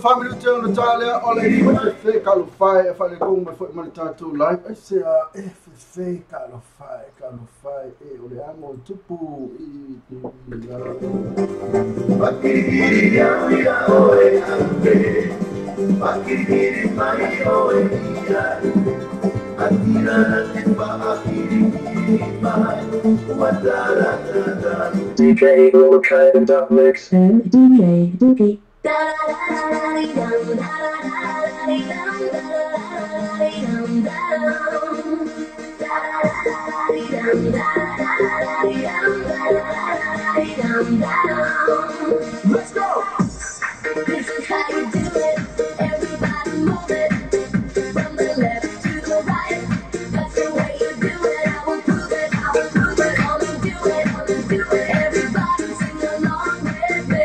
Family te ona talea o le fefe kalofai e fale konga mai foi ma le tatou live. Ai se a e fefe kalofai kalofai e o le amo tupu i te vila. Pakirikiri ia ia oe ape, pakirikiri mai oe ia. Atira na te paakirikiri mai, uatara tata. DJ Ultra Mix and DJ Dookie. Let's go! This is how you do it. Everybody move it. From the left to the right. That's the way you do it. I will prove it. I will prove it. Gonna do it. Gonna do it. Everybody sing along with me.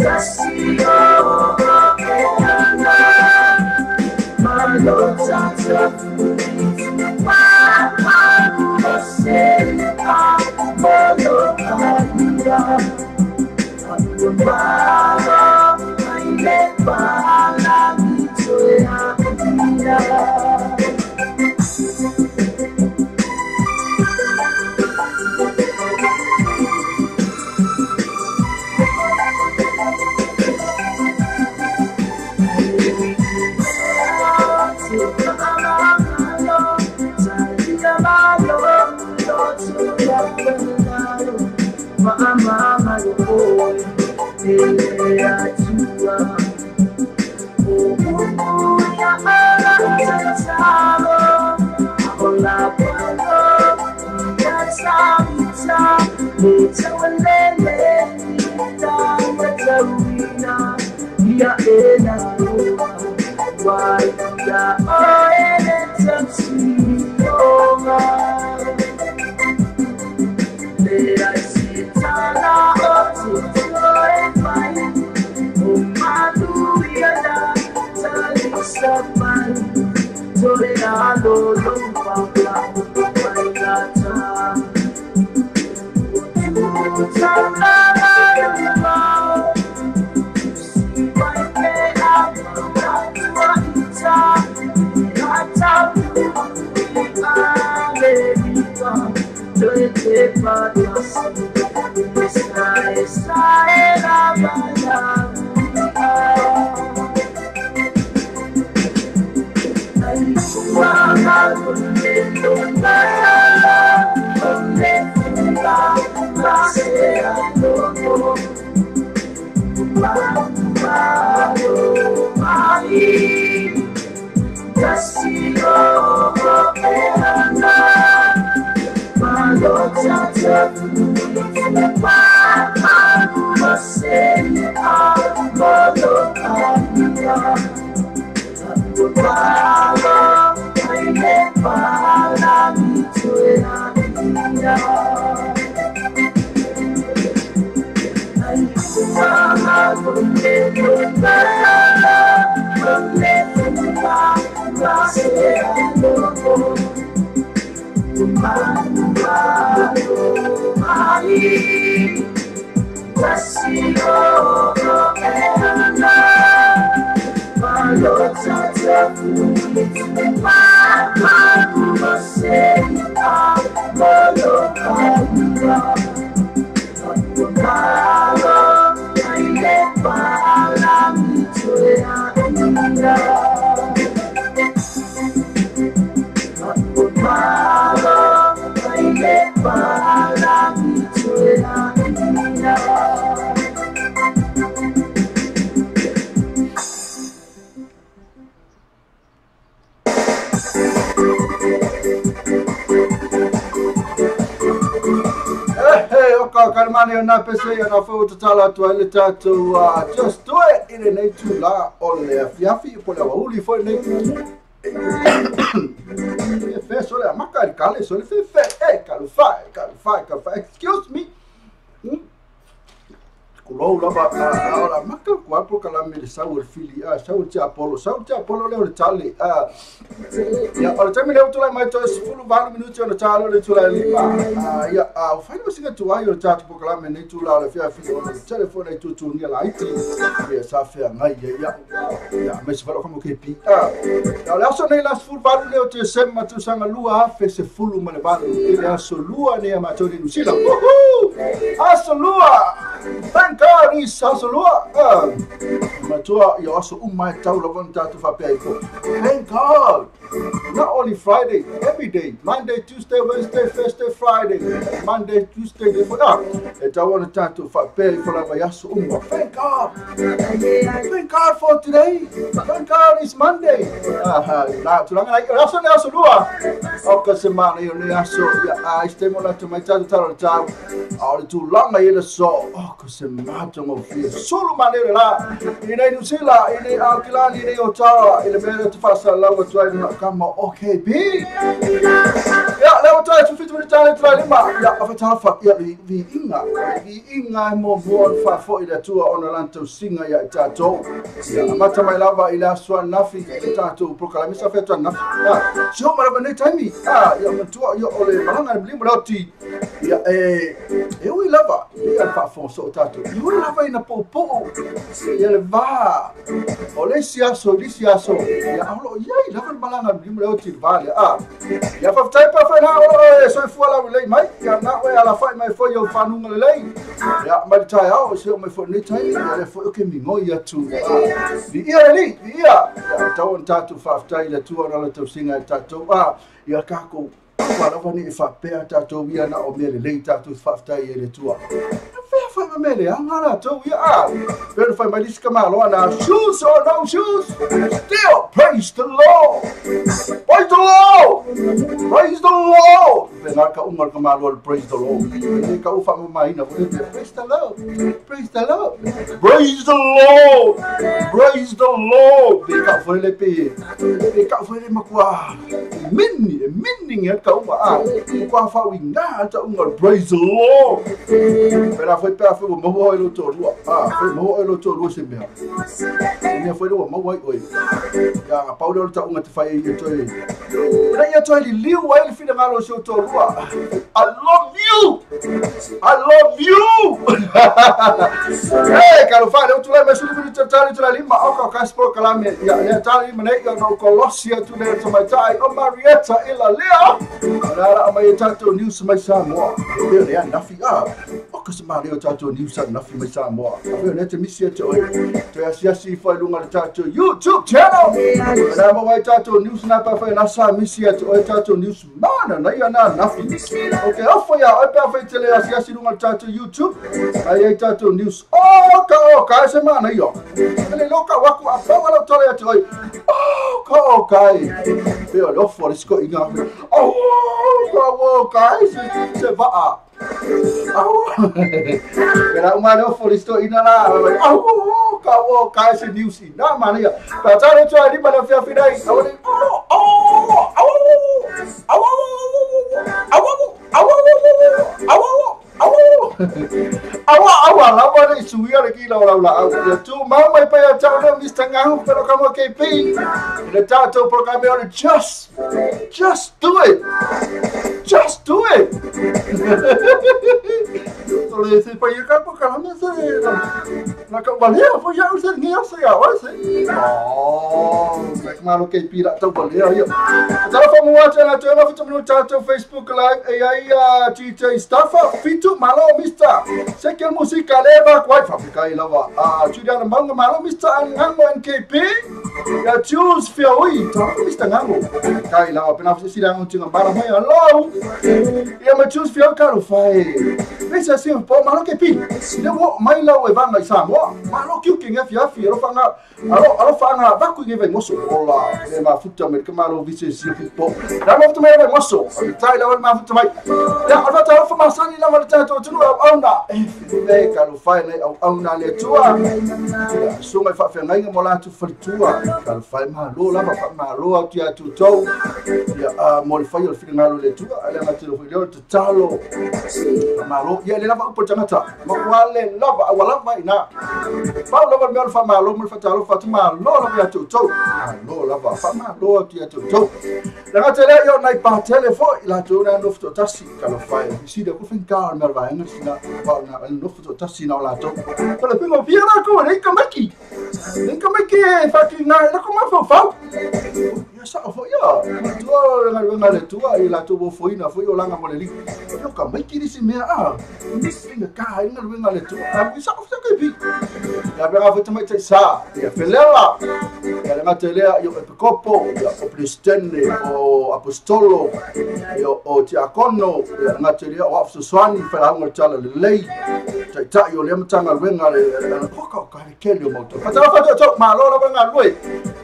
Yes, Just do it i lenei tula o le afiafi po le aoauli foi lenei fe so le amaka i le kale so le fefe e kalufai kalufai kalufai. Excuse me. Kulou lava o la maka kua po kalame le sau le fili a sau te Apollo sau te Apollo le o le tale a ia o le taimi lea ua tulai mai toe 18 minuti ona talo le tula lima ia a fai mo singa tuai o le tatou polokalame nei tula o le fiafi o le telefone ai tutugia laiti ia sa feagai ia ia aemaise foi lou KP a o le aso nei la 18 lea o Tesema tausaga 2018 i le aso lua nei a matou i Niu Sila. Woohoo! Aso lua. Thank God it's aso lua. Matua ia aso uma e tau lava ona tatou faapea ai fua. Thank God. Not only Friday, every day. Monday, Tuesday, Wednesday, Thursday, Friday. Monday, Tuesday, e tau ona tatou faapea ifo lava i aso uma. Thank God. Thank God for today. Thank God it's Monday. La tulaga lai o le aso nei aso lua. O ka se mana ia o le aso ia a i se taimi o latou mai tatou tala o le tau. A o le tulaga i le aso. O ka se matagofie. Sulu mane le la. I nei Niu Sila, i nei Aokelani, i nei Otawa, i le mea lea te faasalalau atu ai lona kama OKB. Ia, lea ua toe 17 minute le tula lima. Ia, afatalafa, ia, viiga. Viiga e muamua ona faafo'i le Atua ona lana tausiga ia i tatou. Ia, amata mai lava i le aso ananafi i le tatou polokalame sa fai atu ananafi. Ia, si oo mai lava i lenei taimi. Ia, manatua, ia, o le malaga i le malima le oti. Ia, e ui lava, ia le faafofoga soo tatou. E ui lava ina poupou ia le va o le isi aso i le isi aso. Ia, a o loo iai lava le malaga i le malima le oti i le va lea. Ia, faafetai pa whainā o e soifua laulelei mai. Ia, na oe alafai mai foi i ou fanuga lelei. Ia, mai le taeao, se oo mai foi i lenei taimi. Ia, lea foi o ke migoi atu. Viia le Alii, viia. Ia, tau ona tatou faafetai i le Atua ona la tausiga i tatou. Ia, kākou aua lava nei e faapea tatou ia na o mea lelei tatou te faafetai ai i le Atua. Fea fai ma mea leaga latou ia. Pei ona fai mai le isi tamaloa na, shoes or no shoes, still praise the Lord. Praise the Lord. Praise the Lord. Pe ngā ka unga le tamaloa le praise the Lord. E ka u whaamamaina foi le praise the Lord. Praise the Lord. Praise the Lord. Praise the Lord. Pe ka foi le pe. Pe ka foi le makua. Mini, mini nge ka unga. Kua whau i ngā ta unga le praise the Lord. Pe la foi pe a foi maua oi lo tōrua. Foi maua oi lo tōrua se mea. Se mea foi rewa maua ai oi. Ia nga pau lea o le taunga te whai e toe. Ina ia toe liliu ai le whina o se o tōrua. I love you! I love you! Hey, ka whai, leo tulai mai suli whina te tali tula lima. Oka o kasi polokalame. Ia, lea tali lima nei, ia no kolosi atu lea tamaitai o Marietta ila lea. Rara mai e tātou news mai Samoa. E peo lea nafi a. O ka se mare o tātou news a nafi mai Samoa. A peo lea te misi atu oe. Toe asiasi i whai lunga le tātou YouTube channel. Rā maua ai tātou news nā pa whai nā sa misi atu oe tātou news mana. Nei ana nafi. afiafi. Ok, ofo ia oe pe a whai tele asiasi runga le tātou YouTube. Ai ai tātou news. Oh, ka o kai se mana ia. Ele loka waku a pau ala tole atu ai. Oh, ka o kai. Pe o le ofo le siko inga. Oh, ka o kai se vaa. Au. Pera uma le ofo le siko ina la. Au, ka o kai se news ina mana ia. Pa tare tu ai lima le fiafi nei. Au le. Oh, oh, au. Au, au, au, au, au, awa awa lava le suia le ki lau lau la au. Ia tu mau mai pai a tau leo Mr. Ngahu pero kamo KP. Le tātou programe o le just do it. Just do it. Le se pai ka po ka me se la ka valea fo ya se ngi se ya o se. Oh, mek malo KP la tau valea ia. Tala fa mua tena tena fa minu tātou Facebook Live e ai a TJ Staffa Fitu malo Mr. Sekel musika leva kwai fa kai lava. A Juliana Manga malo Mr. Ngango NKP. Ya choose fioi ta Mr. Ngango. Kai lava pena fa sira ngon tinga bara mai hello. Ya ma choose fioi ka ro fai. Mesa se po malo KP. Le wo mai la we vanga sa mo. Malo kiu ki ngi fia fi ro fanga. Alo fanga va ku ngi vai moso ola. Le ma futa me malo vice si po. La ma futa mai vai moso. Tai la ma futa mai. Ya alfa ta fa masani la ma ta to tunu au na. E ka lo fai nei au na le tua. So mai fa fa ngai mo la tu falitua. Ka lo fai ma lo la fa ma lo au tia tu tau. Ya mo le fai o le finga lo le tua. Ale ma te lo le talo. Ma lo ya le lava upo tangata. Ma wale lava awala vai na. Pa lava me fa ma lo mo fa talo fa tu ma lo la ya tu tau. Lo lava fa ma lo tia tu tau. La ga tele yo nai pa telefo la tu na no fto tasi ka lo fai. Si de ku fin ka mer va ngi sina pa na no fto tasi na la to. Ko le pingo vira ko le ka maki. Le ka maki fa ki na la ko ma fo fa. Ya sa fo ya. Tu la nga le tu ai la tu bo fo ina fo yo la nga mo le li. Yo ka maki di si me a. Pinga ka ai nga nga le tu. A mi sa fo ka bi. Ya be ga fo mai te sa. Ya felela. Ya le matelea yo epicopo ya o presidente o apostolo yo o diakono ya ngatelea o afsoswani fela ngo tala le lei tai yo le mtanga lwenga le poka ka le kele mo to fa fa to ma lo la nga lwe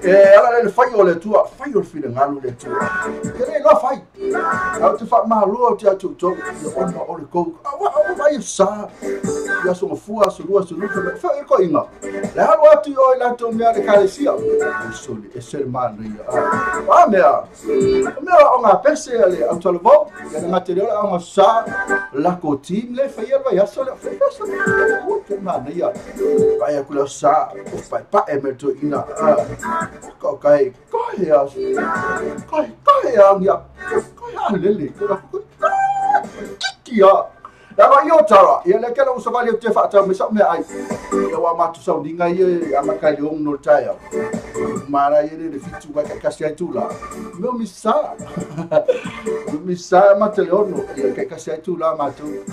e ala le fai o le tua fai o file ngalo le tua ke le lo fai au te fa ma lo te atu to yo ona o le ko wa vai sa ya so fua so lua so lua fa ko inga le halu atu o la to me ale kalesia so le esel man a mea mea o ngā pese ale au talavau ia le ngate leo au ngā sa la ko team le whai alwa ia so le whai so le te mana ia pai aku leo sa o pai pa e me to ina ka kai kai a kai kai a ia kai a lele kiki a La va io tara ia le kela usa vale te fa ta me sa me ai ia wa matu sa ninga ia ama kai le no taia mara ia le fitu ba ka kasi ai tula me mi sa ma te ono ia ka kasi ai tula ma tu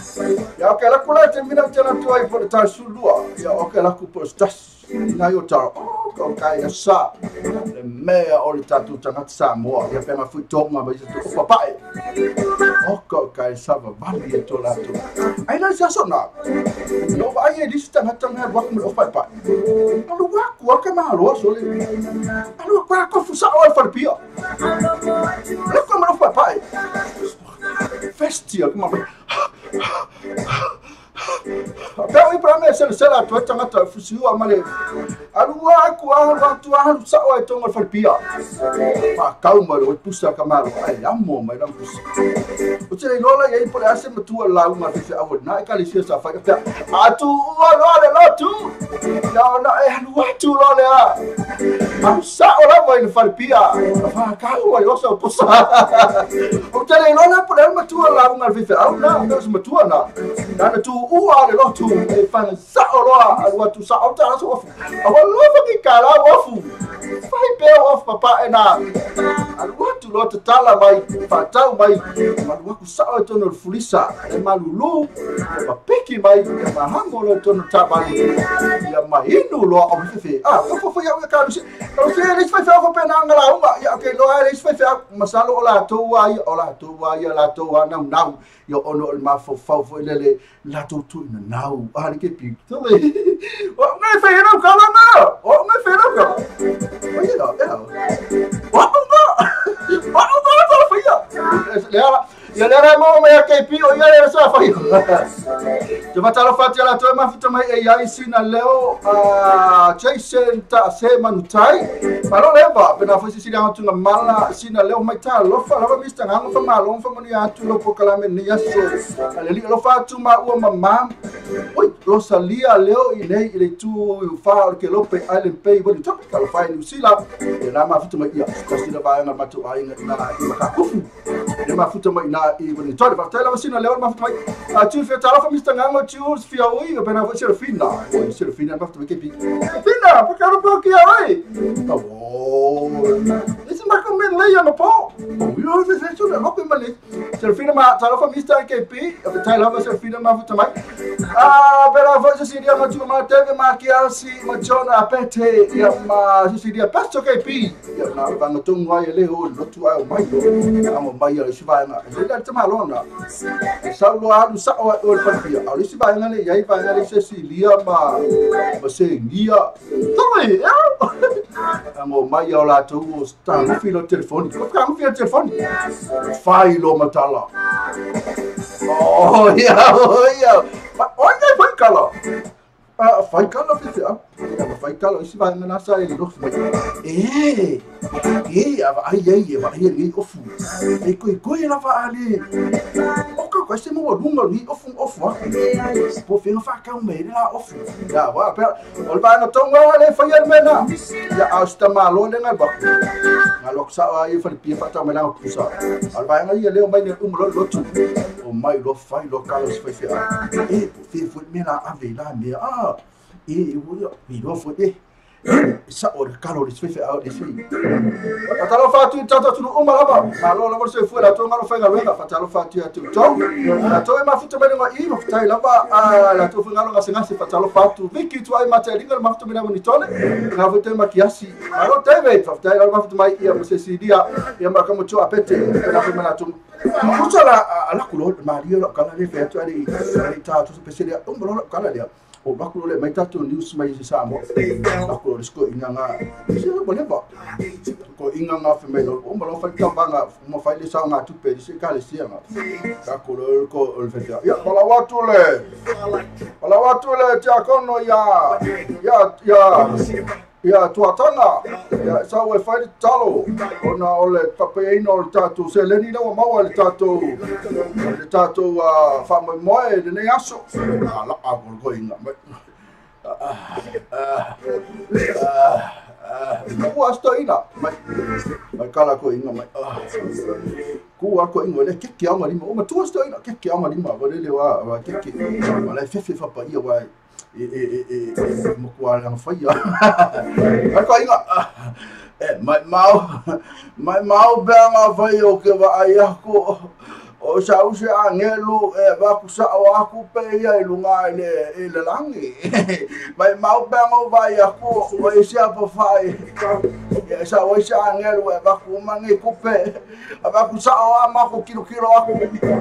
ia o kela kula te mina te na tu ai po ta sulua ia o kela ku po stas na io tara o ka kai sa le mea o le tatu tangata Samoa ia pe ma fu tonga ma ia tu papai o ka kai sa va vali e to la tu ai la sa so na no va ai di sta tanga wa ku o papai alu wa ku ka ma lo so le alu wa ko fu sa o fa pia le ko ma papai festia ko ma Pera i pra me se la tu tangata fusiu amale alua ku alu tu alu sa o tonga fa pia pa kauma lo pusa kamalo ai amo mai lam pusa o te lola ia i pole ase matua la uma fi au na ka le sia sa fa ka atu lo le lo tu na na e alu atu lo le a am sa o la vai fa pia fa kauma yo sa pusa o te lola pole matua la uma fi au na na matua na na tu ua le lo tu e fa sa o lo alu tu sa o ta so ofu o lo fa ki kala ofu fai pe ofu papa e na alu atu lo tala mai fa tau mai alu ku sa o tono fulisa e malulu e pa peki mai e ma hango lo tono tabali ia mai Inu loa o fefe. Ah, fo fo ia ka lu. Ka lu le fai fai pe na ngala uma. Ia ke loa le fai fai masalo o la to wa ia o la to wa ia la to wa nau nau. Ia ono o le mafau fo le la to tu na nau. Ah le ke pi. Tole. O ngai fai na ka la na. O ngai fai na ka. O ia ia. O nga. O nga to fai ia. Le ala. Ia le ara mo me ke pi o ia le sa fai. Te matalo fati ala toe mafuta mai e iai sina leo a Jason ta se manutai. Malo leva pena foi sisi anga tunga mala sina leo mai ta lofa lava mista nganga fa malo fa moni atu lo pokalame ni aso. Ale li lofa atu ma ua mama. Oi Rosalia leo i nei i le tu fa o ke lope Island Bay wali topic ala fa ni usila. E na mafuta mai ia kasila ba nga matu ai nga na i makakufu. E mafuta mai na i wali topic fa tela sina leo mafuta mai. A tu fe tala fa mista nganga tu fia oi o pena foi Serafina. Oi Serafina mafuta mai ke pi. Fina, pa karo po ki ai. Oh. Ese ma come lei ana po. Yo se se tu na ko male. Serafina ma tala fa mista ke pi. O tala fa Serafina mafuta mai. Ah, pero foi Cecilia ma tu ma teve ma ki asi ma jona apete ia ma Cecilia pasto ke pi. Ia na ba ngatunga ai le ho lotu ai o mai lo. Amo mai ia si vai na. Le ta malona. Sa lo alu sa o o le papia. A le si vai na le ia vai na le Cecilia ma se ngia. Toi, amo mai o la tu sta no filo telefoni. Ko ka filo telefoni. Fai lo matala. Oh ia, oh ia. Oi ngai fai kala. Ah, fai kala fifi. Ah, fai kala isi vai na sa ele lo mai. Eh. Eh, ava ai ai va ai ni ofu. E koi koi la va ali. O ka ko se mo lunga ni ofu ofu. Po fe no fa ka me la ofu. Ya wa pe o va na tonga le fai al mena. Ya asta malo le ngal ba. Nga lo sa ai fa pi fa ta me la kusa. Al va nga ia le o mai ne um lo lo tu. O mai lo fai lo kala se fai fe. E po fe fu me la ave la me ah. E o i lo fu e. Sa o kalo le fe au le se. Fatalo fatu tata tu uma lava. Malo lava se fu la tonga lo fai galuega. Fatalo fatu atu to. La to e mafuta mai ngo i mafuta lava a la to fungalo ngase ngase fatalo fatu. Viki tu ai matelinga mafuta mai ngo ni tole. Nga vote makiasi. Malo teve fafuta lava mafuta mai ia mo Cecilia ia ma kamo to apete. Na fe mala tu. Mucho la ala kulo Maria lo kala le fe atu ali ta tu pese um lo kala le. O bakulo le mai tato news mai se samo. Bakulo le sko inga nga. Se lo boleva. Ko inga nga fe mai lo o malo fa kambanga mo fa le sa nga tu pe se ka le sia nga. Ka ko lo ko le fe. Ya bala watu le. Bala watu le tiakono ya. Ya ya. Ia tuatanga ia sa ue fai le talo ona o le papeina o le tatou seleni lea ua maua le tatou faamoemoe lenei aso ala'a kolokoiga mai ua astoina mai mai kala koiga mai ku a koiga le keke aoga lima o matua astoina keke aoga lima ua lele ua keke ua lae fefe fapaia ua e mo la faia. Ai ko inga e mai mau benga fai o ke va ai aku o sa u se angelu e va ku sa o aku pe ia i lunga i le langi. Mai mau benga vai aku o e sia pa fai. E sa o se angelu e va ku mangi ku pe. A va ku sa o a ma ku kilo kilo aku.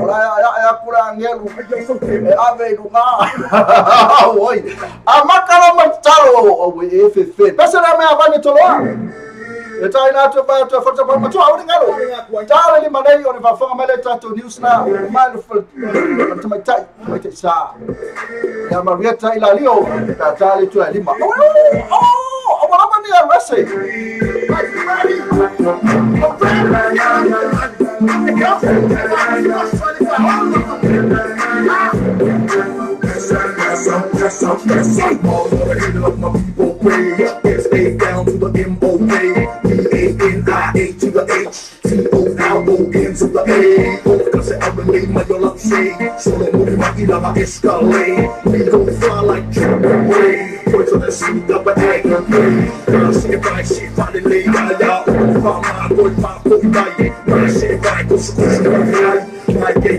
O la ya aku la angelu e ave i lunga. Oi. A makala matalo o e fe fe. Pasa la mea vane toloa. E tai na tu ba tu forza pa tu au ngalo. Tala ni manei o ne fa fonga mele tato news na mai lo mai tai mai tai sa. Ya Marieta ila lio ta tali tu lima. Oh, oh, wala mani arrest. S-A down to the M-O-K B-A-N-I-A to the H T-O-L-O-N to the A Kasi R-N-A mayolapse Solo mo mailanga escalade We gon' fly like triple A Pwede na sita ba ay Kasi ba si lay Kaya Pa makoy papuntay Kasi ba kusukus na ay Ay kay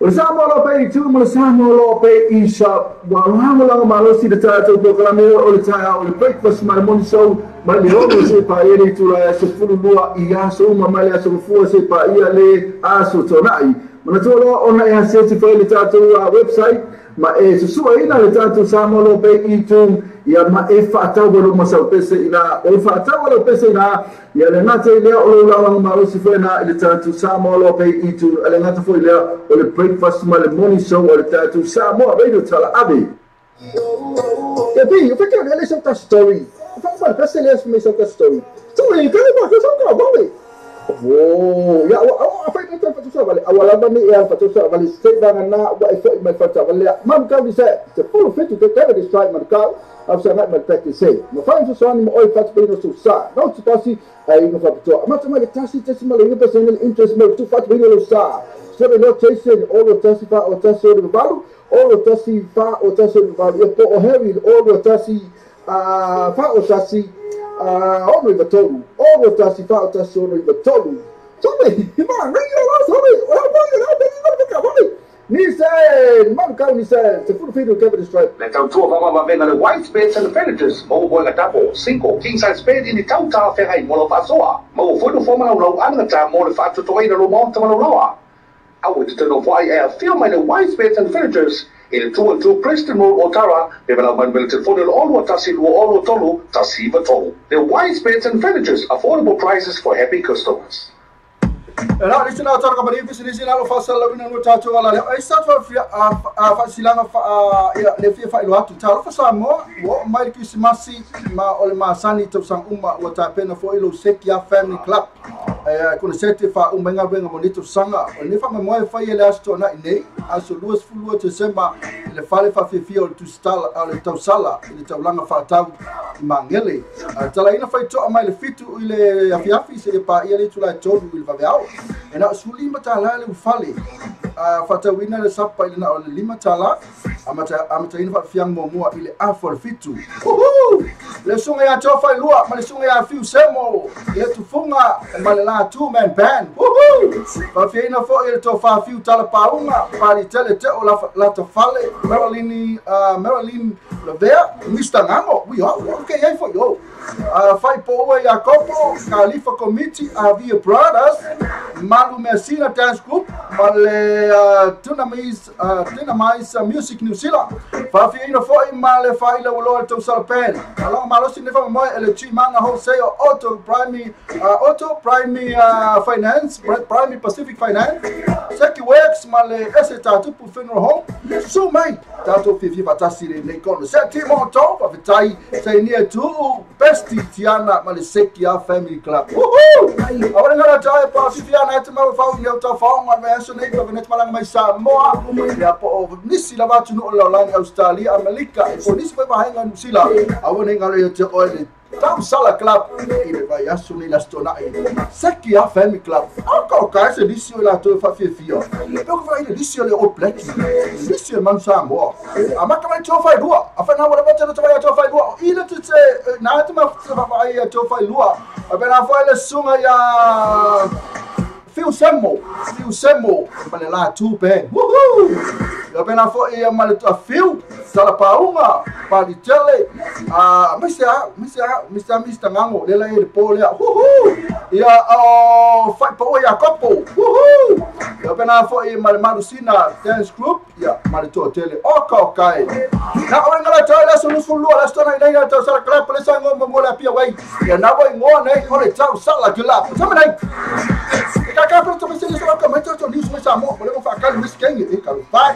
O Samoa Loa Pay tu ma le Samoa Loa Pay e-shop. Wa lagolago malosi le tatou polokalame o le taeao o le breakfast ma le morning show mai le 6 seia paia le itula e aso 12 i aso uma mai le aso mafua seia paia le aso Tona'i. Manatua loa ona e aseti foi le tatou website ma e susuaina le tatou Samoa Loa Pay e-tune ia ma e faatau lo masau pese ina o faatau lo pese ina ia le ngata i lea o lo lagolago malosi foi na i le tatou Samoa Loa Pay e-tune le ngata foi lea o le breakfast ma le morning show o le tatou Samoa Radio Tala Ave. Ia pi, o feke le sa story. O fa ma pese le me sa story. Tu e ka ma ka sa ka ba we. Oh, ya wa fa ni ta fa sa vale. Awala ba ni ya fa sa vale se ba na wa e foi mai fa sa vale. Mam ka ni se se full fit to get this right man ka. Av sa na ma practice se. Ma fa so sa ni mo oi fa pe no so sa. No tu tasi ai no fa to. Ma ma le tasi tasi ma le interest mo tu fa pe no sa. Se no chasing all the tasi fa o tasi o balu, all the tasi fa o tasi o balu. Po o Harry all the tasi fa o tasi ono i tolu, ono tasi fa o tasi ono i tolu. Sorry, ma ringo la sorry. O la la la la ni se mam kau ni se te furu fidu Kevin Stripe. Le tautua vavavavena le white beds and furnitures mo boinga tapo single king size bed in tauta ferai mo lo fasoa. Mo foi no forma lau angata mo le faatutoina lo maota ma lo loa. Awe te tano whai e a feel mai le white beds and furnitures i le 212 Preston Road Otara, pe walau mai le telefone le olua tasi lua olua tolu, tasi iwa tolu. The Wise Beds and Furnitures, affordable prices for happy customers. Ela listen out ka bari fi sisi na lo fa sala wina no tato wala le ai sa fa fi a fa silanga fa le fi fa ilo atu ta lo fa sa mo wo mai Krisimasi ma o le masani to sang uma wa ta pena fo ilo Sekia Family Club Konosete faauma ai galuega mo nei tausaga. O lenei faamoemoe e faia le aso Toanai nei, aso 22 Tesema, i le fale faafiafia o le Tusitala o le Tausala i le taulaga faatau i Magele. Talaina faitoa mai le 7 i le afiafi seia paia le itula e 3 i le vaveao. E na o $15 le ulufale. Faatauina le sapa i le na o le $5. Amataina faafiafiaga muamua i le 6:30. Uhu! Le susuga ia Tofailua ma le susuga ia Fiu Semo, le Tufuga ma le la Two Man Band. Uhu! Faafiaina foi le tofa Fiu Talapauga, Palitele Teo Latafale, Marilyn, Marilyn Lavea, Mr. Ngamo. We are, okay, ai foi o. Faipoua Iakopo, Khalifa Committee, Avia Brothers, Malu Messina Dance Group, ma le Tunamais Music New Zealand. Faafiaina foi ma le faila ua le Tausala Band. Aloga malosi ne faamoemoe e le Chimanga Wholesale, Auto Prime, Auto Prime Finance, Prime Pacific Finance, Seki Works ma le Ese Tatupu Funeral Home. Susu mai, tatou fiafia faatasi lenei konoseti mo outou. Faafetai sainia tuu Besti Tiana ma le Seki a Family Club. Woohoo! Aua le galo ia te oe pa fiafia na te mau fau i au taufaoga le aso nei pa veneti malaga mai Samoa. Ia po o nisi lava atunuu o le lalolagi, Australia, Amerika, e po nisi foi vaega Nusila. Aua nei galo ia te oe le Tausala Club i le vaiaso nei le Aso Toonai. Seki a Family Club. A ka se lisi o latou e faafiafia. Pe o ka fai le lisi o le All Black. Lisi o le Manu Samoa. A maka mai tō whai lua. A whai nā wala wata te whai tō whai lua. I le te te nā te ma whai a tō whai lua. A pena whai le sunga ia Fiu Semo, Fiu Semo, ma le la tu band. Woohoo! Ia pena foi ia ma le Fiu, Salapauga, Palitele, Mr. Mr. Mr. Ngango, le la e le po lea. Woohoo! Ia o Faipaua Iakopo. Woohoo! Ia pena foi ma le Malusina Dance Group, ia ma le Toatele. O ka o kai. Na o ngala tau le sulu sulu la stona ina ina tau sala club le sango mo la pia wai. Ia na wai ngoa nei o le tau sala club. Tama nei. Ka ka pro to se se ka mai to news mai Samoa, mo le mo fa ka le skenge e ka fa.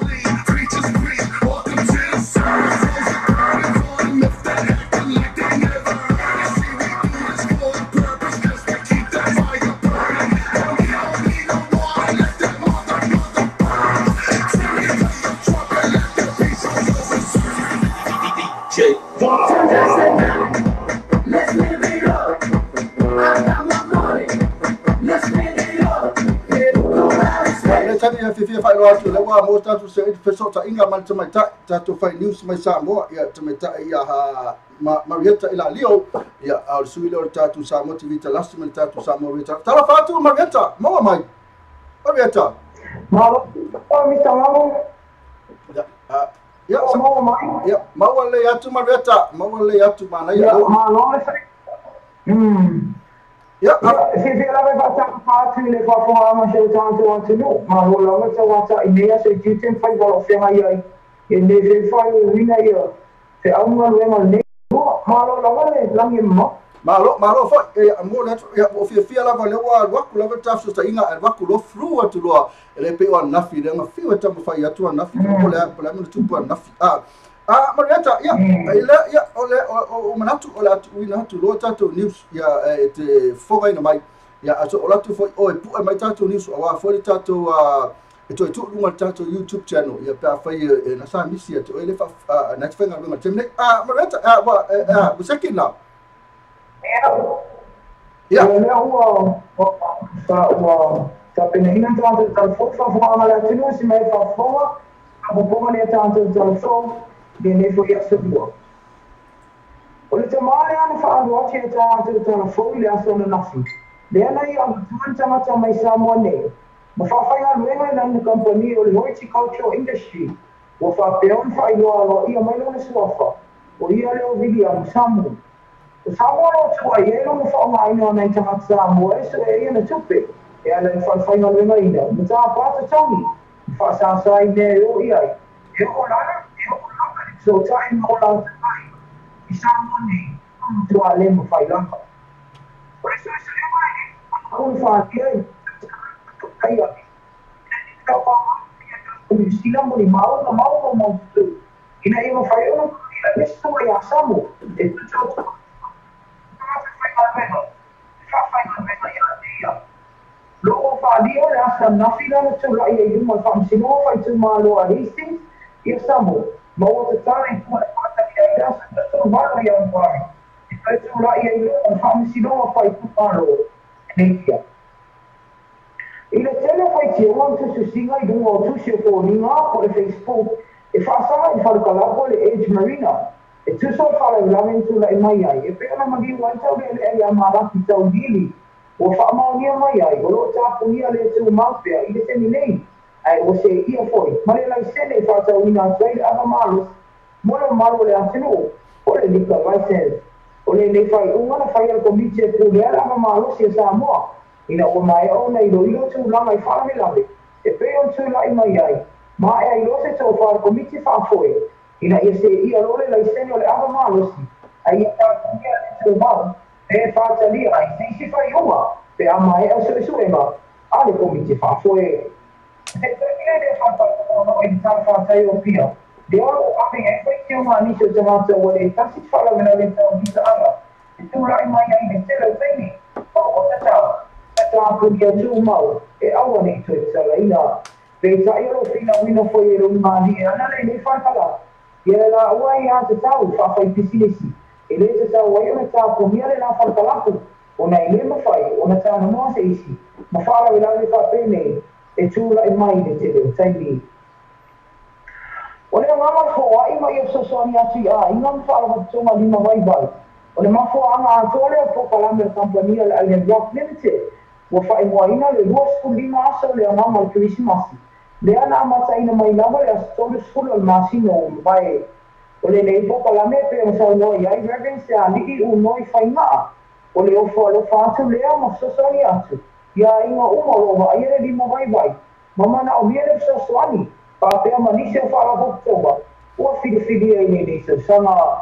Let's live it up. I got my money. Let's spend it up. Go out and spend. Le tani e fiafia faailoa atu le ua mo tatou se fesootaiga ma le tamaitai tatou fai news mai Samoa, ia tamaitai ia Marieta Ilalio, ia a o le sui lea o le tatou Samoa TV Talasi ma le tatou Samoa Radio. Talofa atu Marieta, maua mai. Marieta. Malo, oh, Mr. Malo. Ia, ia, Oh, maua mai. Ia, maua le atu Marieta, maua le atu mana ia. Ia, malo le fai. Ia, Ia, fiafia lava e faatalofa atu i le faafofoga se o tatou atunuu. Malo lava tauata i nei aso i tiute ma faiva o loo feagai ai. Ia nei fefai o uiga ia feau galuega o lenei lua. Malo lava le lagi e mamao. Malo, malo foi. E mo le atu ia o fiafia lava le ua alu aku lava ta fesootaiga alu aku loa flu atu loa. E le pei o anafi le aga fiu e taumafai atu anafi po le po le a tupu anafi. Marieta, ia, ile ia o le o manatu o le atu uina atu loa tatou news ia e te fogaina mai. Ia aso o latu foi o e pue mai tatou news auā foi le tatou e toe tuu luga le tatou YouTube channel ia pe afai e na sa misi ia te oe le fa na te faigaluega le taimi nei. Marieta, ua ua seki la. Ia. Ia. Ia lea ua ua ua tapenaina tatou talafou faafofoga le atunuu si mai faafofoga faafofoga lea tatou talafou lenei foi aso lua. O le tamā lea na faalu atu ia tatou talafou i le aso ananafi. Lea na ia amatua le tagata mai Samoa nei. Ma faafaigaluega i lana kamupani o le Horticultural Industry. Ua faapea ona faailoa aloaia mai lona suafa. O ia lea o Viliamu Samu. O Samoa o lo o tuuai ai lona faaaogaina o nai tagata Samoa e sue ai ana tupe e ala i le falefaigaluegaina ma tāpā totogi ma faasāsā i mea e oo i ai. E oo lana, e oo lava le fesootai ma o latou aiga i Samoa nei, ma matua le mafai lava. O le suesuega e le ona faalia i ai ai o Niu Sila mo le mau ma mau ma mau tu. Ina ia mafai ona manuia le susuga iā Samoa e tusa o tagata faigaluega, e faafaigaluega ia te ia. Fa'aalia o le aso ananafi lana tula'i ai luma o le Faamasinoga Faaitumalo a Hastings ia Samoa, ma ua tatala i tua e faatalia ai le aso 28 o Ianuari e toe tula'i ai luma o le Faamasinoga Faaitumalo i Napier. I le tele o faitioga ma tusitusiga i luga o tusi o foliga po o le Facebook e faasaga i le falekalapu a le Edge Marina e tusa o le faalavelave na tulai mai ai e pei ona maliu ai taulealea iā Malaki Tauiliili ua faamaonia mai ai o lo o tapunia le tumau pea i le taimi nei ae ua seia foi ma le laisene e faatauina atu ai le ava malosi mo le mamalu o le atunuu po o le liquor license. O lenei faaiuga na faia e le Komiti e Pulea le Ava Malosi a Samoa ina ua maea ona iloilo tulaga i faalavelave e pei ona tulai mai ai ma e ailoa se tofa a le Komiti Faafoe ina ia seia loa le laisene o le ava malosi a ia tapunia le tumau e faatalia ai se isi faaiuga pe a maea suesuega a le Komiti Faafoe. Se taimi lenei o faatautauga i le talafatai o Apia, lea o lo o ave i ai faitioga a nisi o tagata ua le tasi te faalavelave tau litaaga e tulai mai ai i le tele o taimi ma ua tatau na tapunia tumau e aua ne i toe tatalaina. Peitai o lo o finauina foi e lou malie ana lenei falefala ia le laua ia tatau faafaipisinisi e lē tatau ai ona tapunia le la falekalapu ona e lē mafai ona talanoa se isi ma faalavelave faapenei e tulai mai i le tele o taimi. O le agaga o le foai ma ia fesoasoani atu i aiga ma faalapotopotoga lima vaivai. O le mafuaaga atoa lea o le polokalame a le kamupani a le Island Rock Limited ua faaigoaina le 25 aso o le agaga o le Kerisimasi, lea na amataina mai lava le aso 30 o le masina ua mavae. O lenei polokalame e pei ona saunoa i ai Reverend Sealii Unoi Faigaa, o le ofo alofa atu lea ma fesoasoani atu i aiga uma o lo o vaaia le lima vaivai ma manaomia le fesoasoani faapea ma nisi o faalapotopotoga ua filifilia i lenei tausaga.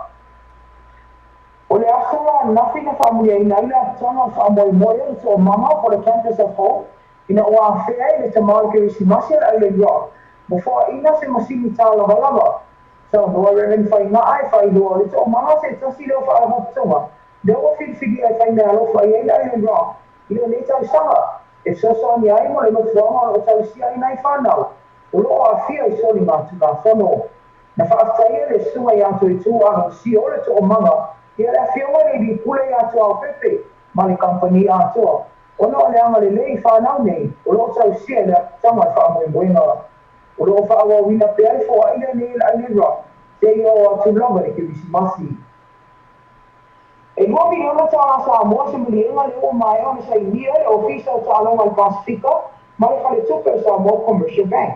O le aso la ananafi na faamuliaina ai le apitaga o le faamoemoe o le toomaga po o le Campus of Hope ina ua afea ai le tama o le Kerisimasi a le Island Rock ma foaiina se masini tālavalava. Saunoa Reverend Faigaa e faailoa o le toomaga se tasi lea o faalapotopotoga lea ua filifilia e faimeaalofa i ai le Island Rock i lenei tausaga e fesoasoani ai mo le nofoaga o lo o tausia ai nai fanau o lo o aafia i soligatulafono. Na faafetaia le susuga ia Toetu Alosio o le toomaga ia le afioga i le alii pule ia Tuaopepe ma le kamupani atoa ona o le agalelei i fanau nei o lo o tausia i le apitaga o le faamoemoega. O lo o faaauauina pea le foai lenei e le Island Rock seia oo atu lava i le Kerisimasi. E $2 miliona Samoa se maliega lea ua maea ona sainia e le Ofisa o Taaloga a le Pasefika ma le Faletupe o Samoa Commercial Bank.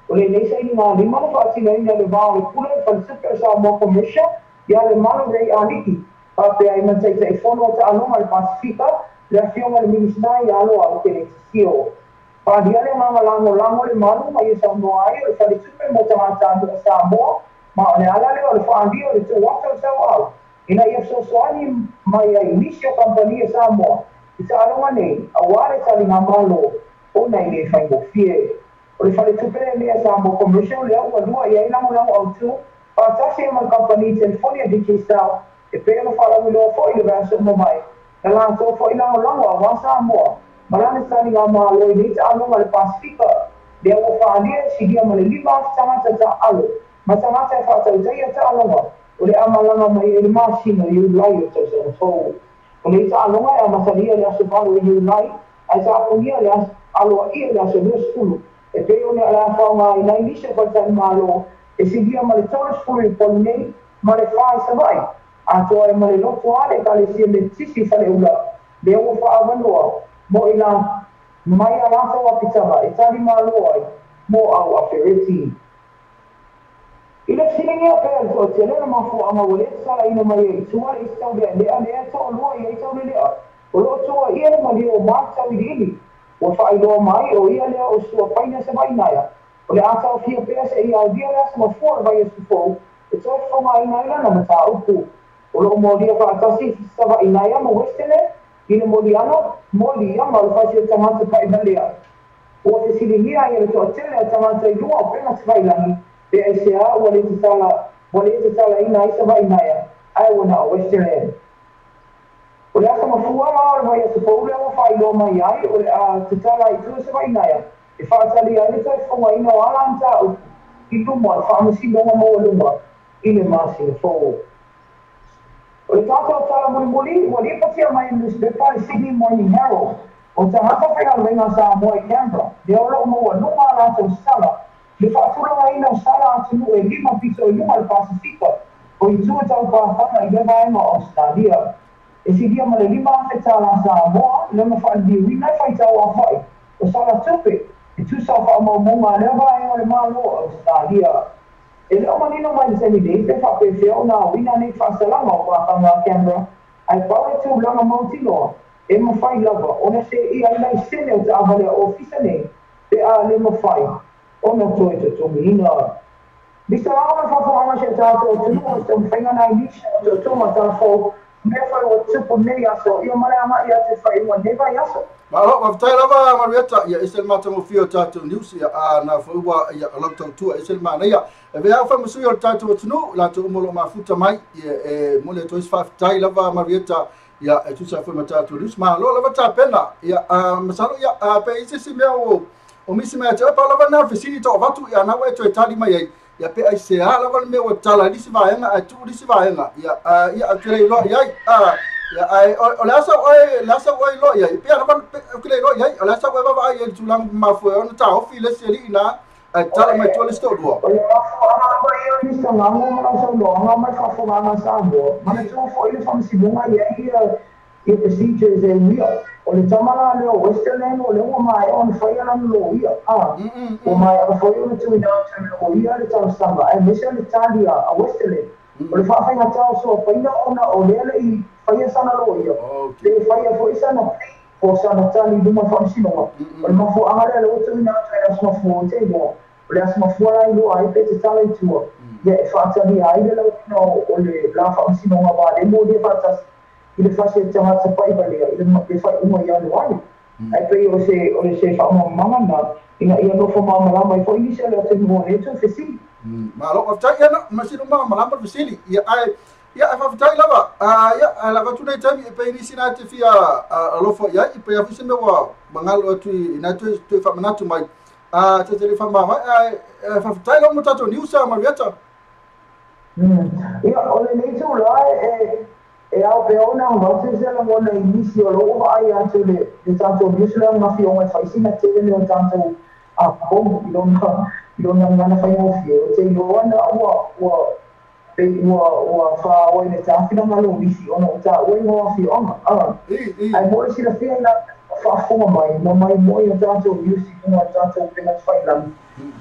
O lenei sainigalima na faatinoina i le va o le Pule o le Faletupe o Samoa Commercial ia Lemalu Ray Aliki, faapea ai ma le Taitaifono o Taaloga a le Pasefika, le Afioga i le Minisita ia Loau Keneti Sio. Faaalia le agaga lagolago Lemalu ma ia saunoa ai o le Faletupe mo Tagatanuu o Samoa ma o le ala lea o le faalia o le tuu atu o le sauau ina ia fesoasoani mai ai nisi o kamupani a Samoa i taaloga nei auā le taligamalo ona e lē faigofie. O le faletupe lenei a Samoa Commercial lea ua lua i ai lagolago autū faatasi ai ma le kamupani telefoni a Digicel e pei ona faalauiloa foi i le vaiaso uma mai na latou foi lagolago auā Samoa ma lana taligamalo i nei taaloga a le Pasefika lea ua faaalia e silia ma le 5,000 tagata taaalo ma tagata e faatautaia taaloga o le a malaga mai ai le masina o Iulai o le tausaga fou. O nei taaloga e amatalia i le aso 8 o Iulai ae tapunia le aloaia i le aso 20 e pei ona o le a faaaogaina ai nisi o faletalimalo e silia ma le 30 i Upolu nei ma le 4 i Savaii, atoa ai ma le loto a le Ekalesia Metotisi i Faleula lea ua faaavanoa mo i la mai a latou apitaga e talimalo ai mo au afereti. I le fesiligia pea e le toatele o le mafuaaga ua le tatalaina mai ai i tua le isi taulealea lea e toalua i ai taulelea o lo o tuuaia le maliu o Mark Tauiliili ua faailoa mai o ia lea o Sua Paina Savainaia o le a taofia pea seia aulia le aso mafua o le vaiaso fou e toe fofogaina ai lana mataupu. O lo o molia faatasi Savainaia ma Westerland i le moliaga moliaga o le fasi o tagata pa'ivalea. Ua fesiligia ai e le toatele o tagata i luga o upega tafailagi pe aiseā ua le tatala ua le tatalaina ai Savainaia ae ua na o Westerland. O le aso mafua la o le vaiaso fou lea ua faailoa mai ai o le a tatala i tua Savaii naea e faatali ai le toe fofogaina o ala mataupu i luma o le Faamasinoga Maualuga i le masina fou. O le tatou tala mulimuli ua lipotia mai e le nusipepa le Sydney Morning Herald o tagata faigaluega a Samoa i Canberra lea o lo o maualuga a latou sala le faatulagaina o sala atunuu e 5 pito i luga o le Pasefika o itu e taupāfaga i lea vaega o Ausetalia. E silia ma le 5,000 tālā Samoa lona faaliliuina e faitau aofai o sala tupe e tusa o faamaumauga a lea vaega o le Malo o Ausetalia. E le o manino mai le taimi nei pe faapefea ona aoina nei faasalaga o pākaga a Canberra, ae pau le tulaga mautinoa e mafai lava ona seia ai laisene o taavale a ofisa nei pe a le mafai ona toe totogiina. Mr Lava le faafofoga si o tatou atunuu o se taumafaiga nai nisi o tootooga talafou mea foi ua tupu nei aso ia ma le agai atu i faaiuga nei vaiaso. Malo, faafetai lava Marieta, ia ese le matagofie o tatou news, ia a na foi ua ia lau tautua ese le manaia. E vea au fai o le tatou atunuu, latou uma o lo o mafuta mai, ia e momoli atu ai se faafetai lava Marieta, ia e tusa ai foi ma tatou news. Malo lava tapena, ia a masalo ia a pe i se isi mea o o misi mai ia te oe, pau lava lena o le fesili tau avatu, ia na ua e toe tali mai ai, ia pe aisea lava le mea ua tala i le isi vaega ae tuu i le isi vaega, ia a ia ou te le iloa i ai, a ia ae o le a sau oe, le a sau oe iloa i ai, pei lava ou te le iloa i ai, o le a sau oe vaavaai i ai i le tulaga mafua ai ona taofi le isi alii na ae tala mai tua le isi toalua. O le mafuaaga lava ia o Mr Gago ma lau saunoaga ma le faafofogaaga a Samoa, manatua foi le faamasinoga i ai ia ia procedures e uia. O le tama la lea o Westerland o lea ua maea ona faia lana loia, a ua maea foi ona tuuina atu e le loia le talosaga aemaise o le tali a Westerland. O le faafaigata o Soapaina ona o lea le i faia sana loia, pe faia foi sana plea po o sana tali i luma o le faamasinoga. O le mafuaaga lea lea ua tuuina atu ai le Aso Mafua o te iloa. O le aso mafua la iloa ai pe tatala i tua, ia e faatalia ai le lauina o le la faamasinoga valemu o lia faatasi i le fasi o tagata pa'ivalea i le faaiuga i Ianuari. Ae pei o se o le se faamalamalamaga lena ina ia nofo malamalama ai foi nisi o le atunuu o lea tuufesili. Malo, faafetai. Ia, na masino malamalama le fesili. Ia, ae, ia, ae faafetai lava. Ia, ae lava atu nei taimi e pei nisi na te fia alofa i ai, i pei a foi se mea ua magalo atu i na toe toe faamanatu mai. Te te le faamavae, ae faafetai lava mo tatou news a Marieta. Ia, o lenei itulā e e ao pea ona avatu se lagona i nisi o lo o vaai atu le le tatou news lea ma afioga e fai sina tele lea o tatou apomu i lona i lona gagana faigofie o te iloa na ua ua pei ua ua faaoa i le tafilaga lo nisi ona o taua igoa afioaga a ae mo le silafia i latou ua faafofoga mai ma mai moi o tatou news i luga o tatou upega tafailagi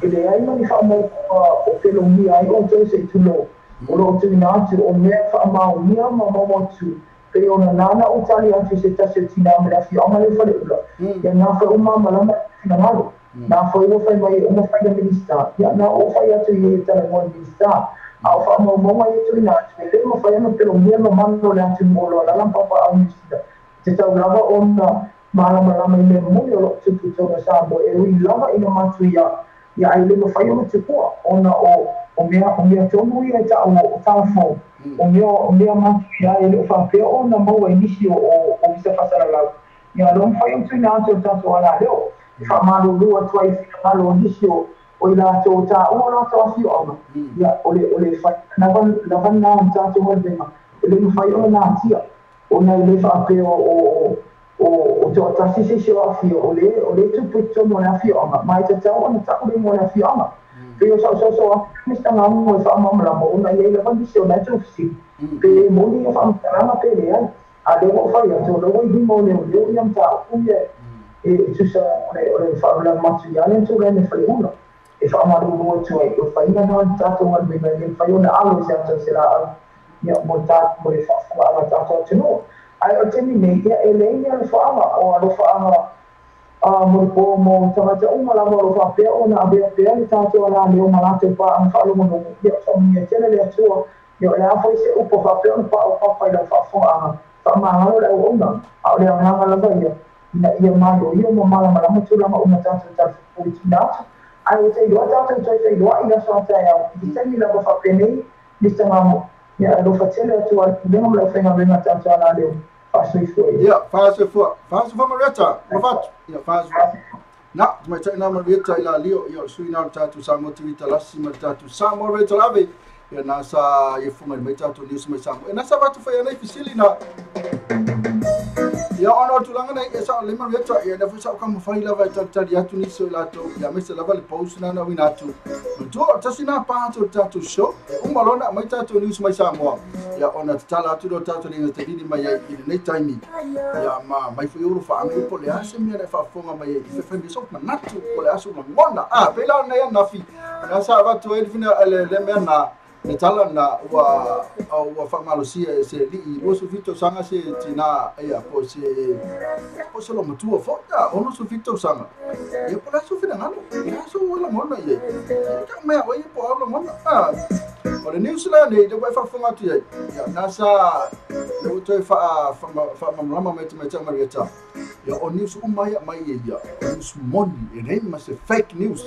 e leai ma ni faamaumauga o pelogia ai outou se i tulou O lo o tuuina atu o mea faamaonia ma maumautu pei ona nāna ou tali atu i se tasi o tinā ma le afioaga lea i Faleula, ia nā foi o malamalama i le finagalo. Nā foi ua fai mai e uma fai le Minisita, ia nā ou fai atu i ai e talanoa i le Minisita. A o faamaumauga ia tuuina atu, e le mafai ona pelogia mamalu o le atunuu o lo o alaala ma papaaao i Niu Sila. E tatau lava ona malamalama i mea moni o lo o tupu i totonu o Samoa e ui lava ina matuia Ia ae le mafai ona tupua ona o o mea o mea tonu ia e ta'u o talafou, o mea o mea matuia e le o faapea ona maua i nisi o o ofisa faasalalau. Ia le o mafai ona tuuina atu e le tatou alaleo e faamalulu atu ai i finagalo o nisi o o i latou o tāua o latou afioaga. Ia o le o le fai lava lava lena o le tatou galuega e le mafai ona natia ona e le faapea o o o toatasi se isi o aafia o le o le tupu i totonu o le afioaga ma e tatau ona ta'u le igoa o le afioaga. Pei o sa'u soso atu Mister Gago e faamalamalama ona e i ai lava nisi o na e tuufesili pe e moni ia faamatalaga pe leai. A lea ua ou fai atu o lea ua i lima o leoleo ia mataupu ia e tusa o le o le faalavelave matuia lea na tulai mai Faleula e faamalulu atu ai o le faiga lena o le tatou galuega e le mafai ona alo i se ata o se laau ia mo le mo le faafofogaaga a le tatou atunuu. Ae o le taimi nei, ia e leai ni alofaaga, o alofaaga a mo le po mo tagata uma lava o lo o faapea ona avea pea le tatou alaleo ma latou paaga faalogologo, ia faamanuia tele le Atua, ia o le a foi se upu faapea ona paopapa i lau faafofogaaga, faamagalo le auauna, a o le agaga lava ia, ina ia maioio ma malamalama tulaga uma tatou talafou i tina atu. Ae ua te iloa tatou toe feiloai i aso a taeao, i le taimi lava faapenei, Mister Gago, Ia alofa tele atu a le Pulega ma le aufaigaluega a tatou alaleo. Faasoifua. Ia, faasoifua. Faasoifua Marieta. Mafatu. Ia, faasoifua. Na, tamaitai na Marieta i la lio, ia o le sui na o le tatou Samoa TV Talasi ma le tatou Samoa Radio Talave. Ia na sa ia funga mai tatou news mai Samoa. E na sa vatu fai anai fisili na. Ia ona o tulaga nei e sao le Marieta, ia na foi sao ka mafai lava e talitali atu nisi o i latou, ia aemaise lava le post na na uina atu. Matua, tasi na pa atu o le tatou show, e uma loa na aumai tatou news mai Samoa. Ia ona tatala atu lea o tatou liga tavili mai ai i lenei taimi. Ia ma mai foi ulu faaaga ia po o le a se mea na e faafofoga mai ai i fefai mai sou manatu po o le a sou lagona. Ah, pei la o lenei anafi, na sa avatu ai le fina le le mea na le tala na ua ua faamalosia e se alii 27 tausaga se tinā ia po o se po o se olomatua foi a 67 tausaga ia po o le a sou finagalo o le a sou lagona i ai ia tau mai a oe ia po o au lagona a o le news la nei lea ua e faafofoga atu i ai ia na sa lea ua toe faamalamalama mai tamaitai Marieta ia o news uma ia aumai e ia o news moni e leai ma se fake news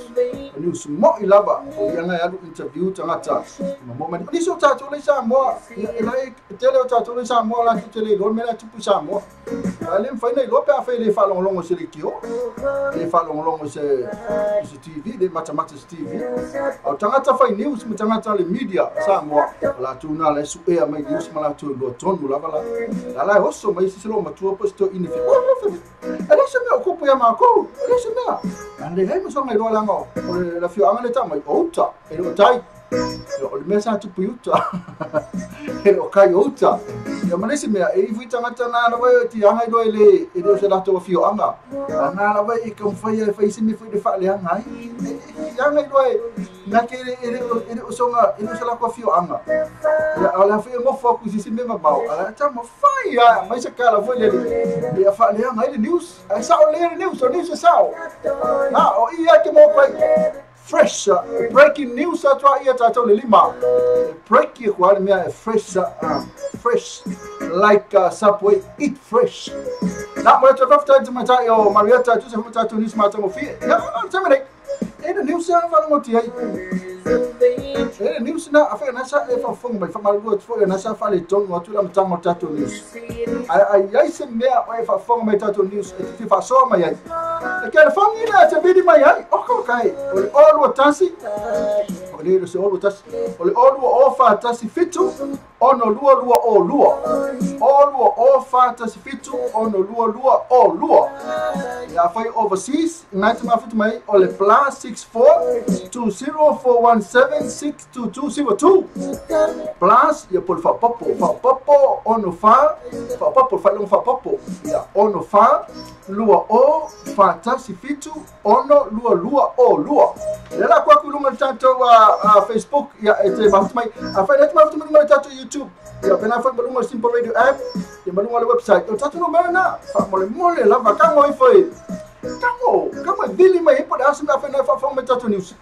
o news mo'i lava o ia na e alu interview tagata ma mo mai o nisi o tatou lea i Samoa ia e lai e tele o tatou lea i Samoa latou te le iloa le mea la e tupu i Samoa a le mafai ona iloa pe afai e le faalogologo i se leitio le faalogologo i se i se TV le matamata i se TV a o tagata fai news ma tagata o le media a Samoa o latou na la e suea mai news ma latou iloa tonu lava la la la e oso mai isi se loomatua po o se toeaina fia e le o se mea o kupu ia makou e le o se mea a leai ma soga iloa leaga o le afioaga lea e tau mai o uta e le o tai. O le mea sa tupu i uta. E le o kai o uta. Ia ma le isi mea, e ifu i tagata na lava e tiaga iloa e le, e le o se latou afioaga. A na lava e taumafai e fai isi mea foi le faaleaga ai. E tiaga iloa e, na ke e le o, e le o soga, e le o se latou afioaga. Ia, a o le a foi e nofo atu i se isi mea mamao, a la e taumafai lava e aumai se tala foi lele, ia faaleaga ai le news. Ae sao lelei le news, o le news e sao. Na, o i lava e te maopo ai. Fresh breaking news atu a ia tatou le lima. Break ia kua le mea e fresh fresh like Subway eat fresh. Na mo le toe faafetai te matai o Marieta tusa foi tatou news matagofie. Ia o le taimi nei. E le news a faalogoti ai. E le news na a whai sa e whafonga mai whamarua atu foi na sa faaletonu atu le amataga o le tatou news. Ai ai ai se mea o e faafofoga mai tatou news e te fia faasoa mai ai. E telefoni lea e te vili mai ai. Oko kai o le 021 o le se 021 o le 0 2 4 1 7 6 2 2 o 2 0 2 o 4 1 7 6 2 2 o 2. Ia afai overseas ngai te mafuta mai o le plus 64 20 417 62202 plus ia po le faapopo faapopo ono fa faapopo le faailoga faapopo ia ono fa lua o fa tasi fitu ono lua lua o lua. Ia la aku atu i luga o le tatou Facebook ia e te mafuta mai. Afai le te mafuta mai luga o le tatou YouTube ia pena foi ma luga o le Simple Radio app ia ma luga o le website. O le tatou numera na faamolemole lava kago ifo e kago kago e vili mai ai po o le a se mea afai na e faafofoga mai tatou news.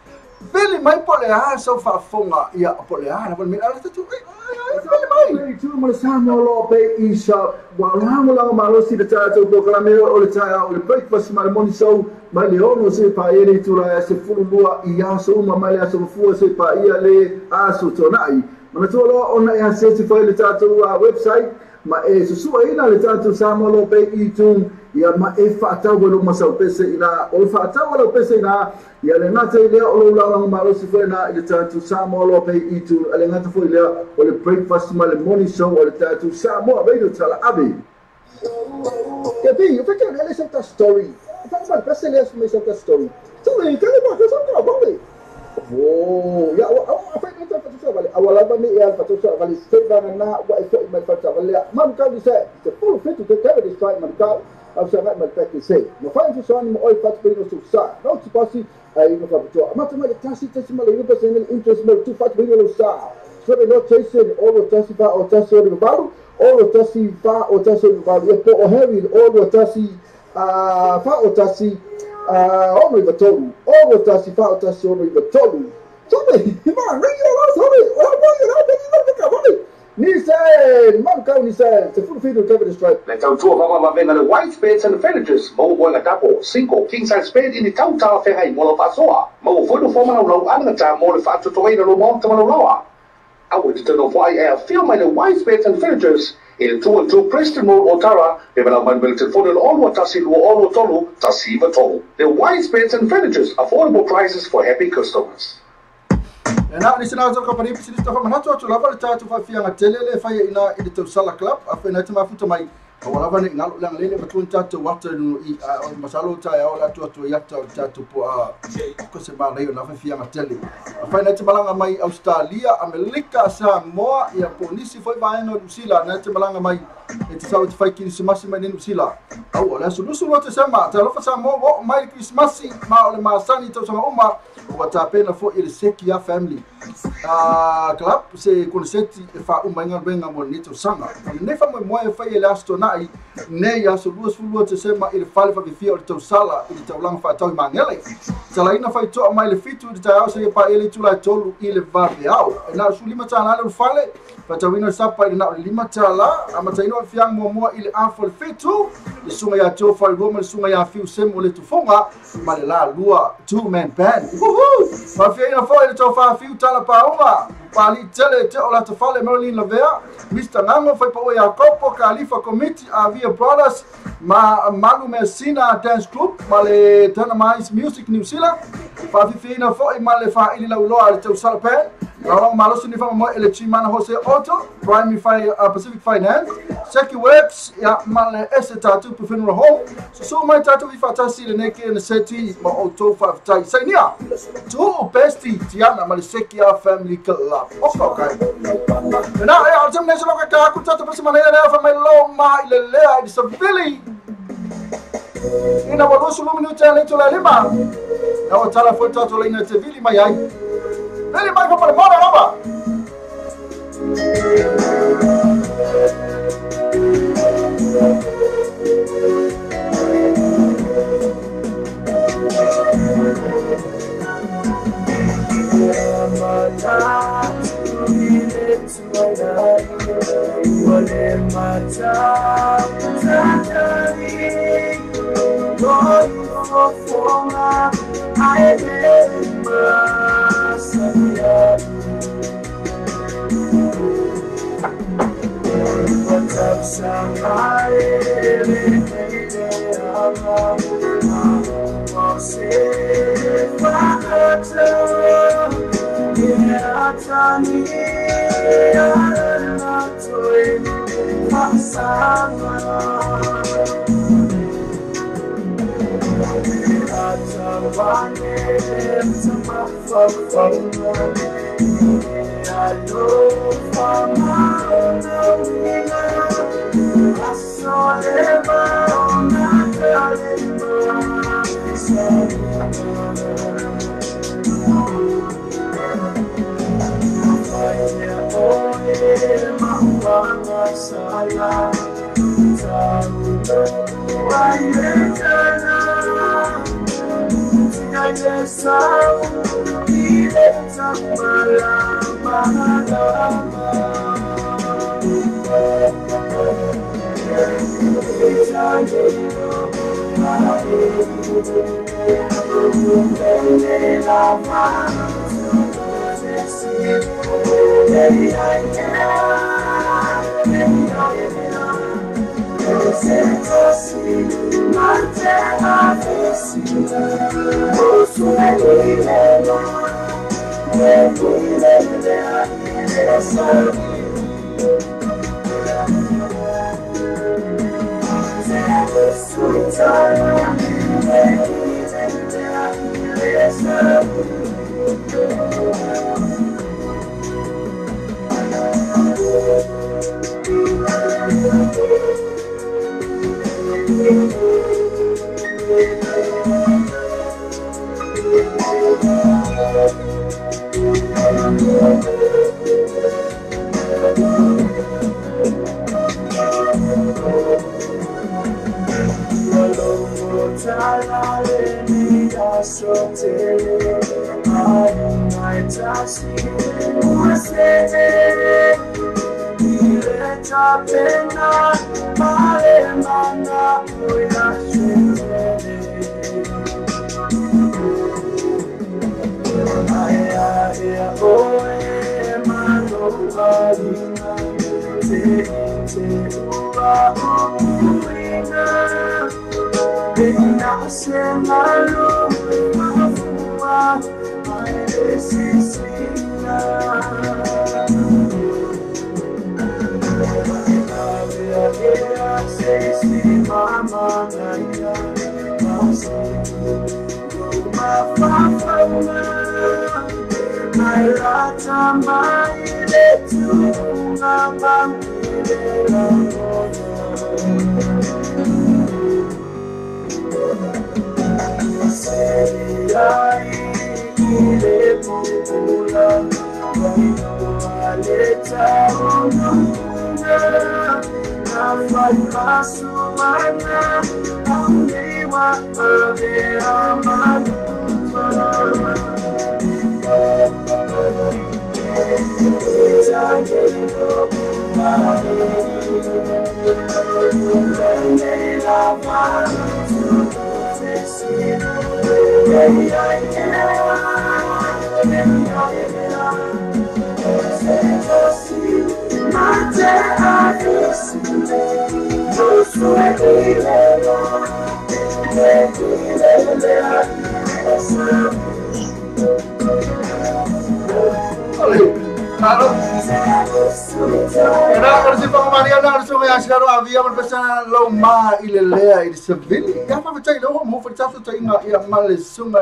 Vili mai po o le a sau faafofoga ia po o le a lava le mea ala tatou vili mai. Tu ma le Samoa Law Bay e-shop ua lagolago malosi le tatou polokalame o le taeao o le breakfast ma le morning show mai le 6 seia paia le itula e 12 i aso uma mai le aso Gafua seia paia le aso Tuanai. Manatua loa ona e asiasi foi le tatou website ma e susuaina le tatou Samoa Law Bay e-tune ia ma e faatau ai lou masau pese ina o le faatau a lau pese ina ia le gata i lea o lou lagolago malosi foi lena i le tatou Samoa Law Bay e-tune a le gata foi lea o le breakfast ma le morning show o le tatou Samoa Radio Tala Ave. Ia pei, o fai le sau story. Fai ma pese le mai sau story. Sorry, kale ma ka sau ka vale. Oh, ia ua a fai mai fa vale. Awa lava ni e al fa vale se va na ua e foi mai fa vale. Mam kau di se, te full fit te keve di strike man kau. Au sa ngai mai peke se. Ma fai su sa ni mo oi fatu pei no su sa. No tu pasi ai no fa to. Mata mai tasi tasi ma le yupa se ni interest mo tu fatu pei no sa. So no chase o lo tasi fa o tasi o le valu, o lo tasi fa o tasi o le valu. E po o Harry o lo tasi fa o tasi ono iwa tolu. O lo tasi fa o tasi ono iwa tolu. Sabe, ma ringi o la sabe. O la la la la. Ni se man kau ni se te full feed cover the stripe. Le tautua faamamavega le White Beds and Furnitures, maua moega tapo, single, king size bed i ni tau talafeagai mo lau faasoa. Maua foi nofoa malaulau anagata mo le faatotogaina o lou maota malauloa. Aua e te tau nofo ai e afio mai le White Beds and Furnitures I le 212 Preston Road, Otara, pe malau mai le telefone le 6 1 2 6 3 1 9 3. The Wise Beds and Furnitures, affordable prices for happy customers. E na ni sina ka pani pisi sta fa manatu atu lava le tatu fa fianga tele le fa ina i le tausala club a fa na te mafuta mai o lava ni ngalo langa lele matun tatu wata no i masalo ta ya ola atu ya ta tatu po a ko se ma lei na fa fianga tele a fa na te malanga mai Australia Amerika Samoa ia polisi foi vai no Sila na te malanga mai e te sau te fai Krismasi mai ni Sila au ola sulusu lo te sema te alofa Samoa o mai Krismasi ma o le masani tau sanga uma o tapena fo i le Sekia family club se konseti e fa uma inga wenga mo ni sanga ne fa mo mo e fa ile astona i ne ya so luas fu te sema i le fale fa vifia o le tausala i le taulanga fa tau mangele talaina fa to mai le fitu te tau se pa ele tula tolu i le vave au e na su lima tala le fale fa tawina sapa i na lima tala amataino fiang mo mo i le afo le fitu le sunga ya to fa roma le sunga ya fiu semo le tufonga ma le la lua two man band woohoo fa fiina fo ile to fa fiu tala paunga pali tele te ola te fale Marilyn Lavea Mr. Ngango fai pa oia kopo Khalifa Committee Avia Brothers ma Malu Messina Dance Group ma le Dynamize Music New Zealand fa fiina fo i ma le fa ili lauloa le tausala pen Laurent Malosi ni fa mo ele Chimana Jose Otto Prime Pacific Finance Seki Works ya ma le S Tattoo Funeral Home so mai tatu vi fatasi le neke ne seti ma auto fa tai sainia tu besti tiana ma le Sekia Family Club okay na ya altem ne so ka ku tatu pasi mana ya fa mai lo ma ile lea i savili ina walusu luminu tele to la lima na watala fo tatu le ina tevili mai ai Veli mai fa pale lava.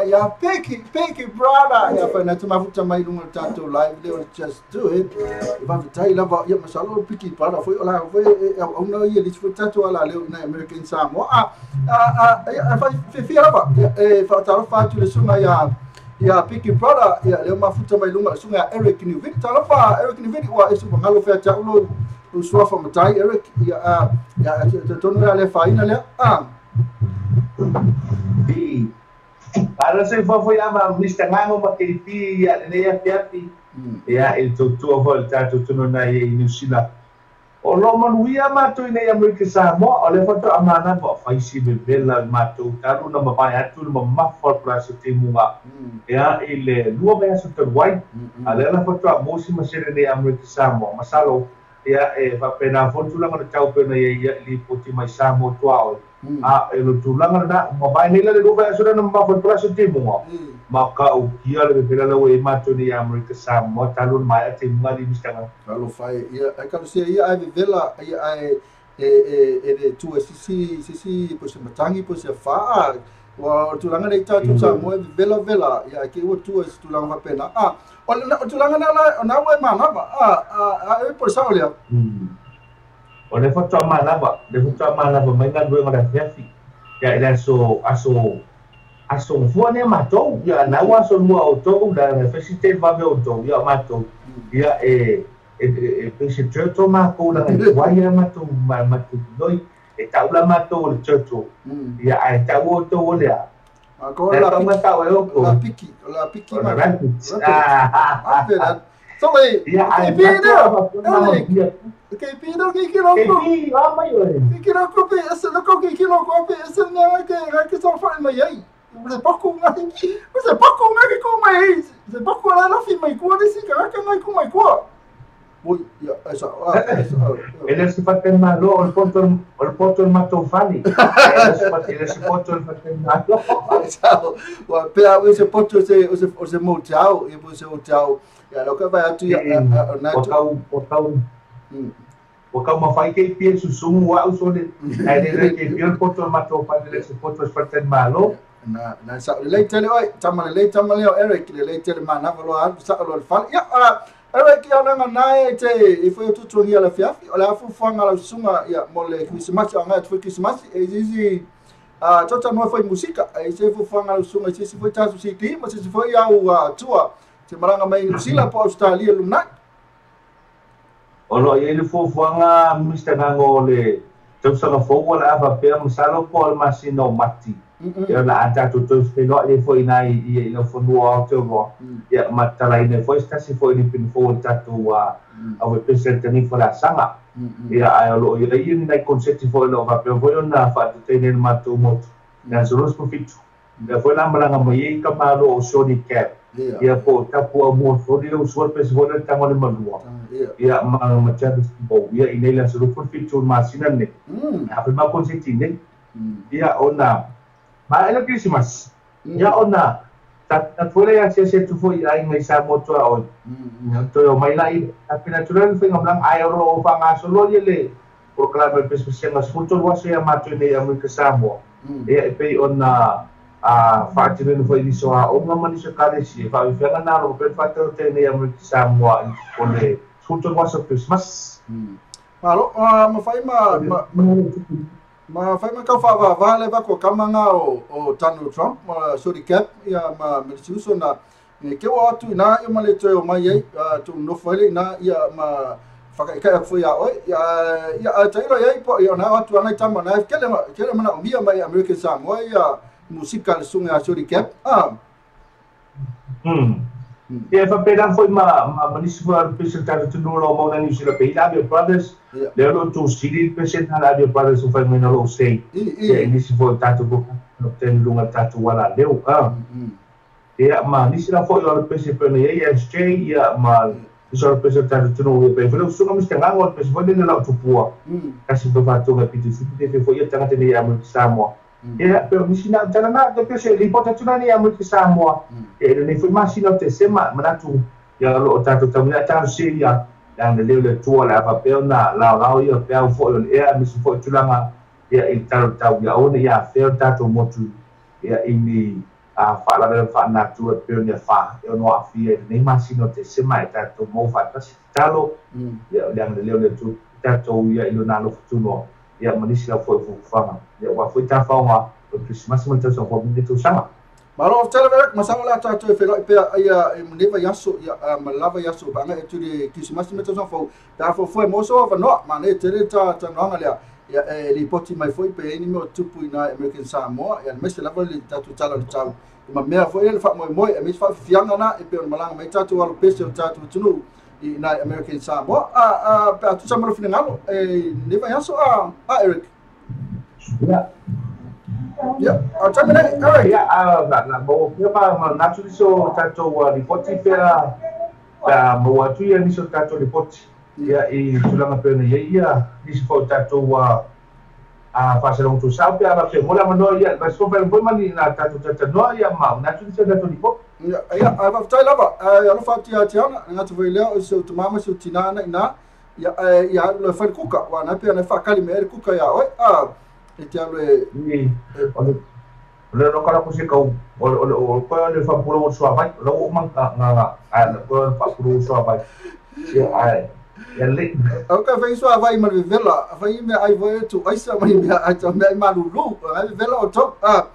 Ya Piki brother ya fa na tuma mai lunga tato live leo just do it va tai lava ya masalo Piki brother foi ola foi au no ye lis foi tato ala leo na American Samoa a fa fi lava e fa talo fa tu le sunga ya Piki brother ya leo mafuta mai lunga sunga Eric Nuvini talo fa Eric Nuvini wa isu ngalo fa ta ulo uswa fa matai Eric ya ya tonu le fa ina le Ara se foi ama Mr. Ngango ma KP ya ne ya fiati ya el tutua foi tato tuno na i New Zealand o lo manuia matou nei Amerika Samoa o le foto amana po faisi bebela matou talu na mapai atu na mafa plus te munga ya ile lua vea so te wai ale la foto a mosi masere nei Amerika Samoa masalo ya e va pena fotu la ngana tau pena ya li poti mai Samoa tuao a e tulaga na mabai nei le lua vea so na mafa plus te munga maka o kia le bebela la we matou nei Amerika Samoa talu mai ate munga li mistanga alo fai ia ai ka se ia ai vela ia ai e tu sisi sisi po se matangi po se fa wa tulaga nei tatou Samoa vela vela ia ke o tu se tulaga fa pena a o tulaga na la na we manava a e po sa olea o le foto manava le foto manava mai na duenga da fiafi ia ila so aso aso fua ne matou ia na wa so mua o tou da refesite va ve o tou ia matou ia e e turtle ma ko la wai matou matou noi e taula matou le turtle ia ai tau o tou le a ko la piki la piki ma ah so le ia ai ke pido ke kilo ko ke mai oi ke kilo ko pe ese lo ko ke kilo ko pe ese ne ke so fa mai ai se poco ngai se poco ngai ko mai se poco la la fi mai ko de si ka ka ngai ko mai ko. Oi, ia esa ele se fa malo o il matofali ele se poto il malo ciao wa pe a se poto se o se mo ciao e po se o ciao ia lo ka vai atu ia na o tau o kau mafai ke pie susungu wa usole ai le ke pie il poto matofali ele se poto se fa malo na na sa le tele oi tama le tama le Eric le tele mana valo sa lo fal ia Eric ia na nai te e foi tu ia la fiafi o la fu fanga la sunga ia mo le Christmas anga tu Christmas e zizi a tota no foi música e se fu fanga la sunga se se foi tasu se ti mas se foi au tua te maranga mai New Zealand po Australia lumna o lo ia le fu fanga Mr. Ngango le tausaga fou la ava pea masalo po le masina o Mati ia la ata tu tu felo le foi nai ia le fonua o te ro ia matala ina foi stasi foi ni pin fo tatu a a presente ni fo la sanga ia ai lo ia ia ni concept foi lo va pea foi na fa te ne matu mo na so los profit Lea foi la malaga mai ai ka malo o Sony Cap. Ia po tapu au mo soli le usual pe se le tango le malua. Ia ma ma Travis Bo ia i nei la so fu fitu masina ne. A fe ma konseti ne. Ia ona ma ele Christmas. Ia ona ta tuele ia se se tu foi ai ngai sa moto a oi. To yo mai lai ta pina tulen foi ngam ai ro o fa nga solo ye le proclame pe se nga sfuto wa se ya matu ne ya mu ka Samoa. Ia e pei ona a faatino foi niso a o nga mani so kalesi fa fenga na ro pe fa te ne ya mu ka Samoa o le sfuto wa so Christmas. Malo ma fai ma ma fai ma ka fa va le va ko kamanga o Donald Trump ma Sori Cap ia ma Melisiuso na ke o atu na ia ma le toe o mai ai tu no fale na ia ma whakaika aku ia oi ia ia tailo ia po ia na atu ana tama na kele mana o mia mai American Samoa ia musika le sunga Sori Cap Ia fa pena foi ma manisi foi presentar tu no lo mo na New Zealand pe Avio Brothers le lo tu sili presentar Avio Brothers o fai mena lo sei ia nisi foi tatu ko no ten lunga tatu wala leu ia ma nisi la foi o presentar ne ASJ ia ma so presentar tu no pe foi sunga mista ngango pe foi ne la tu pua kasi do fa tu ga pitu te foi ia tanga te ia mo Samoa. Ia pero nisi na tala na te pese lipota tuna ni amu ki Samoa. E le foi masina te sema manatu ia lo tato tamu ta se ia la le le tua la pa pe na la la ia pe au fo le ia mi fo tulanga ia i talo tau ia ona ia fe tato motu ia ini a fa la le fa na tu pe ne fa e no a fi e ne masina te sema e tato mo fa ta talo ia le le le tu tato ia ilo na lo futuno ia manisi la foi fanga ia wa foi ta faunga o Christmas mo tau fo mi tu sanga malo tele verek masala la ta tu fe pe ia neva yaso ia malava yaso banga e tu de Christmas mo tau fo ta fo foi mo so va no ma ne tele ta ta no nga ia e li poti mai foi pe ni mo tupu ina American Samoa ia mese lava le ta tu tala le tau ma mea foi le fa mo mo e mi fa fianga na e pe malanga mai ta tu alo pese ta tu tunu i na American Samoa a pe tu sa mo finangalo e neva yaso a Eric. Ya. Ya, a tamene Eric. Ya, na bo ma na tu so tato ripoti pea mo atu ia ni so tato ripoti. Ia i tulanga pe na ia ni so tato a faselong tu sa pe ala pe mola mano ia ba so pe mani na tato tato no ia ma na tu so tato ripoti. Ya, a va tai lava a lo fa tia tiana nga tu vele o so tu mama so tinana ina ia ia lo fa kuka wa na pe na fa kali me kuka ia oi a e te alo e o le no kala ko se kau o ko le fa pulo so vai lo o man nga a ko fa pulo so vai ia ai ia le o ka fa so vai ma vela fa me ai voi tu ai sa mai me ai ta me malulu ai vela o to a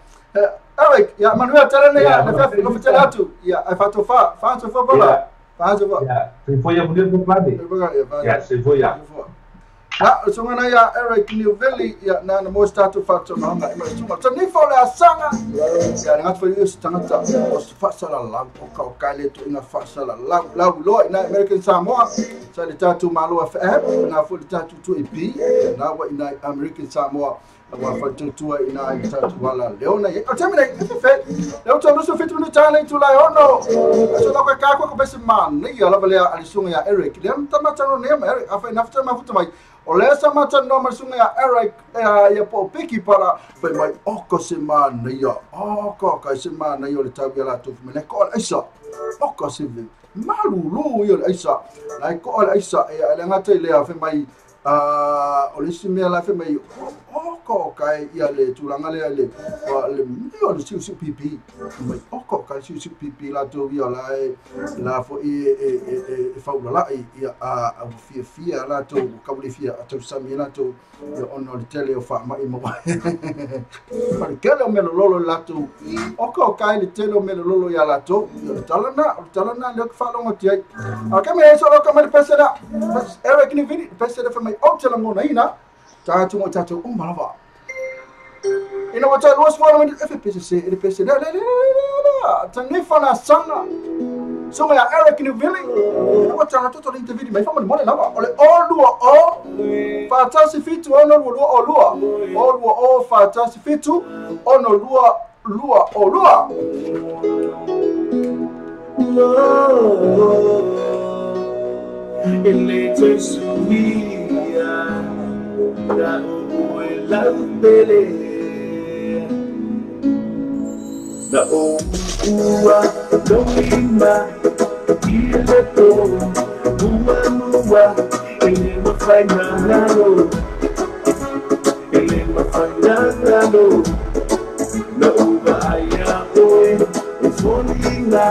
Eric ia Manuel tele ne ia no fa tele atu ia ai fa to fa fa to fa bola fa to fa ia se foi ia mulher do plane ia se foi ia Na, sunga na ia Eric Newville ia na na mo statu fa to na ma sunga to ni fo la sanga ia na fo yus tangata o fa sala la o ka o ka le to ina fa sala la la lo ina American Samoa sa le tatu malo FM na fo le tatu tu e b na wa ina American Samoa wa fa tu tu ina tatu wala leona o tamine fe le o to so fitu no tale tu la ono so la ka ko ko se man ni ia la vale a sunga ia Eric le tamata no ne Eric afa na fa ma futa mai o le sa mata no ma sunga ia Eric ia po piki para fe mai o ko se man ni ia o ko ka se man ni o le tau ia la tu me ko aisa o ko se malulu ia aisa la ko aisa ia le ngata le afa mai o le simea la fe mai o ko kai ia le tulanga le le le o le siu siu pipi mai o ko kai siu siu pipi la to ia la la fo e e fa la ia a fia fia la to ka le fia to sami la to ia ono le tele o fa mai mo pa ke le me lolo la to o ko kai le tele o me lolo ia la to ia talana le fa longo ti ai a ka me so lo ka me pesera Eric ni vini pesera fa mai o tele mo na ina tatu mo tatu o malava ina wa ta los fora me FPCC LPC la la la tani fa la sanga so ya Eric Newville ina wa ta to to interview mai fa mo le lava o le o lua o fa ta si fitu ono lua o lua o lua o fa ta si fitu ono lua 22. Ele te suia na uela pele na ua doima ile to mua mua ele mafaina ele mafaina na uva aya oi ufolina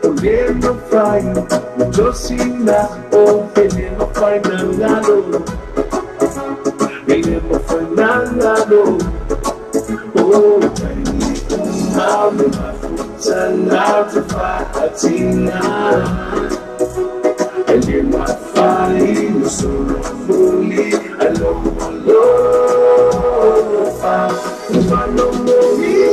ele mafaina Josina, oh, ele mafaina lalo, ele mafaina lalo, oh, mami mafuta fatina, ele mafaina solo fuli, alo alo, fa, malo morina.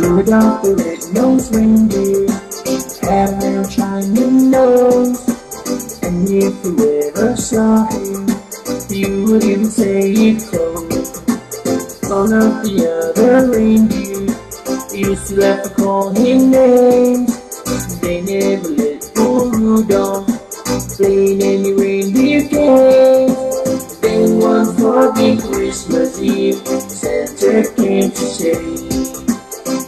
Rudolph the red-nosed reindeer had a real shiny nose, and if you ever saw him, you wouldn't say it close. All of the other reindeer used to laugh and call him names. They never let poor Rudolph play in any reindeer games. Then one foggy Christmas Eve, Santa came to say,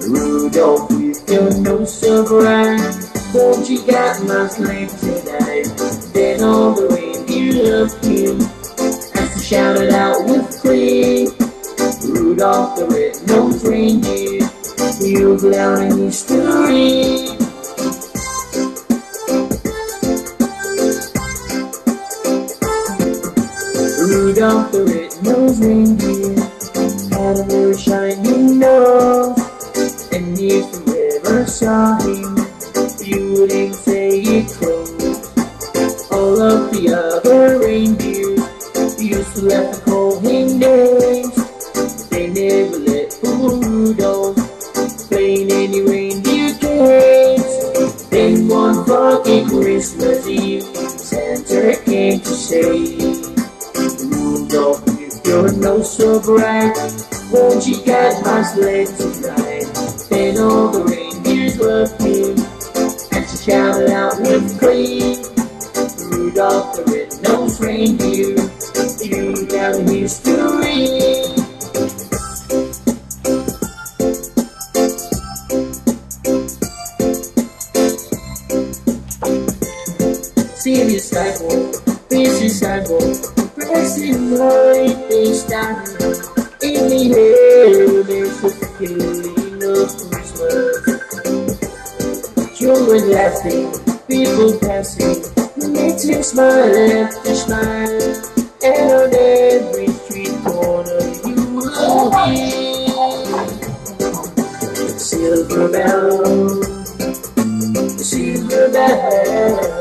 Rudolph, with your nose so bright, won't you guide my sleigh tonight? Then all the reindeer loved him as he shouted out with glee, Rudolph the red-nosed reindeer, you'll go down in history. Rudolph the red-nosed reindeer had a very shiny nose, and if you ever saw him, you wouldn't say it close. All of the other reindeer used to laugh and call him names. They never let poor Rudolph play in any reindeer games. Then one foggy Christmas Eve, Santa came to say, Rudolph, with your nose so bright, won't you guide my sleigh tonight? Then all the reindeers loved him, and she shouted out with glee, Rudolph the red-nosed reindeer, you down history. See the sidewalk, busy sidewalk, pressing light is down. In the air, there's a feeling of Christmas. Children laughing, people passing, making smile after smile. And on every street corner you will hear silver bells, silver bells.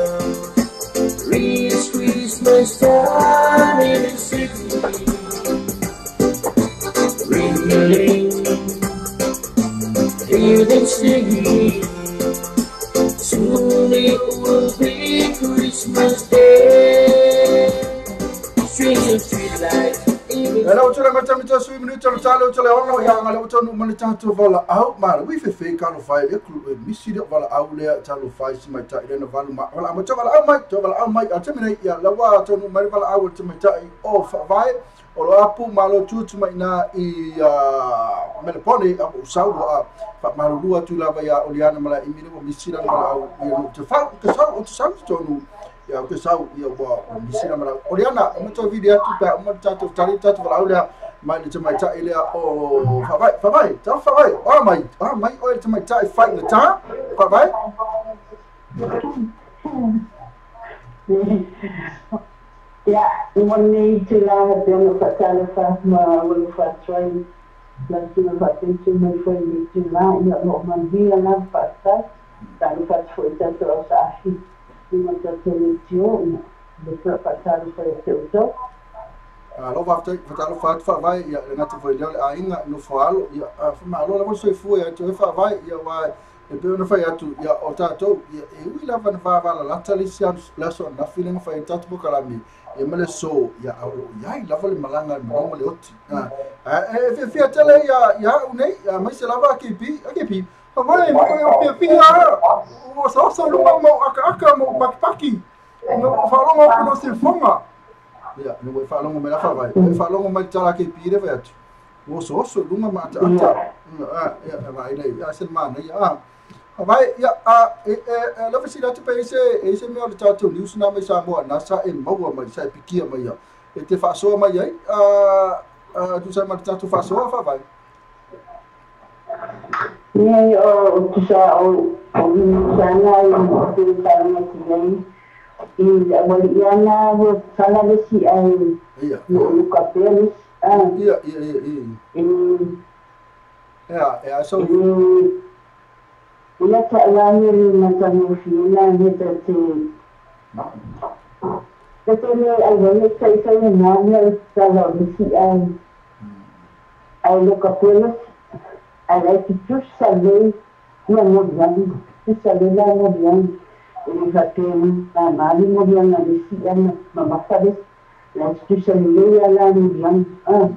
It's Christmas time in the city. Ring-a-ling, hear them singing. Soon it will be Christmas Day. Strings of streetlights. Hello, tula ngata mita sui minuta lo talo tula ono ya ngale utonu mani tatu vala au ma wi fe fe ka lo fai le misi le vala au le talo fai si mai tai le valu ma vala ma vala au mai to vala au mai atemine ya lawa tonu mai vala au te mai tai o fa vai o lo apu malo tutu mai na i Melbourne au sau a fa malulua tu lava ya Oliana mala imine mo misi la vala au ya no te fa ke sau o te sau tonu ya ke sau ia wa misi la mala Oliana mo to video tu pa mo tatu tali tatu vala au le mai le mai tai le o fa vai fa vai ta fa vai o mai o te mai tai fight the ta fa vai Ya mo nei te la pe no fa tala fa ma wo fa try la tu fa te mai foi ni te la ia no man via la fa ta ta fa foi ta to sa fi ni ma ta te tio le fa fa ta fa te to Alo fa ta fa fa vai ia na te foi le a inga no fa alo ia fa ma alo la vo so fu ia te fa vai ia wa e pe ona fai atu ia o tatou ia e ui lava na vavala lata le isi le aso anafi lea na fai ai tatou pokalame ia ma le aso ia o loo iai lava le malaga le malaga ma le oti e fiafia tele ia ia a'u nei maise lava akepi akepi favae ma koe o piapia ua osaosa luma ma ou akaaka ma ou pakipaki ona ua faalogo atu lo sifoga ia ina ua e faalogo mai la faavae e faalogo mai le tala akepi le fai atu ua osooso i luga ma ataata ia vaai lea a se le manaia Vai ia a e lava sila atu pe ese mea o le tatou news na mai Samoa na sa e maua mai sa e pikia mai ia e te faasoa mai ai a tusa ma le tatou faasoa faavae. Nei o tusa o sana i te taonga nei i awali iana ua sala le si ai o luka pea le ia ia ia ia ia so Ula ta'alani le matagofie le tate tate le auale taʻitaʻi na mea o tala o le si'a ae loka pea ae lae tutusa lei ia moliaga tusa lei la moliaga e le faapea mamā le moliaga a le si'a mamafa le lae tutusa lelei a la moliaga a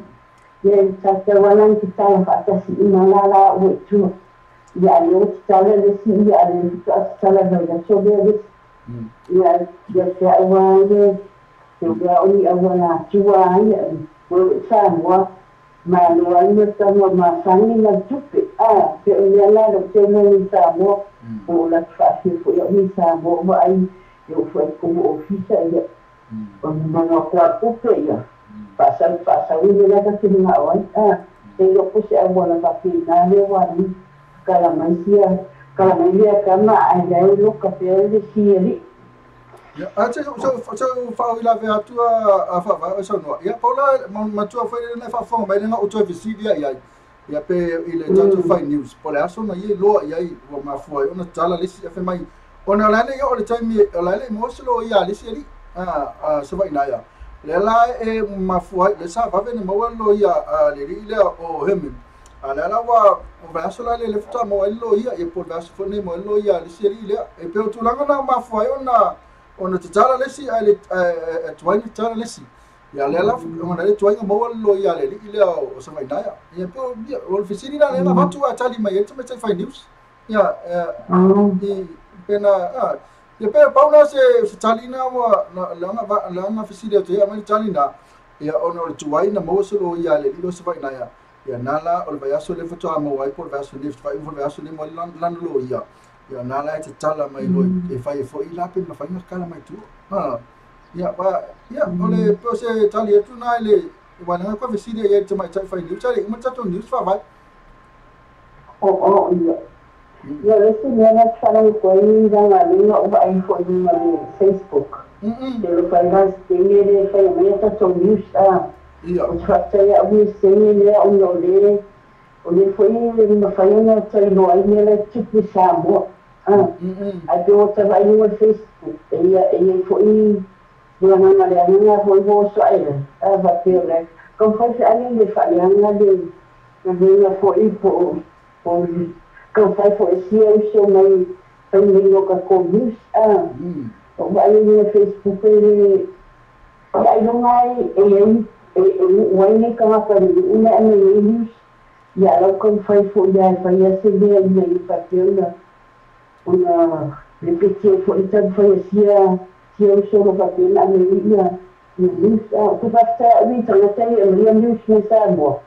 ia tatau ala na tatala fa'atasi'ina la ua i tua ia le o tatala le si ia le tatala vai la so le ia ia te aua le te ua o ni aua la tua ia o sa mo ma lo ai le tanga ma sangi na tupe a pe o ia la lo te mo ni sa mo o la fa fi fo ia ni sa mo ma ai yo fo ko ofisa ia o ni no kwa tupe ia pasa pasa wi le la ka te nga o a te lo puse aua la fa fi na le wa ni kala mai sia kala mai lia kama ai lai lo ka pe le sia li Ia, a te so fa ila ve atua a fa va so no. Ia paula matua foi le fa fo mai le o toe fesili ia. Ia pe i le tatou fai news. Po le aso na ia loa ia ua mafua ona tala le si mai. Ona la le o le taimi o la le mo se lo ia le si ali. A se vai na ia. Le la e mafua le sa va ve ne mo lo ia le li le o hemi. A le la ua o va so la le le futa mo lo ia e po va so fo ne mo lo ia le si ali le e pe o tulanga na mafua ona ona tatala le si a le tuai tala le si. Ia le la ona le tuai mo lo ia le li le o sa vai na ia. Ia pe o le fesili na le na vatu a tali mai e te mai fai news. Ia i pena ia pe pauna se tali na wa na langa fesili atu ia mai tali na ia ona o le tuai na mo se lo ia le li lo sa vai na ia. Ia nala o le vaiaso le fatoa mo ai po le vaiaso le fai mo le vaiaso le mo lan lo ia. Ia nala e te tala mai lo e fai e foi la pe ma fai na kala mai tu. Ia ba ia o le po se tali atu na le wa na ko fesili ia te mai tai fai news ale uma tatou news fa vai. O ia. Ia le se mea na tala ko i ranga le o ai fo i ma le Facebook. Te lo fai na se le fai mai tatou news a. Ia. O te ia o se le o no le o le foi ma fai na tai no ai le tupu Samoa. A do te vai no Facebook ia e foi na na le na foi mo so ai a va pe le ko fai se ale le fa le na le na foi po po ko fai foi si eu so mai fai no ka ko news a o vai no Facebook le ai no mai e e wai ka ma fa una na news ia lau ko fai foi ia fai ia se le nei fa pe na una le petit foi ta fai sia si eu sou uma pena minha news a tu vai estar vi tá tem a news no Samoa.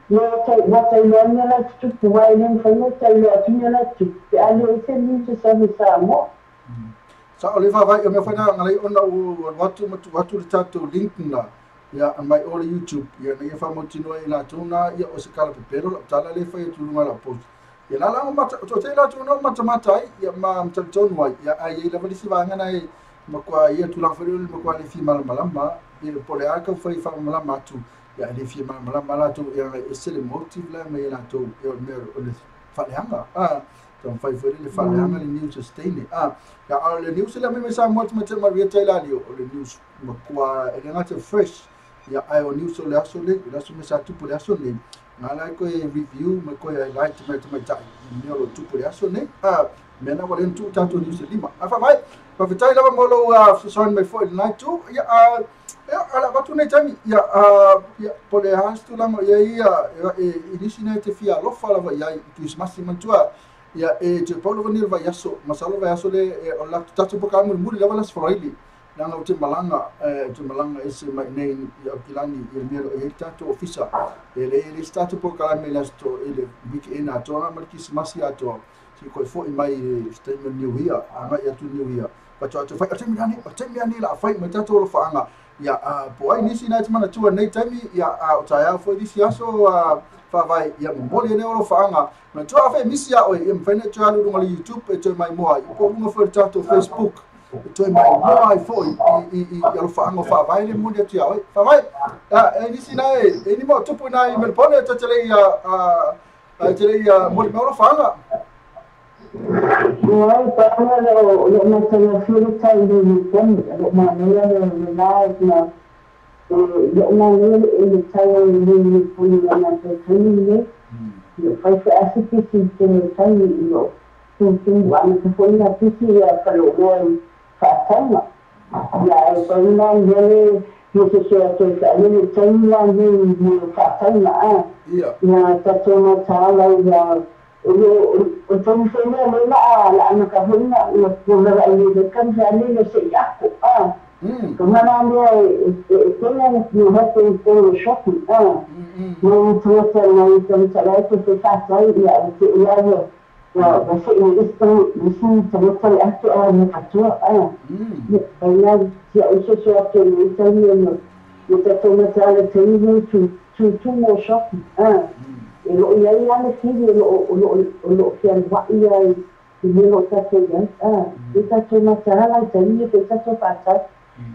E eu botei no na tu vai nem foi no tai lo tinha na tu ali esse news sabe Samoa. Sa o le fa vai o me foi na ngai ona o watu watu le tatou link na ia mai o le YouTube ia na ia fa mo tino i la tuna ia o se kala pepero la tala le fai tu lunga la post. Ia la la mata to te la tuna mata mata ai ia ma mtalitonu ai ia ai la valisi va ngana ai ma kwa ia tu la fai ma kwa le fi malamalama ia po le aka fai fa malamalama tu ia le fi malamalama la tu ia e se le motive la me la tu ia me o le fa le anga a to fai fai le fa le anga le news sustain a ia o le news la me me sa mo te Maria Taylor o le news ma kwa e ngata fresh ia ai o news o le aso le la so me sa tu po le aso le na la ko e review ma ko e like me te mai tai me o tu po le aso ne a me na wale tu tatou news lima a fa vai pa fitai lava mo lo a so mai foi night tu ia a ala watu nei tami ia ia po le has tu lama ia ia e inisi nei te fia alofa lava ia i Krismasi mantua ia e te paulo vanil vai aso masalo vai aso le o la tatou po ka muri lava las froili nanga o te malanga ese mai nei ia kilani i mero e tatou ofisa e le le tatou po ka me las to e le weekend atoa ma Krismasi atoa si ko foi mai statement new year anga ia tu new year pa to fai o te mi ani la fai mai tatou lo faanga ia po ai nisi na te mana tua nei taimi ia o taia foi nisi aso fa vai ia momoli ne o lo faanga ma tua fe misi ia oi e mfai ne tua alu lunga le YouTube e toe mai moa i po lunga foi tatou Facebook e toe mai moa i foi i lo faanga fa vai le moni atu ia oi fa vai e nisi na e ni mo tupu na i Melbourne te tele ia a tele ia moli me o lo faanga. Ai para lo ma te filo tai le pon lo ma ne le na na lo ma ne le tai le pon na te tuni ne lo fai fa asi ti te tai lo tu tu wa na te foi na ti ya fa lo lo fa tama ya e pa na ne yo se se te fa le tai na ne fa tama a ya ta to na ta la ya o tonu whenua mai maa la ana ka hoina ua pōlara ai le kan whea le se i ako a. Ka mana mea e tēnā no hate i tō shopping a. No tōta no i tō lai te whātai ia o te ua wa wa se i isto nisi tōta le atu a me katoa a. Pai tia o se so atu i tō no no te tōna tāle te iwi tu mō shopping a. E lo ia ia le fili lo lo fia wa ia I mea o tatou i ai, e tatou mataala i taimi ia pe tatou fa'atau.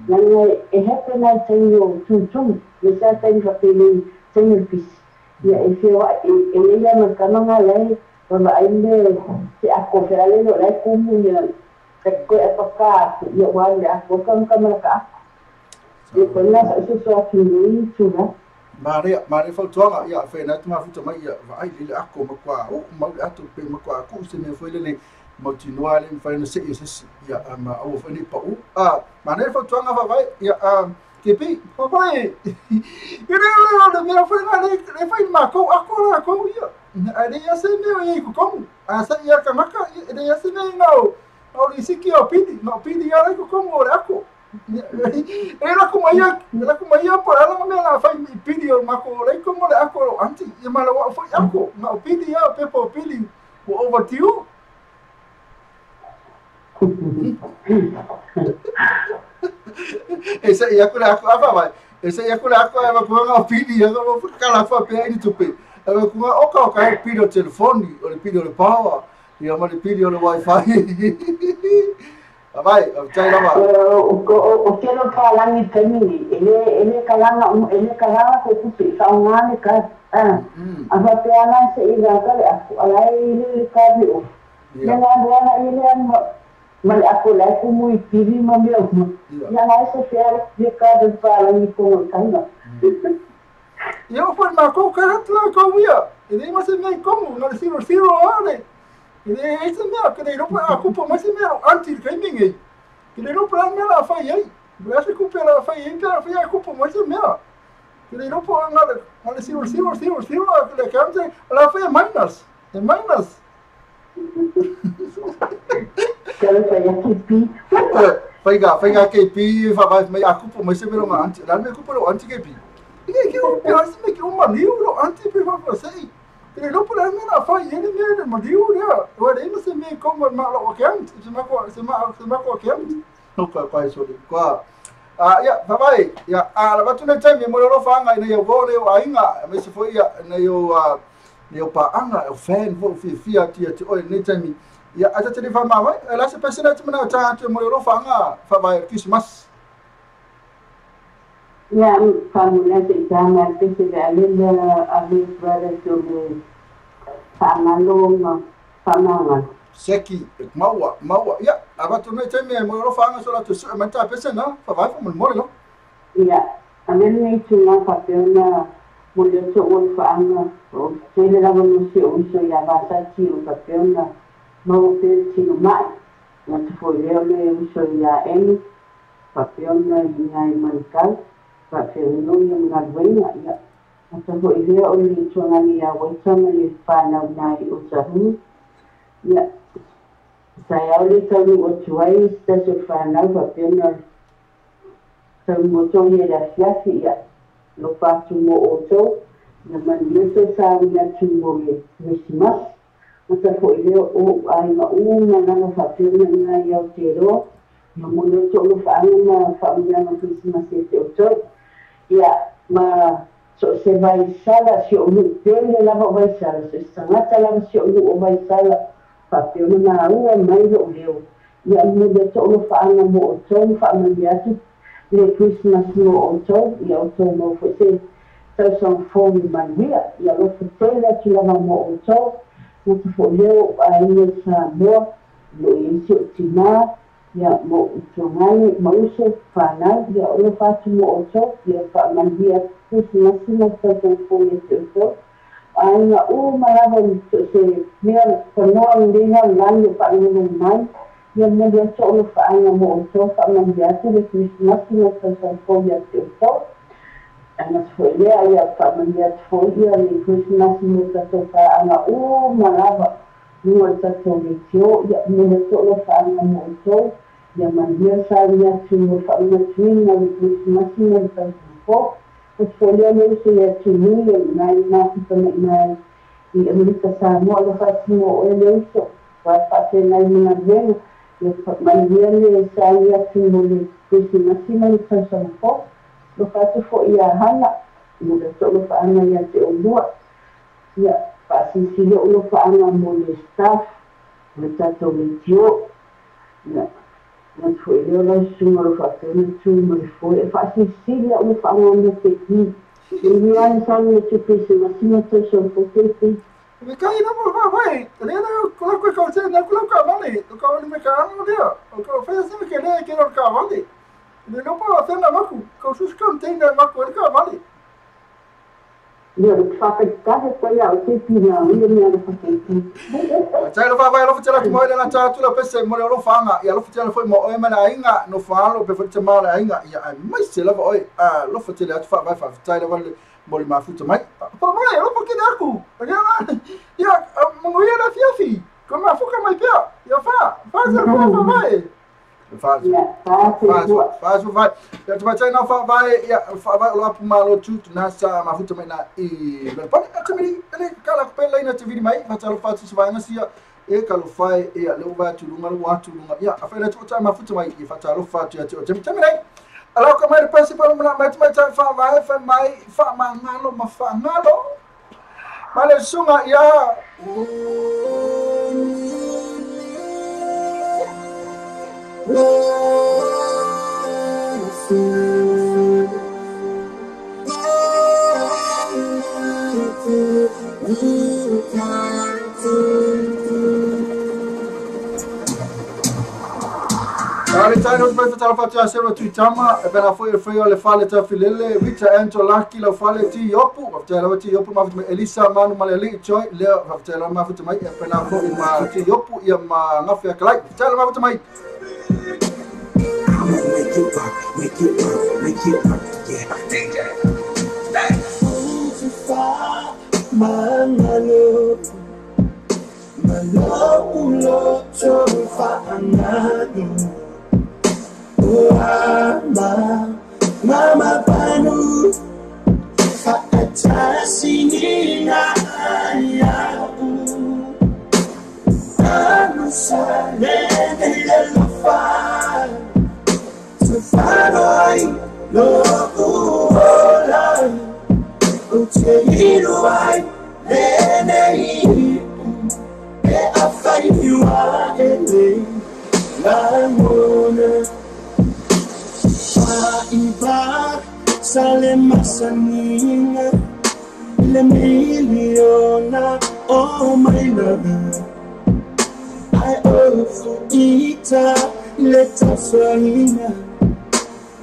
Leaga e happen lava i taimi o tutumu, aemaise lava taimi fa'apelei taimi o le pisi. Ia e feoa'i e i ai lava ma le tama lena o la e vaavaai le se ako fealele o la e kumu ia toe apakā atu ia ua alu i le ako ai kamukama la ka ako. Ia pau lena sa'u soso atu i lenei itulā. Maria, Maria fautuaga, ia whaina atu mafuta mai ia vaai le le ako ma kua o mau le ato pe ma kua ku se mea foi le mautinoa le mafai ona se'i e se isi ia ma aua foi nei pa'u. Ma nei fautuaga faavae ia KP faavae ia le le mea foi lena le fai makou ako lakou ia ae leai lava se mea o i ai i totonu a sa'i lava le tagata ia e leai lava se mea na o le isiki o pili na o pili lava la i totonu o le ako. E lako mai ia, e lako mai ia po o le a lana mea o le a fai i pili o makou o la i totonu o le ako o lou aunty ia ma lou a'u foi ako na o pili lava o pepa o pili ua overdue. E seʻi aku le ako a faavae e seʻi aku le ako ae avatu o pili ia kala atu faapea i ni tupe avatu oka oka e pili o telefoni o le pili o le power ia ma le pili o le wifi. Faavae faafetai lava. O tele o palagi i le taimi lenei, e le e le kalaga e le kalaga kou tupe i faaaoga le card. A faapea la seʻi lata le afu a la e ili le card i ofi. Ia na alu lava ia lea ma le afu o la e kumu i pili ma mea uma. Ia la e sefea le card o le palagi i totonu o le taga. Ia o foi makou kai atu lakou ia e leai ma se mea i komu na o le silosilo lava le e leai se mea ke le iloa a kupu mai se mea lou aunty i le taimi lenei ke le iloa po o le a le mea o le a fai ai po o le a se tupe o le a fai ai pe a fai a kupu mai se mea ke le iloa po o na o le silosilo silosilo a le account o le a fai e minus e minus. Talofa ia KP. Faiga, faiga KP faavae mai a kupu mai se mea lona aunty. O le a le mea e kupu ai lou aunty KP? Ia ke o pe a se mea ke o maliu lou aunty pe faafuasei. Ke le iloa po o le a le mea o le a fai i ai le mea le maliu lea. Aua e leai ma se mea e komo i le ma lou account, se matou account. No ka pai sorry. Kua ia faavae ia a lava atu nei taimi e momoli alofa ina ia uo nei o aiga aemaise foi ia nei o nei o paaga o fan foi o fiafia atu ia te oe i lenei taimi. Ia ae ta te le faamavae, e le a se pese lea e te manao e tā atu e momoli alofa faavae o le Kerisimasi. Ia, faamuli atu i tā mai pese le ale lea ave brother to le faamalo ma faamagalo. Seki, maua, maua, ia, avatu lenei taimi e momoli alofa so latou sue mai tā pese na, faavae faamolemole lava. Ia, ave lenei itulā faapea ona momoli atu o'u alofaaga o tele lava mo si o'u uso ia Vasati o faapea ona maua pea le tino ma'i, gata foi lea o le uso iā Amy, faapea ona i ina i Manukau, faafeagai ia ma galuega, ia, gata foi lea o le tuagani iā Waita ma le fanau ina i Otahuna, ia, taeao lea taunuu atu ai se tasi o fanau faapea ona taunuu atu au ia i le afiafi, ia, alofa atu mo outou, ia manuia toe sauni atu mo le Kerisimasi. Gata foi lea o o'u aiga uma lava faapea ona ina i Aotearoa, ia momoli atu o'u alofaaga ma faamanuiaga o Kerisimasi ia te outou. Ia, ma so o se vaisala, si o'u nuu pele lava o Vaisala, so o se tagata lava si o'u nuu o Vaisala, faapea ona maua mai lo'u leo. Ia momoli atu o'u alofaaga mo outou ma faamanuia atu le Kerisimasi mo outou, ia outou maua foi se tausaga fou i manuia. Ia alofa tele atu lava mo outou. Gata foi lea o o'u aiga i Samoa, o lo o i ai si o'u tinā, ia, ma o'u tuagane, ma uso, fanau, ia, alofa atu mo outou, ia faamanuia atu Kerisimasi ma le tausaga fou ia te outou. O aiga uma lava i so o se mea fanua lelei lalolagi o faalogologo mai, ia momoli atu o'u alofaaga mo outou, faamanuia atu le Kerisimasi ma le tausaga fou ia te outou. Ae gata foi lea, ia faamanuia atu foi ia le Kerisimasi mo tatou paaga uma lava luga o le tatou leitio, ia momoli atu o'u alofaaga mo outou, ia manuia sauni atu mo le faamanatuina o le Kerisimasi ma le tausaga fou. Gata foi lea le uso ia Tului o ina i mafuta mai ina i Amerika Samoa, alofa atu mo oe le uso, aua e faafeagai ma galuega, ia manuia le sauni atu mo le Kerisimasi ma le tausaga fou. Alofa atu foi iā Hana, momoli atu o'u alofaaga ia te oulua. Ia faasilisili o'u alofaaga mo le staff. Le tatou leitio ia na foi lea o lau susuga o lo o faapea ona tu ma le foe e faasilisili au le faaaoga mea peki le lea e sau le tupe i se masina tausaga fou peipei. Me kai na mo va vai. Le na ko la ko ko se na ko ka mali. Ko ka me ka no dia. Ko fe se me ke le ke no ka mali. Le no pa se na maku. Ko sus ka te na maku le ka mali. Ia le whakaitahe koe au te pina o ia mea na whakaiti. Tai lo vai lo fitela mo le na ta tu la pese mo le lo fanga ia lo fitela foi mo oi mana ainga no falo pe foi te mala ainga ia ai mai se lava oi a lo fitela atu fa vai fa tai la vale mo le mafuta mai pa mai lo porque de aku ia mo ia na fiafi ko ma fuka mai pia ia fa fa se fa vai fa fa vai ia tu vai na fa vai ia fa vai lo apu malo tu na sa mafuta mai na i pa a te ele kala ko pela ina te viri mai fa talo fa tu se vai ngasia e ka lo fai e le va tu lunga lo atu lunga ia a fa le tu ta mafuta mai i fa talo fa tu ia te te mai ala ko mai pesi pa mai mai ta fa vai fa mai fa mangalo ma fa ngalo male sunga ia Ale tai no pe tala fatia se ro tuitama e bena foi foi le fale ta filele Rita Antolaki la fale ti yopu ta la ti yopu ma Elisa manu maleli choi le ta la ma mai e bena foi ma ti yopu ia ma ngafia klai ta la ma mai. I'ma make it work, make it work, make it work, yeah. DJ, Mama panu fa'atasini na ia'u anu sa lene le lofa tufano ai lo'u ola o te ilu ai lene i'u e afaiua e lagona. Iba sale masanina le miliona oh my lover I owe ita le taswina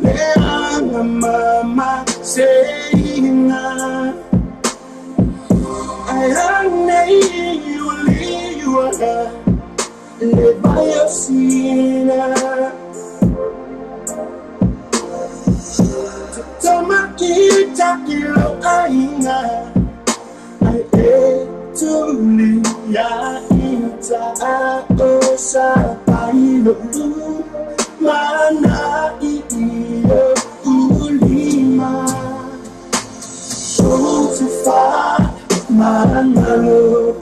le anga mama seina I ane you liwa le bayosina Kita kilo aina ai e tuli ya ita o sa pailo mana i o ulima o tu fa manalo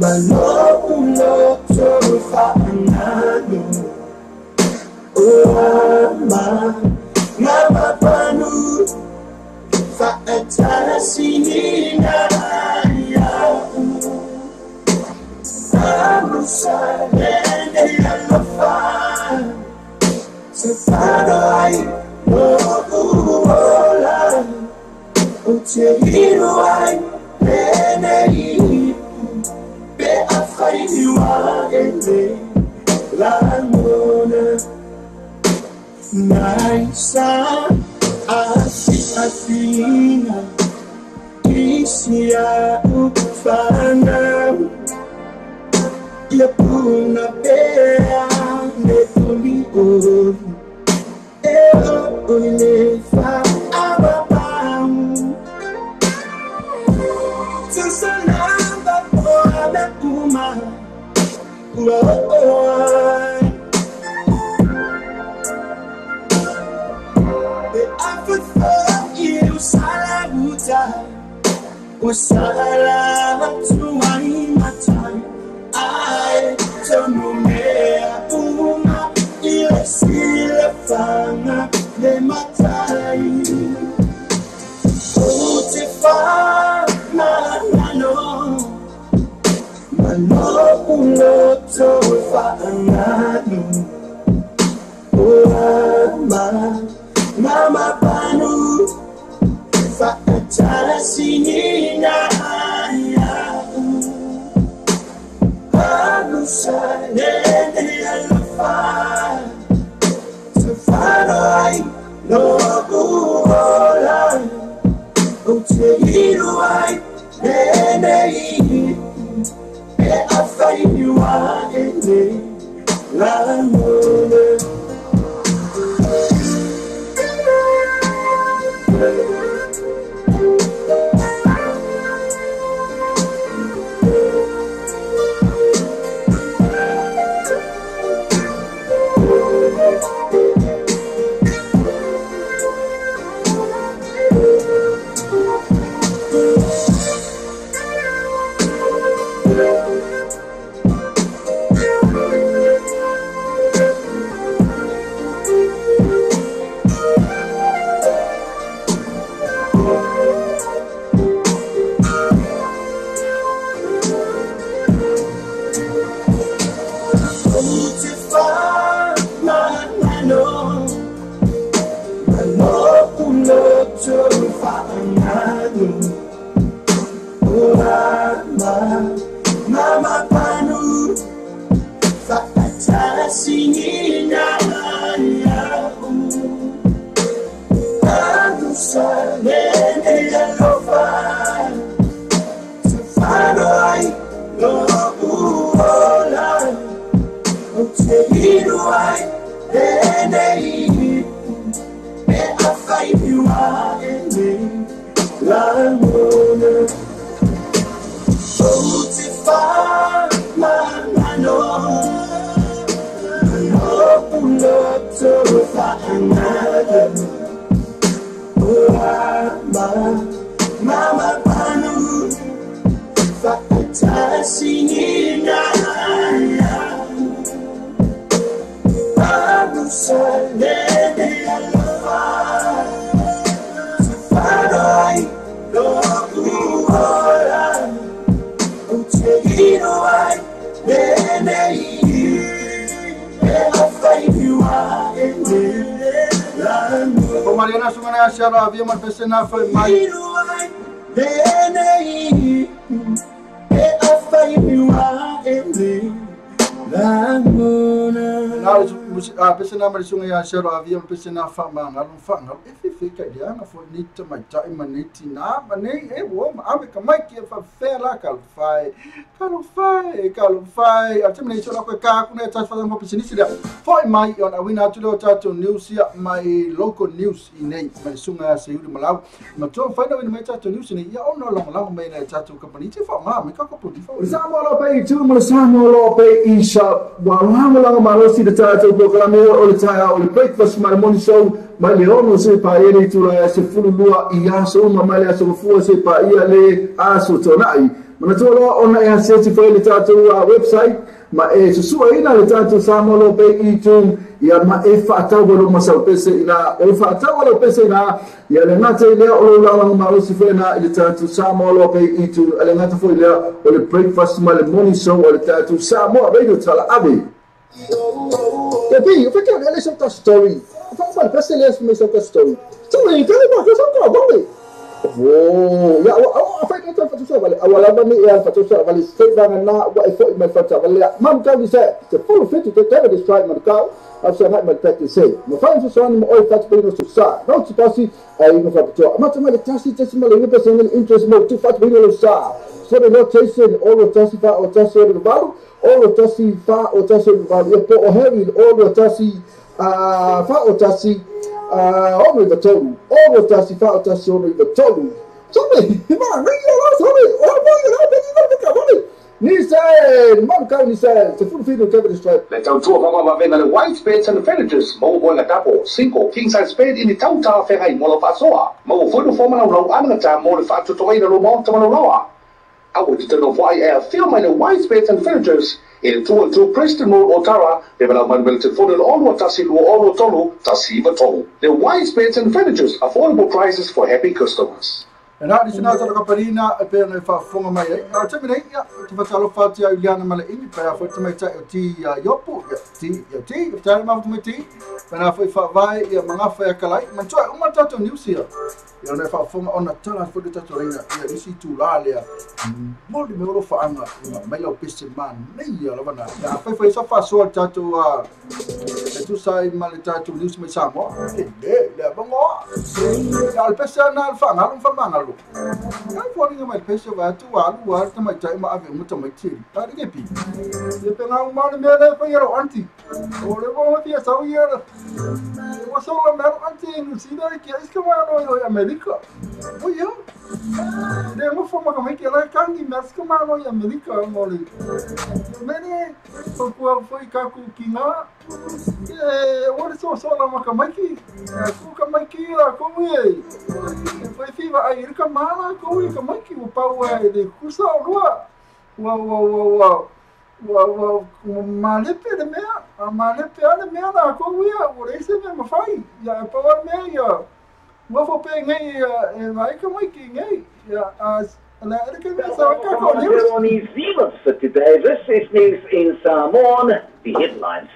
malo ulo tu fa analo o ama Mama panu fa'atasini na ia'u anu sa lene alofa se fano ai lo'u ola o te ilu ai lene i'u pe afaiua ele lagona. Naisa asi asina isia ufana ia puna pea le oli oli e ole fa abapau tusanamba poa uma oh. Usala tuai matai ai tonu mea uma ile sile fanga le matai o te fa na no malo ulo Fa'atasina Alusa lene alofa Te whano ai lo'u ola O te iru ai lenei E awhai niwa e nei Lagona. Pesena marisunga ya shero avia pesena fa ma ngalu fa ngalu e fe fe ka dia nga fo ni ta mai ta ma ni ti na ma nei e wo ma ame ka mai ki fa fe la ka fai ka lo fai ka lo fai a te nei so ko ka ku ne ta fa mo peseni sila fo mai on a wina tu lo ta to news ya my local news i nei marisunga se uri malau ma to fa na wina mai ta to news ni ya ono long long mai na ta to company ti fa ma me ka ko pu ti fa Samoa lo pe tu ma Samoa lo pe isa wa la ma lo si ta to programe o le taia o le breakfast ma le morning show ma le ono se pa ele tu la se fulu lua i aso ma ma le aso fua se pa ia le aso tonai mana tu lo ona e se ti foi le tatou website ma e susua ina le tatou Samoa lo pe i tu ia ma e faatau lo masau pese ina o faatau lo pese ina ia le ngata ile o la la ma lo si foi na le tatou Samoa lo pe i tu le ngata foi le o le breakfast ma le morning show o le tatou Samoa radio tala ave. Baby, eu falei, olha essa story. Eu falei, mano, presta atenção nessa story. Story, cara, mano, eu só vamos. Oh, ya, eu falei, então, faço só, vale. Eu lava me, eu faço só, vale. Sei lá na, eu foi me faço, vale. Mam, cara, disse, se for feito, te deve destroy, mano, cara. Eu só não me pede sei. Mas faz só não oi faço bem no sa. Não se passe aí no faço. Mas mas tasi tasi mas ele pensa no interest mo tu faço bem no sa. So the rotation all rotation fa rotation no valo, all rotation fa rotation no valo. E po o heavy all rotation fa rotation ono i tolu. All rotation fa rotation ono i tolu. Sorry, man, sorry. Oh, boy, ni se man ka ni se te full feed Kevin Stripe. Le tautua mama vavena le white beds and furnitures mo boy tapo 5 king size bed in tauta ferai mo lo fasoa mo foi no forma no anga ta mo le fatu to ina lo mo ta no loa. Awe te no foi e film le white beds and furnitures in 212 Preston Road Otara le bela man bel telefone ono tasi lo ono tolu tasi va tolu. The white beds and furnitures, affordable prices for happy customers. E na li sina tala kapalina e pe na faafofoga mai ai. A o taimi nei, ia, te fatalofa atu iā Iuliana ma le imi, pe a foi tamaitai o ti Iopu, ia, ti, ia ti, fetaina mafuta mai ti, pe na foi faavae, ia magafa ia kalai, manatua e uma le tatou niusi ia. Ia ona e faafofoga ona tala atu foi le tatou laina, ia isi itulā lea, moli me olo faaga, ia mai lau pese manaia lava na. Ia afai foi sa faasoa le tatou e tusa ai ma le tatou niusi mai Samoa, e le, le avagoa. Ia o le pese ana le faagalo ma faamagalo. Ai foliga mai le pese o atu alu a le tamaitai ma ave uma tamaiti. A le kepi. Ia pe ngau ma le mea le whai aro anti. O le mo fia sau ia. Ua sola mea aro anti e New Zealand ki iska ma no i Amerika. O ia. Le mo fo maka mai ki la kangi mea ska ma no i Amerika mo le. Mene o kua foi ka ku ki ngā. E o le so sola maka mai ki. Ku ka mai ki la ko e. Foi fiva ai i ka mala ko i ka mai ki o pau e le kusa o lua. Ua ua ua ua ua ua malepe le mea, a malepe a le mea na ko ia, ua le se mea mawhai, ia e pau a le mea ia, ua fo pe ngai e mai ka mai ki ngai, ia a la e ke mea sa ka ko news. New Zealand for today. This is news in Samoan, the headlines.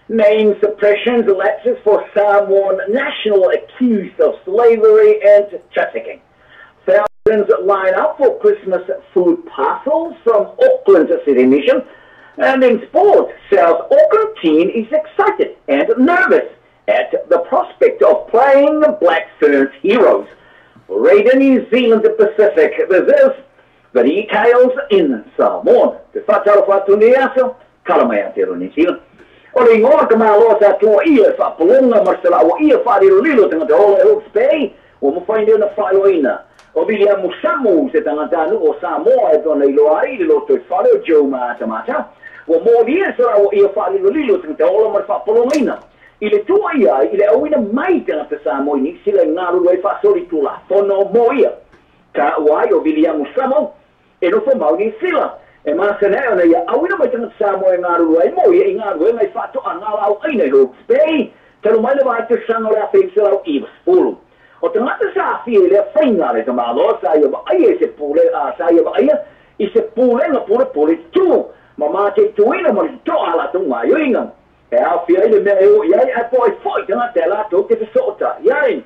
Name suppressions lapses for Samoan national accused of slavery and trafficking. Thousands line up for Christmas food parcels from Auckland City Mission. And in sport, South Auckland team is excited and nervous at the prospect of playing Black Ferns Heroes. Radio New Zealand Pacific, this is the details in Samoan. Te whataro whātune aso, karamai Aotearoa New Zealand. O le ingoa ka māloa sa tua ia whaapolonga marsala ua ia whaarilolilo tangata hola e Hawke's Bay, ua mawhai neo na whaioina. O William Musamu se tangata nu o Samoa e tōna iloa ai le loto i whare o Joe Matamata. Ua mōria sa ua ia whaarilolilo tangata hola mar whaapolongaina. I le tua ia i le auina mai tangata Samoa i Niu Sila i ngā rulu ai whaasori tūla fono mo ia. Ka ua ai o William Musamu e nofo mau Niu Sila. E māsana e ona ia auina mai tangata Samoa e ngā rulu ai mo ia i ngā ruenga i whaatoa ngā lau aina i Hawke's Bay. Talu mai le vai te sanga o le awhi se lau iwa spulu. O tangata sa awhi e lea whainga le tamaloa sa ia wa aia i se pule, sa ia wa aia i se pulenga pule pule tū. Ma mā te tuina ma le toa la tunga ioinga. E awhi ai le mea e o iai ai po e foi tangata e lātou te whesota. Iai,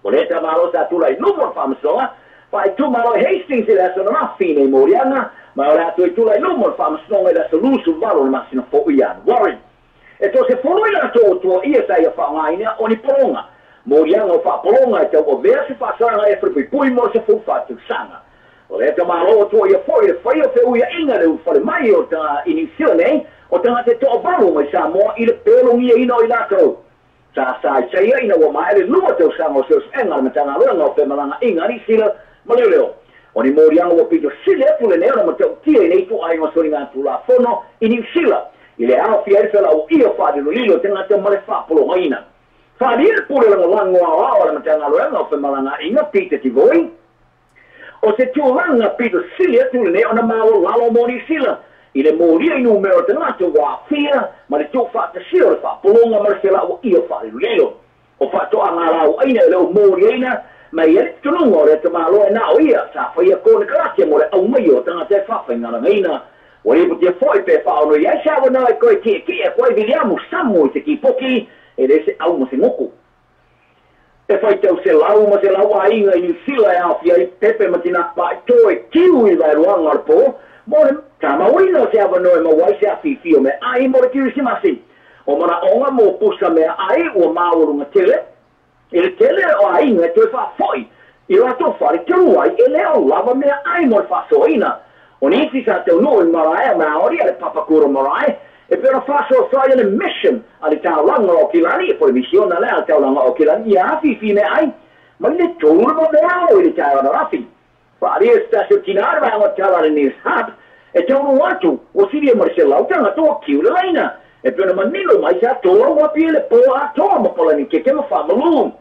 o le tamaloa sa tula i lumo whaamasoa, pa e tūmaro Hastings i le aso na mawhine i Morianga, ma o le atu i tula i lumo whaamasoa i le aso lusu valo na masina fo ian Warren. E tō se fono i lātou o tua ia sa ia whaangaina o ni poronga. Morianga o whaapolonga e tau o vea se whaasanga e whripui pui mo se fūwhātu sanga. O le tamalo o tua ia foi le whai o fe uia inga le uwhare mai o tanga i New Zealand nei, o tanga te toa valu mai Samoa i le pelongia ina o i lātou. Sa sa i saia ina ua mai le lua tau sanga o seus enga le matanga loanga o whemalanga inga ni sila ma leo leo. O ni morianga ua pito sile atu le neo na matau tia i nei tu ai ngā sori ngā tūla fono i New Zealand. I le ao fia e o ia whaarilo lilo tanga te mare whaapolonga ina. Whaari le pule lango lango ao ao le matanga loanga o whemalanga inga Peter Tivoi. O se tūlanga pito sile atu le neo na mālo lalo mo New Zealand. I le mōria i numero te ngāte wā whia, ma le tō whātasia o le whaapolonga ma le whia ua ia whaarilo lilo. O whaatoa ngā rau aina e leo mōria ina, ma ia le tununga o le te mālo e nā o ia, sa whaia kōne karatia mo le au mai o tangata e whawhaingaranga ina. O le putia foi pe whaono i ai sawa nā e koe ki e koe Viliamu Samu i te kipoki, e le se au mo se ngoko. E whai tau se lau ma se lau a inga i New Zealand e awhia i pepe ma tina pae toe kiu i wairoanga le pō, mo le tamawina se awanoe ma wai se awhiwhio me ai mo le kirisimasi. O mana onga mo pusa mea ai ua māorunga tele, e le tele o a inga e toe whaafoi, i rato whare teru ai e leo lava mea ai mo le whaasoina. O nisi sa te unui marae a Māori a le Papakura marae, e pera whaasoa sai le mission a le taulanga o Kilani, e po le misiona le a le taulanga o Kilani, ia awhiwhi mea ai, ma le tōru mo mea o i le tauranga rafi. Whaari e stasio tinara wā tala News Hub, e taunu atu, o siria ma le se lautanga toa kiu le laina, e pera manino mai sa tōra wapi le pō atoa ma polani keke ma whaamalu.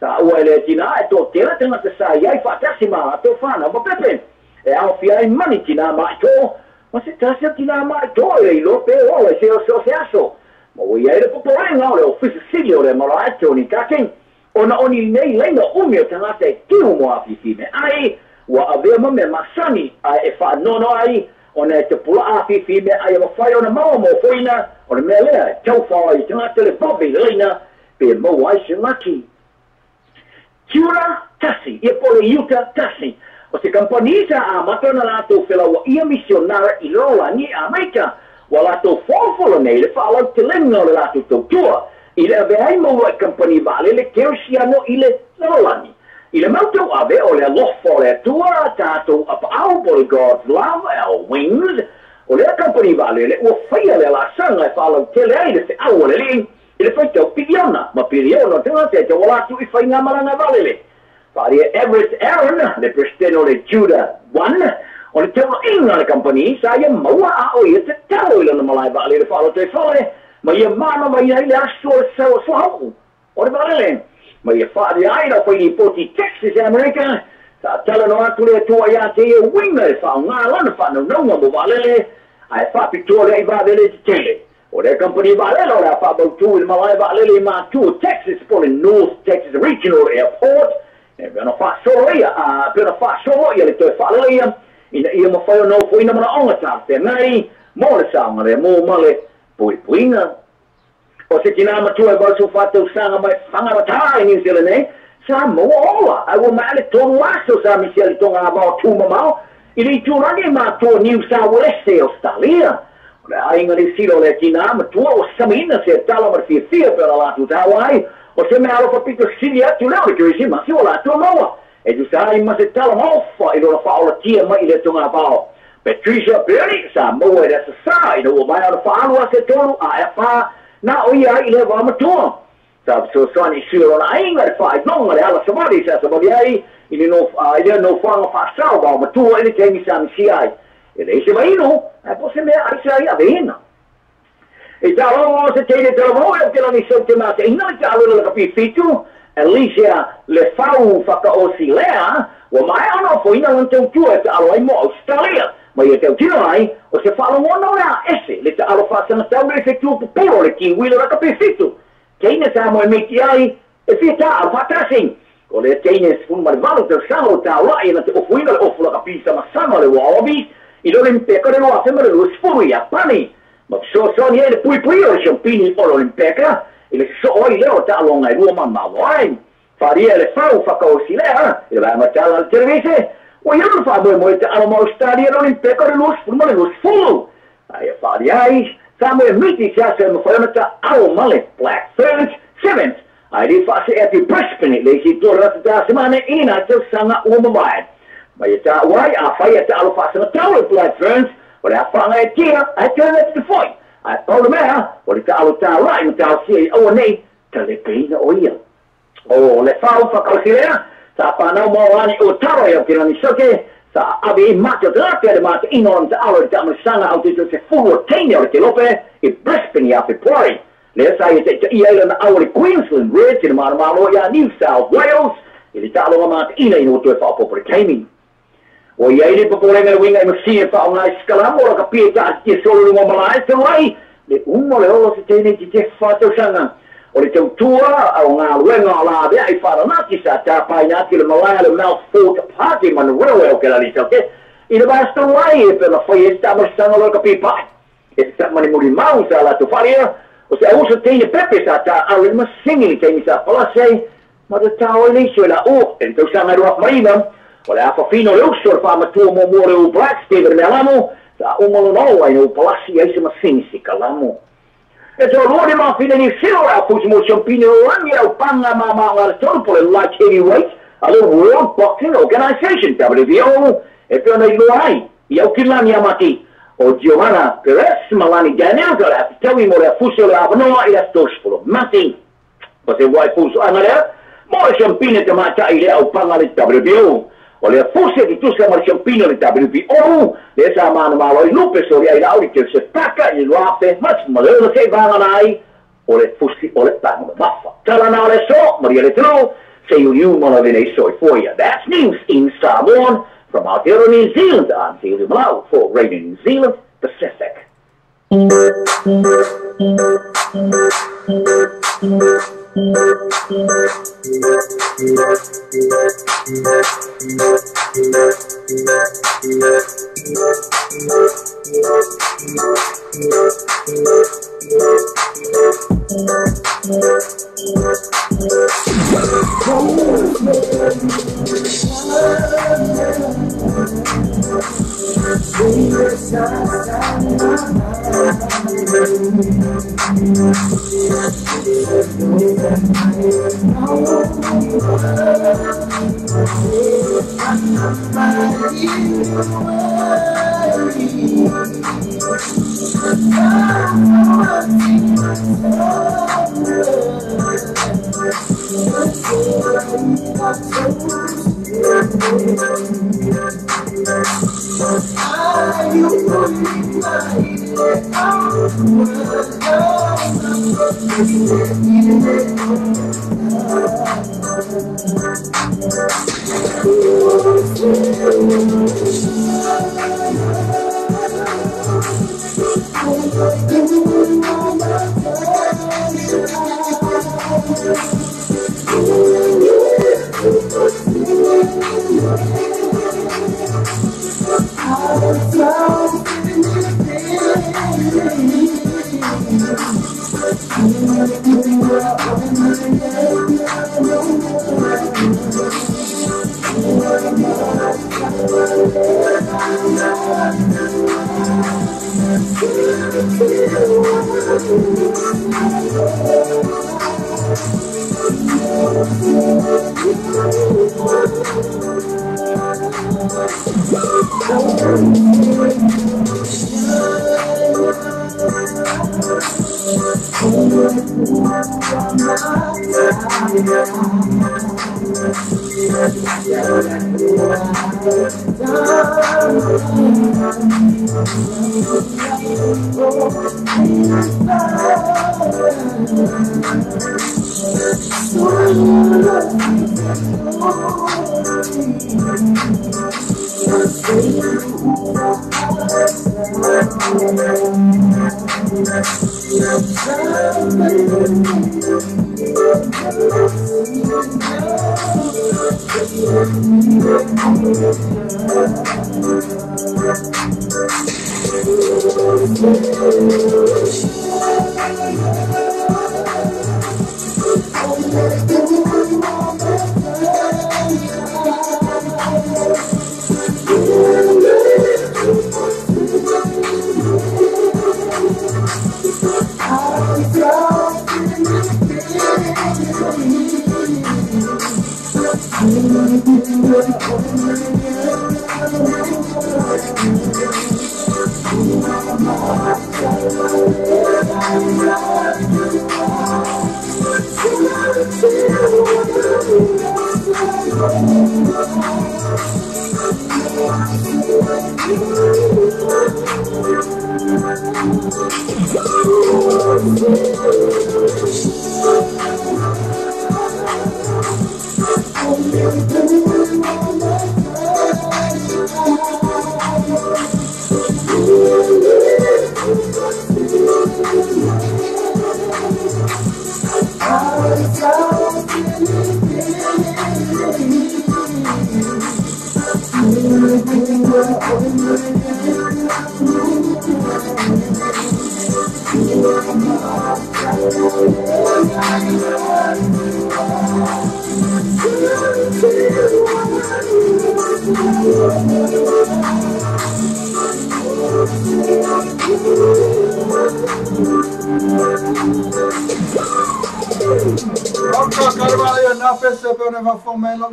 Ta ua e le tina e tō tera tangata sa iai whaatasi ma ato whānau ma pepe. E ao whia ai mani tina mai tō, ma se tasi tina mai tō e ilo pe o e se o se o se aso. Ma ua ia le poporenga o le ofisa sili o le marae Tony Kaking, Ona oni nei laina umi o tagata e tiu mo afifi me ai, ua avea ma mea masani ae e faanono ai, ona e tapula'a afifi me ai e mafai ona maua mo foina, o le mea lea e taufao ai i tagata le vave i le laina, pe maua ai se laki. Tiura tasi, ia po le iuta tasi. O se kampani sa amata ona latou felauaʻia misionara i lalolagi e Amerika, ua latou folofolo nei le faalautelega o le latou tautua i le avea ai maua i kampani vaalele kerisiano i le lalolagi. I le mau tauave o le alofa o le Atua tatou apaau po le God's Love Our Wings, o lea kampani vaalele ua faia le alaasaga e faalautele ai le feau a le Alii i le faitau piliona ma piliona o tagata e tauala atu i faigamalaga vaalele. Faalia Everett Aaron, le Peresetene o le Judah One, o le taulaiga a le kampani sa ia maua a o ia tatalo i lona malae vaalele faalotoifale ma ia manavaina ai le aso o le suauu o le vaalele. Ma ia faalia ai lau failipoti Texas e Amerika, sa talanoa atu le Atua iā te ia uiga e faaaogā lana faanaunauga mo vaalele ae faapitoa lea i vaalele tetele. O lea kampani vaalele o le a faamautū i le malae vaalele i Matua, Texas po o le North Texas Regional Airport, e pei ona faasolo ia, a pei ona faasolo ia le toe faaleleia ina ia mafai ona ofoina manaoga talafeagai mo le saogalemu ma le puipuiga. O se tinā matua e 84 tausaga mai Whangaratā i New Zealand nei, sa maua ola, ae ua maea le 3 aso sa misia le togavao tumamao i le itulagi e matua New South Walese Australia. O le aiga lesila o le tinā matua ua samiina se tala ma le fiafia pe ona latou taua ai, o se mea alofa pito sili atu lea o le Kerisimasi ua latou maua. E tusa ai ma se tala maofa i lona faaolatia mai i le togavao. Patricia Birnie sa maua i le aso Sa ina ua maea ona faaalu ase 3 ae 4 na o ia ai i le vā matua. Sa fesoasoani i sui o lona aiga le faailoga le ala savali sa savali ai i le nofoaga faasao vao matua i le taimi sa misia ai. E leai se vainu, ae po o se mea ai sa ia aveina. E taaloga o se teine talavou e o te lagi sau te mateina le taaloga le kapifitu, Alicia le fau whakaosi lea, ua maea ona ofoina lona tautua e taalo ai mo Australia. Ma ia tautino ai, o se faalogona o le a ese le taalo faasagatau le fetua popolo le kiwila lakapifitu. Teine sa moe miti ai, e fia taalo faatasi. O lea teine 18 tausaga o taulai na te ofoina le ofu lakapisamasama le Wallabies i le Olimpeka le 2020 i Iapani. Ma fesoasoani ai le puipuia o le siampini o le Olimpeka i le sosoo ai lea o taaloga e lua mamao ai. Faalia le fau whakaosi lea i le vaematala le televise, ua ia le faamoemoe taalo ma Australia le Olimpeka le 2020. Ae ia faalia ai, sa moe miti se aso e mafai ona taalo ma le Black Ferns Sevens. Ae le faasee atu i Brisbane i le isi tua rata tasimane i nā tausaga ua mamae. Ma ia tāua ai, a whai a taalo faasagatau le Black Ferns, o le afaga e tia, ae toe atu te foi. Ae pau le mea, o le taalo tālai ma taosia i aua nei, ta le peina o ia. O le fau whakausi lea, sa whanau mō o taro i au te rangi soke, sa ave i mate o te rate le mate ino ona taalo i tamasanga au te se fulu o teine o le te lope i Brisbane i a February. Lea sa ia te ia ila na au le Queensland Reds i le manamalo ia New South Wales i le taaloga mate ina i no toe whaopopo le taimi. O ia i le papolenga le winga i masia wha o ngai skalamo la ka pia ta tia solo lunga malae te lai le umo le olo se tēnei te te whātausanga. O le tautua o ngā luenga o la vea i wharanati sa tāpai nā te le malae le Mount Party Manuel o ke lani tauke. I le vāsta lai e pena whai e tamasanga loa ka pipai. E te tamani muri mau sa la tauwharia o se ausa teine pepe sa tā alu le masingi le teini sa palasei ma te tāo i leisio e la o e le tausanga rua marina. O le awhawhino le uso le whaamatua mō mō le o Black Stephen Mealamo sa umalono ai no palasi ai se masingi si kalamo. E tō loa le mawhina ni silo rau fusi mo champini o rangi au panga mā mā ngā tonu po le light heavyweight a le World Boxing Organization WBO e peo nei loa ai i au kilani amati o Giovanna Perez Malani Daniels o le apitawi mo le afusi o le awanoa i le tospolo mati. O te wai fusu anga lea mo le champini te mātai le au panga le WBO. O le afusi e tusa ma le champini o le WBO le sa mana malo i lupe so le ai lau i te se paka i luafe mas maleo se vanga nai o le fusi o le panga mafa. Tala na le so, Maria le tino, se iu mana vene soi foia. That's news in Samoan from Aotearoa New Zealand. I'm Celia Malau for Radio New Zealand Pacific.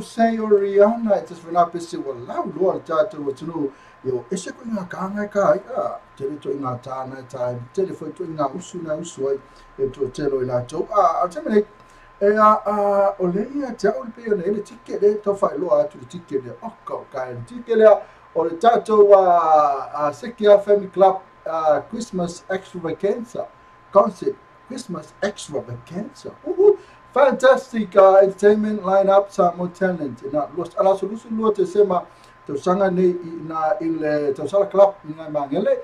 Say Rihanna, just when I busy well loud Lord to to yo ese ko nga ka ka tele to nga ta na ta tele fo to nga usu na usu e to telo ila to a tele e a o le ia ta o pe ne le ticket le to fa lo a to ticket le o ka ka ticket le o le ta to a Sekia Family Club Christmas extravaganza concert Christmas extravaganza. Fantastic entertainment lineup, Samoa talent. Na los ala solusi lo te sema te sanga nei na ile te sala club ngai mangele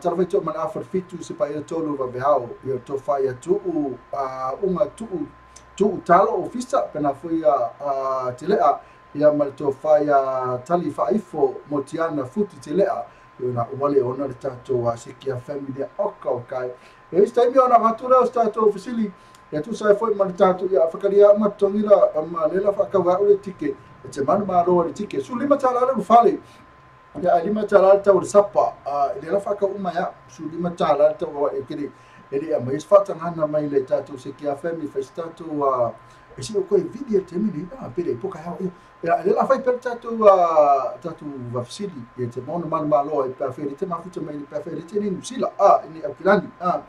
tarve to man afar fitu se pa e tolu va behao yo to fa ya tu unga tu Tuu Talo Ofisa pena foi a Telea ia ma le tofa ia Tali Faaifo Motiana Futi Telea ia na wale ona le tatou a Seki FM ia oka o kai. E isi taimi ona avatu lea o se tatou fesili ia tusa ai foi ma le tatou ia whakaria ma tongila ma lela whakau au le tike e te manu malo le tike. Su $5 le fale. Ia $5 le tau le sapa. Le la whakau uma ia su $5 le tau e kere. E le a mai whatangana mai le tatou Seki FM i whai tatou e si o koe video te mini a pere poka hao ia le la fai per tatou tatou vafsili e te mono manu malo e pa fere te mafuta mai pa fere te ni sila a ni aukilani a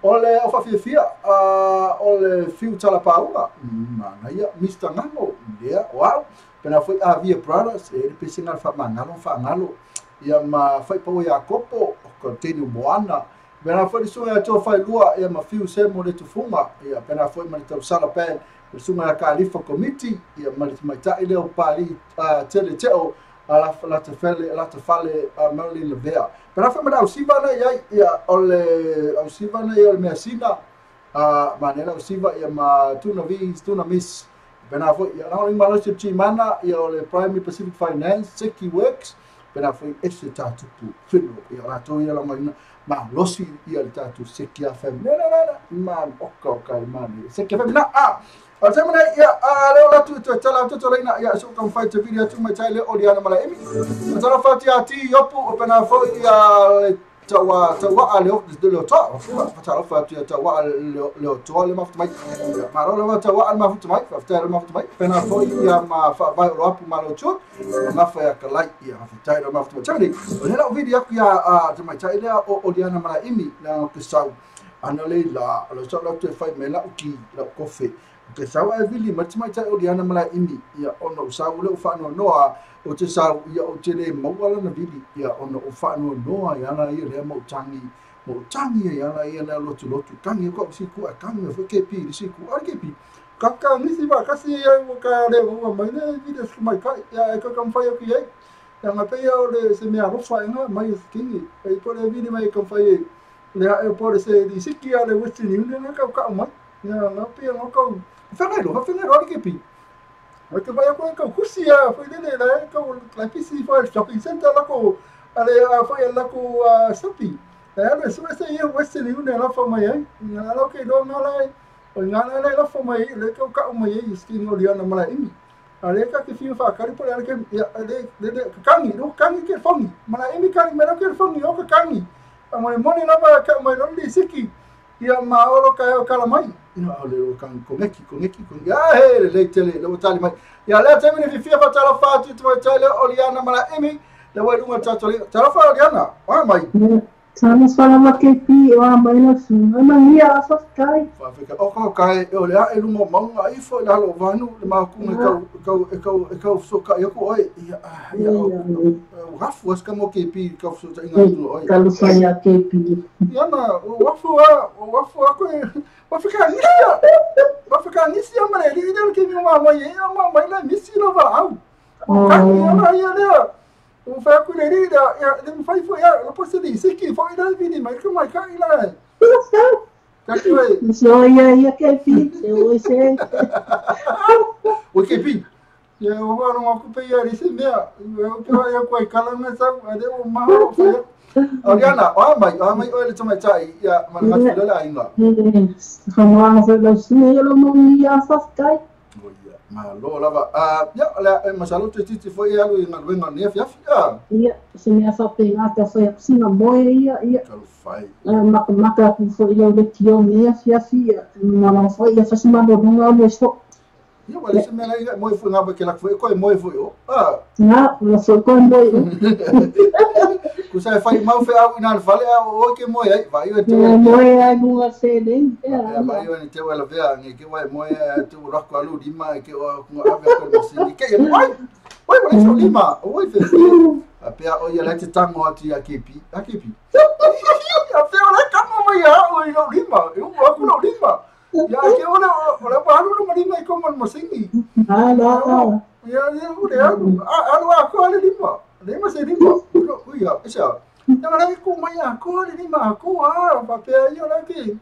ole o fafia ole fiu tala paunga mana ia Mr Ngango ia wow pena foi a via brothers e le pesinga fa mangalo fa ngalo ia ma fai pa ia kopo ko tenu moana pena foi sunga to fai lua ia ma fiu se mo le tufunga ia pena foi ma le tau sala pen sunga ka alifa committee ia ma le maitai leo pali tele teo ala la te fele la te fale Marilyn Lavea pena foi ma au siva na ia ia ole au siva na ia ole measina ma nela au siva ia ma tuna vi tuna miss pena foi ia na ma lo chi mana ia ole Primary Pacific Finance Seki Works pena foi ese tatupu filo ia la to ia la ma losi ia le tatu Seki FM na na na ma oka oka ma Seki FM na a o te mana ia a leo la tu te tala tu tala ia so kam fight video tu mai tele o liana mala emi tala fati ati yopu o pena foi ia le tawa tawa le de le to tala fati tawa le to le maft mai ma ro le tawa al maft mai fa le maft mai pena foi ia ma fa vai ro apu ma lo chu ma fa ia kalai ia fa tai ro maft mai tele o le la video ia a te mai tele o liana mala emi na ke sau ana le la lo sa la te fai me la ki la kofe ke sau e vili mai tai o liana mala imi ia ona o sau le o whanua noa o te sau ia o te le mauala na vili ia ona o whanua noa ia ana ia lea mau tangi ia ana ia lea lotu lotu tangi ko siku a tangi fo ke pi siku a ke pi kaka nisi ba kasi ia o ka le o mai le vili su mai ka ia e ka kam fai o ki ai ia nga pe ia o le se mea rofa nga mai skingi e po le vili mai kam fai le e po le se di siki a le Western Union ka ka mai ia nga pe nga ka Whangairo, ale ke pi. O te vai koe kau kusi a, whai lele, la kau la pisi whai shopping center lako, ale whai lako shopping. Ale so se ia Western Union la fa mai ai. Nga la ke do nga la, o nga la la fa mai le kau ka mai ai skin o liana mala imi. Ale ka ke fiu fa kari pole ale ke ia le le kangi, no kangi ke fongi. Mala imi kangi mera ke fongi o ka kangi. A mo moni la ba ka mai lo li siki. Ia ma olo ka o kala mai. Ia ole o kan kongeki ia he le tele le tali mai ia le tele ni fifia fa tala fa tu tu tele Oliana mala emi le wai lunga tatu le tala fa Oliana wa mai tala fa ma ke pi wa mai no su ma ia fa kai fa fa o ko kai o le e lunga maunga i fo la lo vanu le ma ku kau kau kau so ka ia ko oi ia ia o rafu as ka mo ke pi ka so ta inga tu oi tala fa ia ke pi ia na o wafu a ko Wafika nisi ya mare li ile ke mi mama ye mama mai la misi lo va au. Ka ni ya le. O fa ku le li da ya le fai fo ya lo posso di se ki fo ila vi ni mai ko mai ka ila. Ka ki wai. So ya ya ke pi se o se. O ke pi. Ya o va no ku pe ya ri se mea. O ke wa ya ko kala na sa ade o ma o fa. Oriana, o mai o le tama tai ia ma ngatu le la inga. Khamwa fa lo sine lo mo ia fa kai. O ia, ma lo lava. Ya la ma salo te titi fo ia lo inga wenga ne fia fia. Ia, se me fa pe ngata fa ia sina mo ia ia. Ka fai. Ma ma ka ku fo ia le tio me fia fia. Ma ma fo ia fa sima do nga mo so. Ia wale se mela ia mo fo nga ba ke la fo ko mo fo yo. Ah. Na, lo so ko mo. Ku sa fai mau fe au ina fale o ke mo ai vai o te mo ai mo se le ya vai o ni te wala vea ngi ke wai mo e tu ro ko alu lima ke o ku ave ko mo se ni ke wai wai wai so lima o wai fe a pe o ia le te tango ati a ke pi a ke pi a pe o le kamo mai a o ilo lima e o ku lo lima ya ke o le o le pa alu lima ko mo se ni ah la ya ya o le alu alu a ko le lima lima se lima uia esa na la ku mai a ko le lima ko a pa pe ia la ke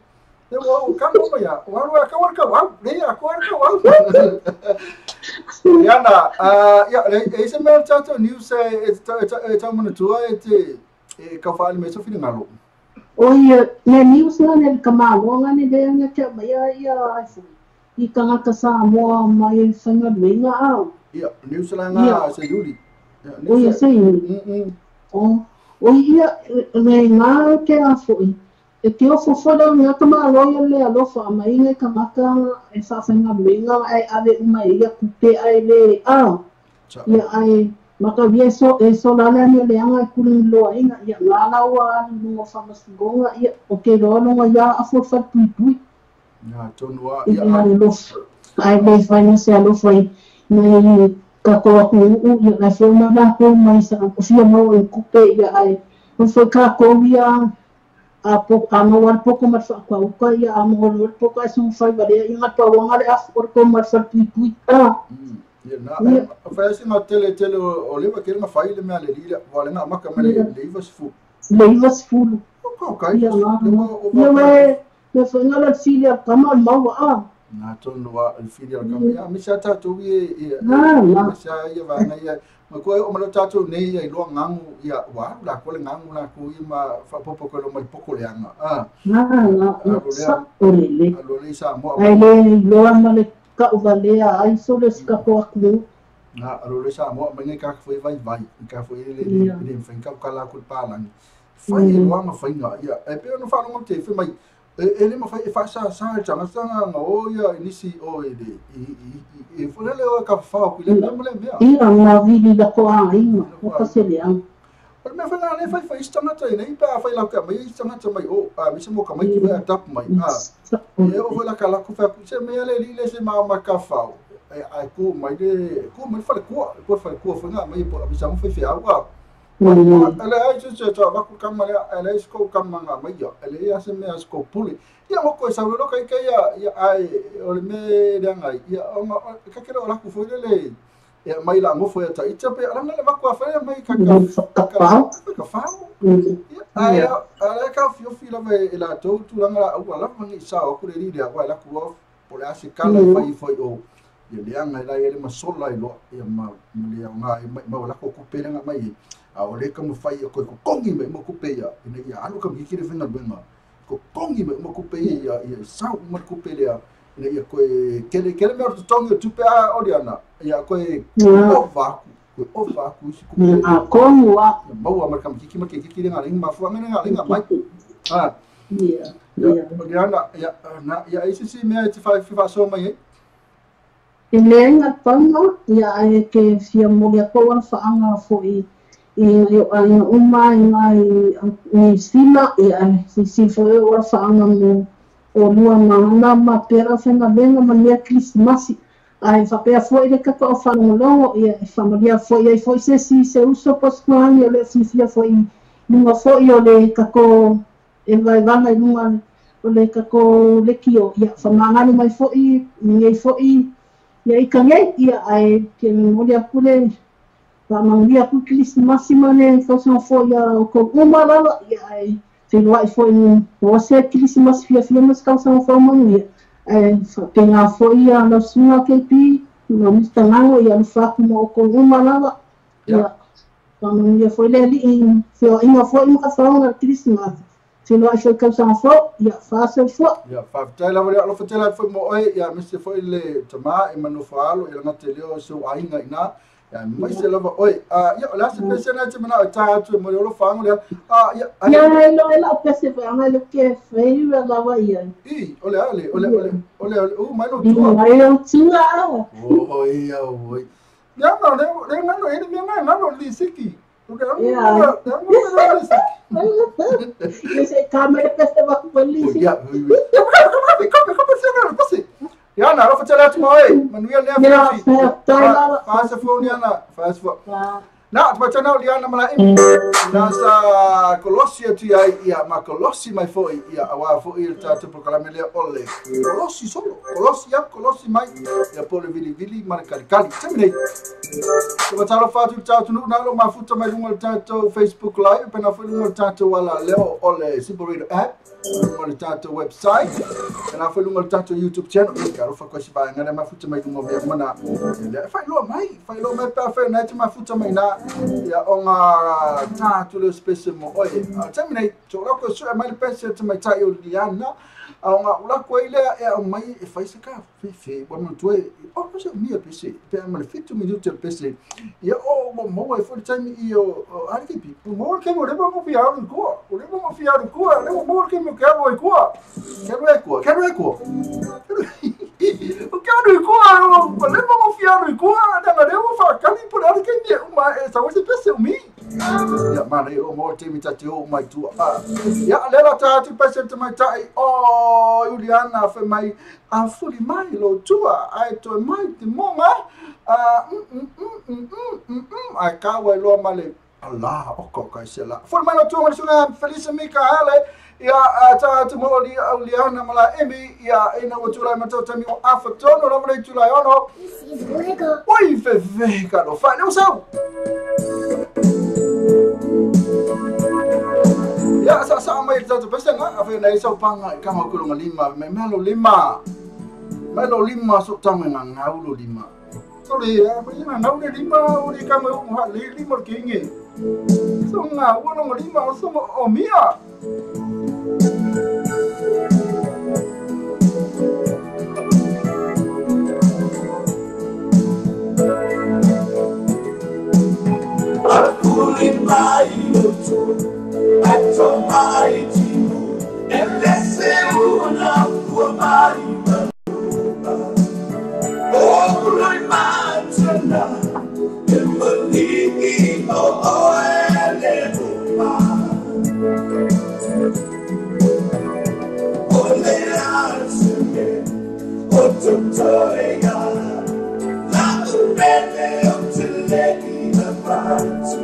Te o ka mo ya. Wa wa ka wa ka wa. Le ya ko ka wa. Ya na ya le e se mea tatou news e e tau mana tua e te e ka whaali me so whina. O ia le news na le kamaloga ne le nga te mai ia ai fu. I tangata Samoa mai e whainga au. Ia, news la nga se yuli. O ia se yuli. O ia le ngā te a foi. E te ofo fole ngā kamaloga le alofa mai ngai tangata e whainga luinga ai ave uma ia kupe ai le au. Ia ai maka via so e so la le le anga kuli loa inga ia ngā laua no whamasingonga ia o ke loa longa ia afo whapui pui. Ya tonua ia ai le whainga se alofa i nei katoa ku u ia na fia ma ko mai sa o fia mo e kupe ia ai o fo ka ko ia a po a mo war poko mar fa kwa uka ia a mo war poko ai sun fai vale ia pa wanga le af or ko mar fa pui pui a ia na fa se na tele tele o leva ke na fai le mea le lila wale na maka me le iva fu le iva fu ko kai ia le le fa la filia kama maua a na tonua el filia kama ia misa tatou ia misa ia va na ia ma ko o malo tatou nei ia loa ngangu ia wa la ko le ngangu la ko ia ma fa popo ko lo mai poko le anga a na na sa o le lo le sa mo ai le loa ma le ka o valea ai so le ska ko aku na lo le sa mo mai ka foi vai vai ka foi le le fa ka ka la ko pa la fai loa ma fai nga ia e pe no fa no te fe mai e le ma fai fa sa sa changa sa nga o ia nisi o e le e fo le o ka fa ku le le mea ia nga vili la ko a inga o ka se le ang o me fa le fai fai stanga te nei pa fai la ka mai stanga te mai o a mi se mo ka mai ki va tap mai a e o fa la ka la ku fa ku se me le le se ma ma ka fa e ai ku mai le ku mai fa le ku fa ku fa nga mai po mi sa mo fai fa wa ale ai se se ta va ku kama le ale sko kama nga mai ya ale ya se me sko puli ia mo ko sa lo kai kai ya ai o le me le nga ya o ma ka ke la ku fo le ya mai la mo fo ya ta ita pe ala le va ku fa mai ka ka ka fa ai ale ka fio fi la ve la to tu la nga o la ma ngi sa o ku le ri ya wa la ku po le ase kala fai fo o ia le anga la ia le masola i lo ia ma le nga ma la ko ku pe nga mai a o le ka mo fai ko ko kongi me mo kupe ia ina ia alu ka mi kire fenga benga ko kongi me mo kupe ia ia sa mo kupe le ina ia ko kele kele me to tongi tupe a oriana ia ko o va ko o va ku si ku a kongu a mo a marka mi kiki ma kiki nga ring ma fu nga nga mai a ia ia oriana ia na ia isi si me ti fa fi fa so mai e le nga panga ia ai ke fia mo ia ko wa fa anga fo i i uma i ni sila ia si fo o fa anga mo o lua ma ma pera fenga venga ma nia Christmas ai fa pea foi le ka o fa longo ia familia foi ai foi se si se uso pascual le si si foi nunga foi o le ka ko e vai vanga nunga o le ka ko le kio ia fa manga mai foi ni foi ia i kange ia ai ke mo le kule Manuia ku Christmas mane ko so fo ia ko uma la ia ai te lua fo ni o se Christmas fia fia mas ka so fo manuia ai fa tenga fo ia no sua ke pi no mista ia no fa mo ko uma la ia manuia fo le li fo inga fo inga fa na Christmas te lua fo ka so fo ia fa se fo ia fa tela lo fa tela fo mo ia miste fo le tama e manufalo ia ngate leo so ainga ina ya mai se lava oi a ya la se pese na te mana ta tu mo lo fa ngo le a ya ya lo la pese fa nga lo ke fe la wa ia i ole ole ole ole ole o mai lo tu mai lo tu a o ia o ya no le le no le mi na no li siki o que no no se kamera pese va ko li siki ya Ya na lo fatela tu mai manuia le fi fa se fo ni ana fa se fo Na te mai tana o liana mala imi. Na sa kolosi atu ai ia ma kolosi mai foi ia awa foi le tātou prokalame lea o le kolosi solo. Kolosi ia, kolosi mai. Ia po le vili vili ma le kali kali. Temi nei. Te matalo whātu le tātou nuu nalo mafuta mai lunga le tātou Facebook Live. Pena foi lunga le tātou ala leo o le Simple Radio app. Lunga le tātou website. Pena foi lunga le tātou YouTube channel. E ka rofa koe si vai ngana mafuta mai lunga mea mana. Le whai loa mai. Whai loa mai pea whai nei te mafuta mai nā. Ia o ngā tātou leo spese mo oe. Temi nei, tō lako sua mai le pese te mai tai o Liana. A o ngā ulako ai lea e au mai e whai se ka fefe. Wa mo tue, o no se mia pese. Pe a ma le 7 minuti le pese. Ia o mo mo e fo le taimi i o ari ke pi. Mo le ke mo leba mo fi aru i kua. O leba mo fi aru i kua. Leba mo le ke mo ke aru i kua. Ke aru e kua. Ke aru e kua. O ke aru i kua. O leba mo fi aru i kua. Nanga leo whakali po le ari ke mia uma e sa wese pese umi. Ia mana i o mo te mi tati o mai tua. Ia lela tātu pese te mai tai o Juliana whai mai a fuli mai lo tua ai toe mai te monga ai kawa i loa male Allah oko kai se la. Fuli mai lo tua male sunga Felisa Mika hele ia tātu mo Juliana mala emi ia ina o tūrai matau tami o afa tono lava le tūrai ono. Oi fefe ka lo wha leo sau. Ia sa sa mai le tātou pesanga a whai nei sau panga i kama kulunga lima me melo lima. Melo lima so tango ngā ngau lo lima. So le a whai ngā ngau le lima o le kama o ha le lima le kingi. So ngā uano ngā lima o so o mia. Apuli mai lotu, ato mai timu, elese una pua mai malupa. Okuloi matana, e maliki o oele uma. Ole aseme, o tutoega, la upele o teleki na patu.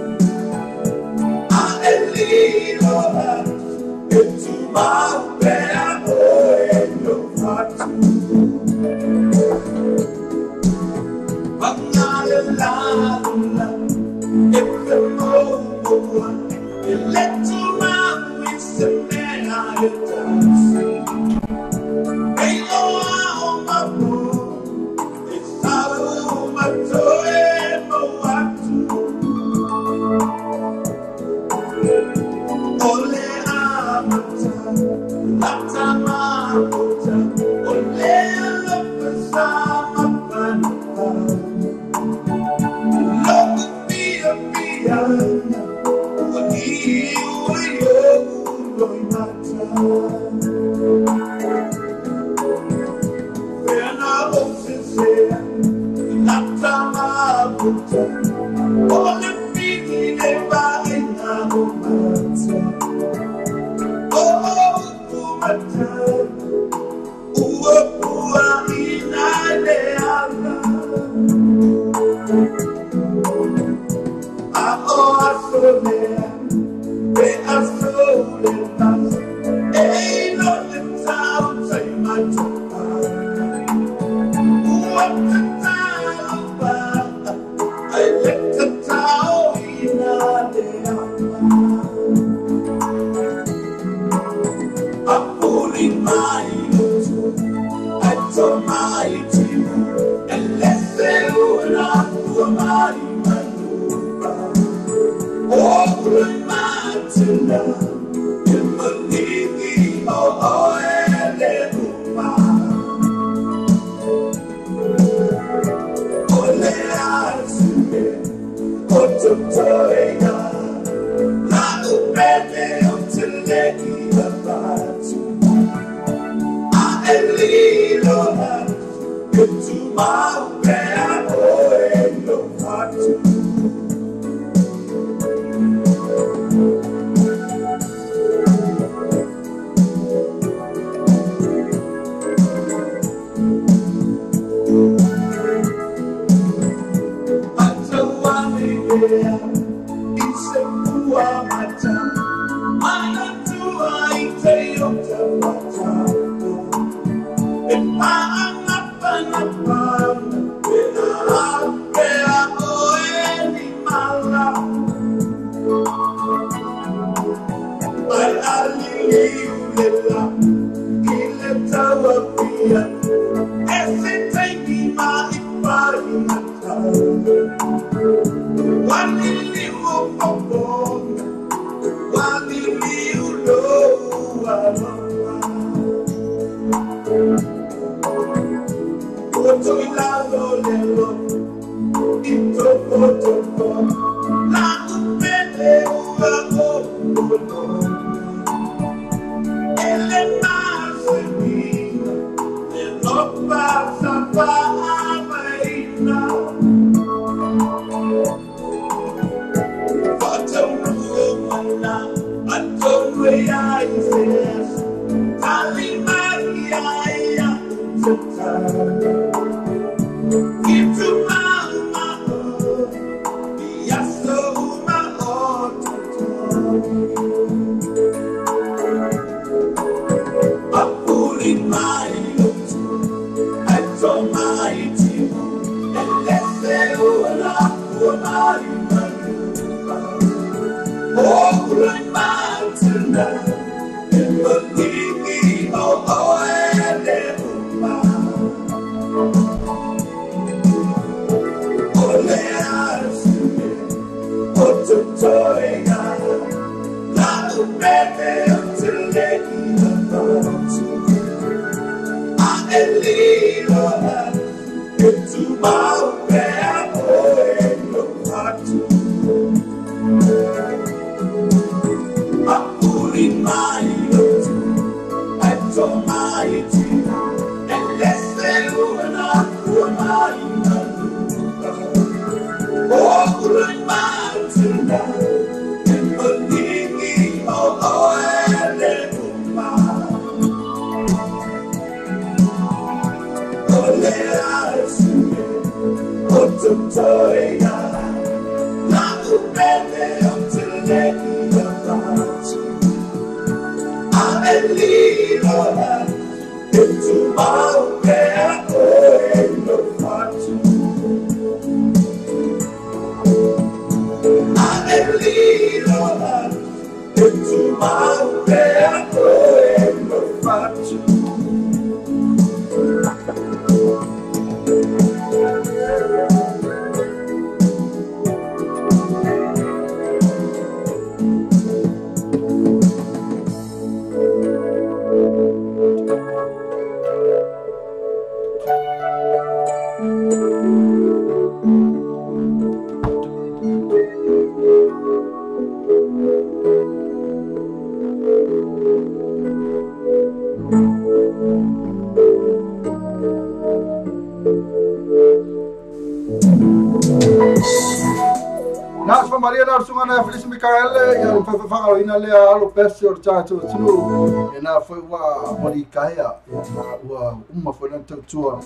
Tua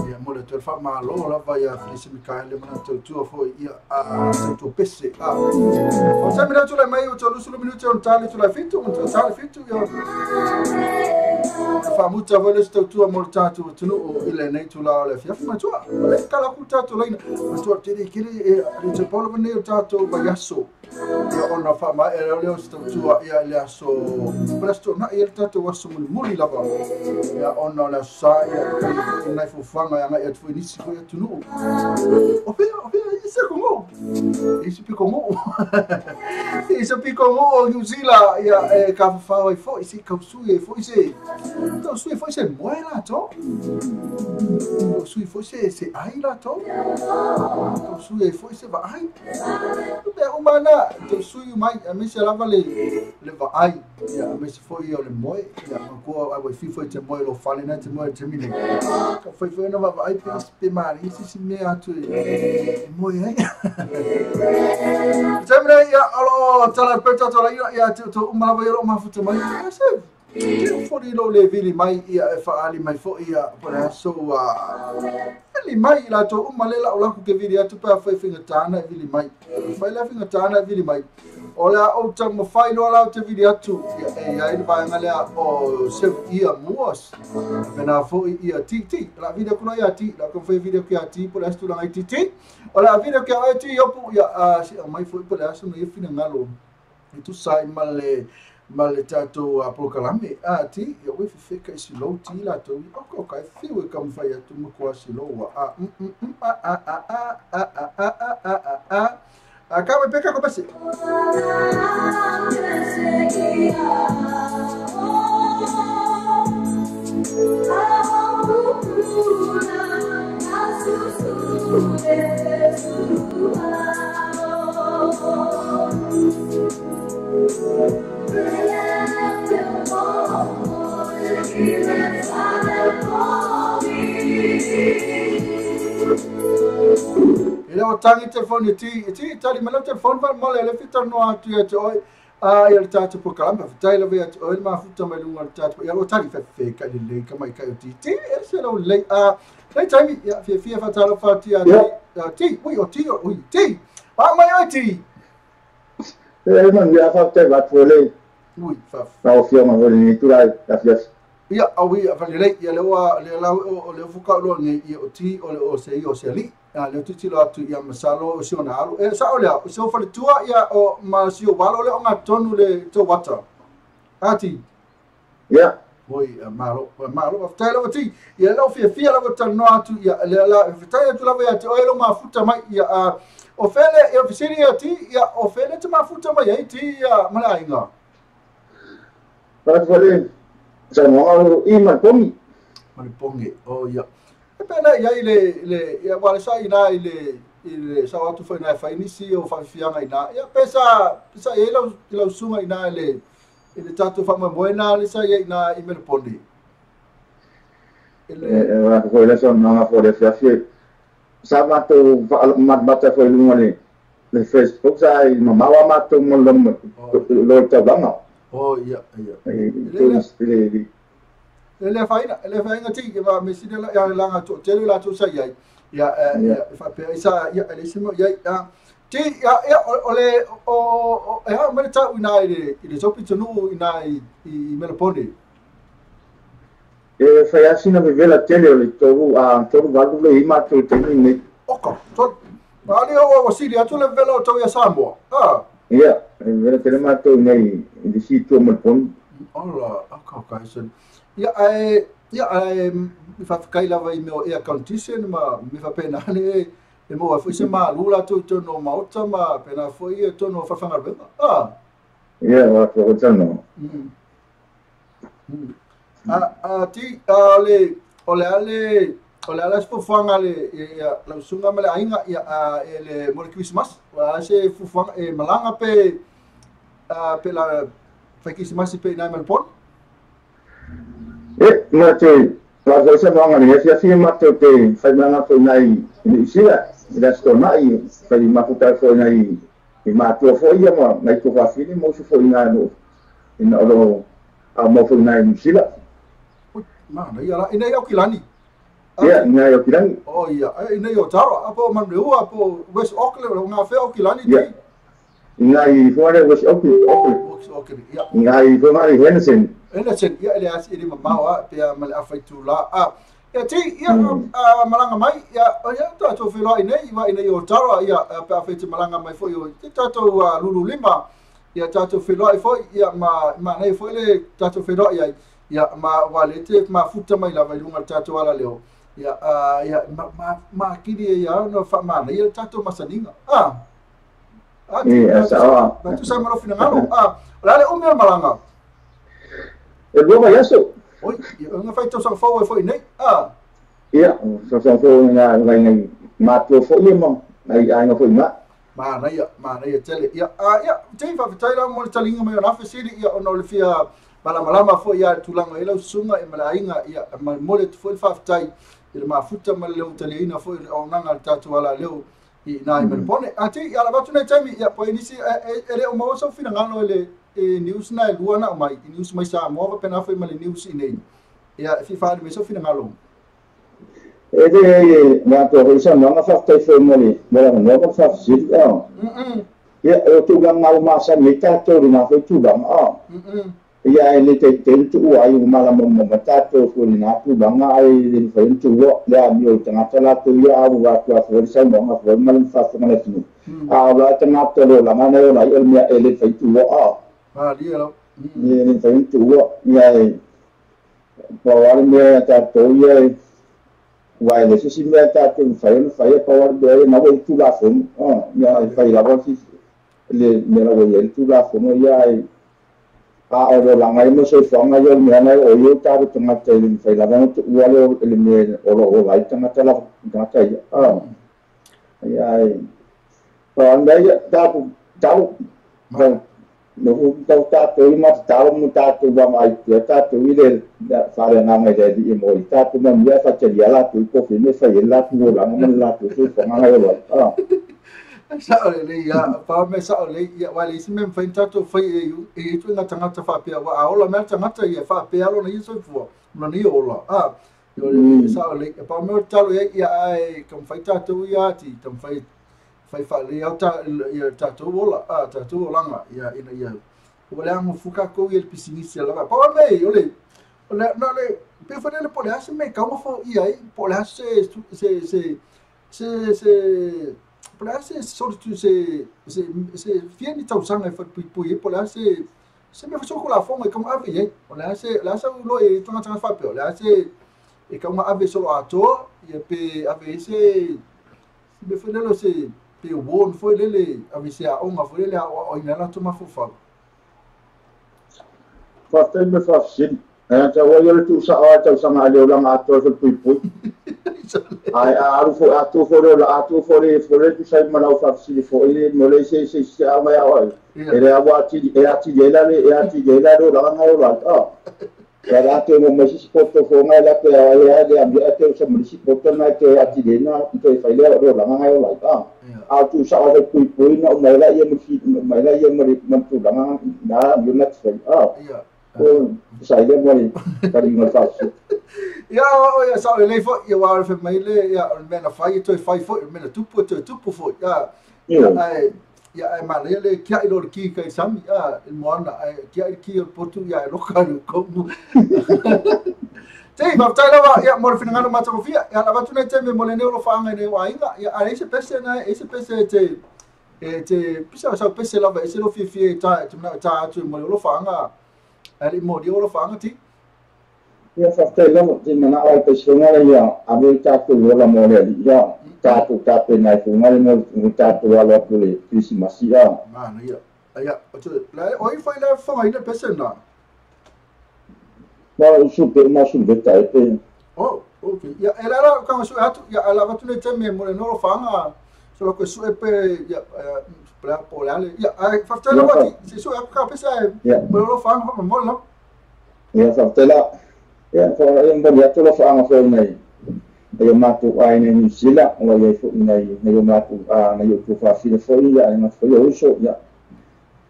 ia mo le toe faamālō lava ia Felisi Mikaele ma lana tautua foi ia a tautua pese a o taimi lea tulai mai ua 30 minute ona ta le tulai 7 ma ta le 7 ia faamuta foi le isi tautua mo le tatou atunuu i lenei tula o le afiafi matua o le kala aku tatou laina matua tele kele e le te paula nei o tatou vaiaso ia ona faamaea lea o se tautua ia i le aso palasto na ia le tatou aso mulimuli lava ia ona o le aso sa ia i nai fofoga ia ngai atu foi nisi foi atunuu o pea i se kongo i se pikongo i se pikongo o New Zealand ia e ka fafao ai foi se kausui ai foi se kausui foi se moe latou kausui foi se ai latou kausui ai foi se vaai pea uma na tausui mai a me se lava le vaai ia a me se foi o le moe ia makoa ai fi foi te moe lo fale na te moe te mine ka foi foi na vaai pe pe mari se se mea atu e moe ai Tamre ia alo tala pe tala ia ia te uma lava ia lo mafuta mai ia se Te foli lo le vili mai ia e whaali mai fo ia po le aso ua vili mai i latou uma le lau laku ke vili atu pe afai fingatana e vili mai. Fai le fingatana e vili mai. O le a ou taumafai loa la ou te vili atu ia e iai le vaega lea o seu ia muas. Pena foi ia ti ti. La vili atu la ia ti. La ko fai vili atu ia ti po le aso tulaga i ti ti. O le a vili atu ia ti opu ia a si mai foi po le aso no ia finagalo. E tusa ai ma le tatou polokalame a ti ia ui fefeka i silou ti latou i oka oka e fiu e kamafai atu ma kua silou a a a a a a a a a a a a a ka me peka ko pese. Ele o tangi telefone ti ti tali mai telefone va mole le fita no atu ia te oi a ia le tatou polokalame fatai lava ia te oi le mafuta mai luga le tatou ia o tali fefe ka le le ka mai ka o ti ti e se lo le a le taimi ia fia fia fatalo fa ti a ti ui o ti ui ti pa mai oi ti e man ia fa te va le ui fa fa o fia ma le tu la la fia ia au ia fa le ia le wa le la o le fuka lo ni ia o ti o le o se o se li a le titilo atu ia masalo o si ona alu e sa o le o se o faletua ia o ma si o walo le o ngā tonu le tō wata ati ia oi malo malo fatai lava ti ia lau fia fia lava tanoa atu ia le la fatai atu lava ia te oe lo mafuta mai ia o fele ia fisiri ia ti ia o fele te mafuta mai ai ti ia ma le aiga Fale sa mo i ma pongi ma le pongi o ia e pena ia i le ia wale sa ina i le sa atu foi na fai nisi o fafianga ina ia pesa pesa e lau sunga ina le tatou faamoemoe le sa ia ina i Melbourne e wa ko le sa na fo le fia sa matou mata foi lunga le Facebook sa i mamawa matou mo lo taulanga o ia ia le faina ti ke va me sine la ia langa to tele la to sa ia ia fa pe isa ia le simo ia ti ia ia o le o e ha me ta ina i le sopi tonu ina i Melbourne e fa ia sina vela tele le to a to va le i ma to tele ne o ka to ali o sili atu le vela to ia Samoa a ia vela tele ma to nei i si to Melbourne ola ka ka sen ia ai ia ai mi fa kai lava i meo air condition ma mi fa pena le e mo foi se ma lula to to no maota ma pena foi to no fa fanga a ia wa ko tano a ti a le o le ale o le ala fufuanga le ia la sunga ma le ainga ia e le mo le Christmas wa se fufuanga e malanga pe a pe la fa Christmas pe na Melbourne e ma te la cosa no ngani ya si ma te te fai manga foi nai ni sila la sto nai fai ma futa foi nai i ma tu foi ia ma nai tu fa fini mo foi nai no ina o a mo foi nai ni sila ma na ia la ina ia kilani ia ina ia kilani o ia ina ia taro apo man apo West Auckland o ngā whea o kilani ti ina i fore West Auckland ia ina i fore Henderson Henderson ia le asi ile mamao a pe ma le afai tula a ia ti ia malanga mai ia ia tatou feloai nei wa ina o tara ia pe afai te malanga mai foi o te tatou lulu lima ia tatou feloai foi ia ma nei foi le tatou feloai ai ia ma wale te ma futa mai lava i lunga tatou ala leo ia ia ma kiri ia no fa mana ia tatou masaninga a ia sa tu sa malo finangalo a la le umi malanga e lua mai aso. Oi, nga fai tau sang fau e foi nei. Ah. Ia, so sang fau nga ngai ngai matua foi ma ngai ai nga foi ma. Ma na ia tele. Ia, ia, te fa fatai la mo le talinga mai ona fesili ia ona le fia malamalama foi ia tulanga ila sunga e malainga ia ma mo le foi fa fatai i le mafuta ma le utaliina foi o nanga le tatou ala leo i nai Melbourne. A ti ia la batu nei taimi ia po inisi e le o mo so finangalo le e news na e lua na mai i news mai Samoa faapena foi ma le news i nei ia e fia faaali mai sou finagalo. E le matou foi saunoaga faafetai foi mo le mo le avanoa ma le faafesili a. Ia o tulaga ua masani ai tatou i lena foi tulaga a. Ia e le taitai ona tuua ai ua malamalama tatou foi i lena tulaga ae le mafai ona tuua le amio i tagata latou ia a ua atu lava foi le saunoaga foi ma le faafofoga a le atunuu. A o la tagata o le olaga na e ola ai o le mea e le mafai ona tuua a. E le mafai ona tuua ia e pau lava le mea ia tatou ia e aua e leai se isi mea tatou te mafai ona fai, pau lava le mea ia na ua i le Tulafono ia e fai lava le mea la ua i ai le Tulafono ia ae a o le olaga ia ma le soifuaga ia o le mea na e oo i ai o tatou tagata e le mafai lava ona tuua le mea o lo o ola ai le tagata lava tagata ia ia ae pau lava le mea ia tatou talo Noho tau tatou i ma tatalo mo tatou vaavaai pea tatou i le faaleagaga i le Alii e mo ai tatou manuia ae faatalia latou i kofi me fai ai le latou olaga ma le latou soifuaga na e ola ai. Sao lelei ia, pa me sao lelei ia, aua e leai se mea e mafai ona tatou fai e i ai ituaiga tagata faapea, aua a ola mai le tagata ia e faapea lona ia soifua, lona ia ola, a, o le sao lelei, pa me o le tatalo i ai, ia ae taumafai tatou ia ati, taumafai fai faalelei au ta, ia tatou ola, a, tatou olaga, ia, ina ia, ua leaga fu kākou ia le pisinisi a lava. Pau a mea o le, o le, na le, pe foi lele po o le a se mea e tau foia ai, po o le a se, se, se, se, se, po o le a se solitude, se, se, se, fia ni tausaga e falepuipui ai, po o le a se, se mea foi lafoga e tau ave i ai, o le a se, o le a sau loa i tagata faapea, o le a se, e tau ave solo atoa, ia pe ave ai se, se mea foi lele o se pe warn foi lele ave se aoga foi lele aoaoina ai latou mafaufau. Faafetai mo le faafesili. E tau ai o le tuusao lava i tausaga a le olaga atoa e falepuipui. Ae a alu foi atoa foi le ola atoa foi le foi le tusa ai ma lau faafesili foi mo le se se se aoga e aoa ai. E le ua atili e atili ai la le e atili ai la le olaga na e ola ai. Ah. Ia la toe mo mai se isi poto foi na e latou e aoa ai le amia e toe usa ma le isi poto na e toe atili ai na toe fai lea o le olaga na e ola ai. Ah. A o tuusao lava i puipui na uma ai laia ma le uma ai laia ma le ma le tulaga na amio na te fai. Ah. O tusa ai lea ma le taliga o le faafesili. Ia, o ia sao lelei foi, ia aua o le fai mai le, ia, o le mea na fai e toe fai foi, o le mea na tupu e toe tupu foi. Ia, ae, ia ae manaia le tiai loa o le ki kai sami, a, i le moana, ae tiai le ki o le potu, ia e loka i le komu. Tei, faafetai lava, ia, mo le finagalo matagofie. Ia, lava atu nei taimi mo lenei alofaaga i nei o aiga. Ia, a e ai se pese na, e ai se pese e te, e te, pisa o sau pese lava, e se lo fiafia e ta, e te manao e ta atu mo le alofaaga, ae le i molia o alofaaga ti. Ia, faafetai lava, te manao ai paisoga le ia ave i tatou ola mo le Alii ia, tatou tapena ai foi le mo le tatou alo atu le Kerisimasi ia. Manaia. Ia, o te, la, o ai fai la whangaina pese nā? Ma o su pe ma su veta e pe. Oh, okay. Ia, e la la, kanga sue atu, ia, a la vatu nei taimi mo le nolo whaanga, so la koe sue pe, ia, po le ale, ia, ai, faafetai lava ti, se sue atu ka pese ai, mo le nolo whaanga, wha mo le lava. Ia, faafetai la. Ia, fa e momoli atu alofaaga foi nai nai o matou aiga i Niu Sila, ua i ai foi nai nai o matou nai ou tuafafine foi, ia, e gata foi o uso, ia,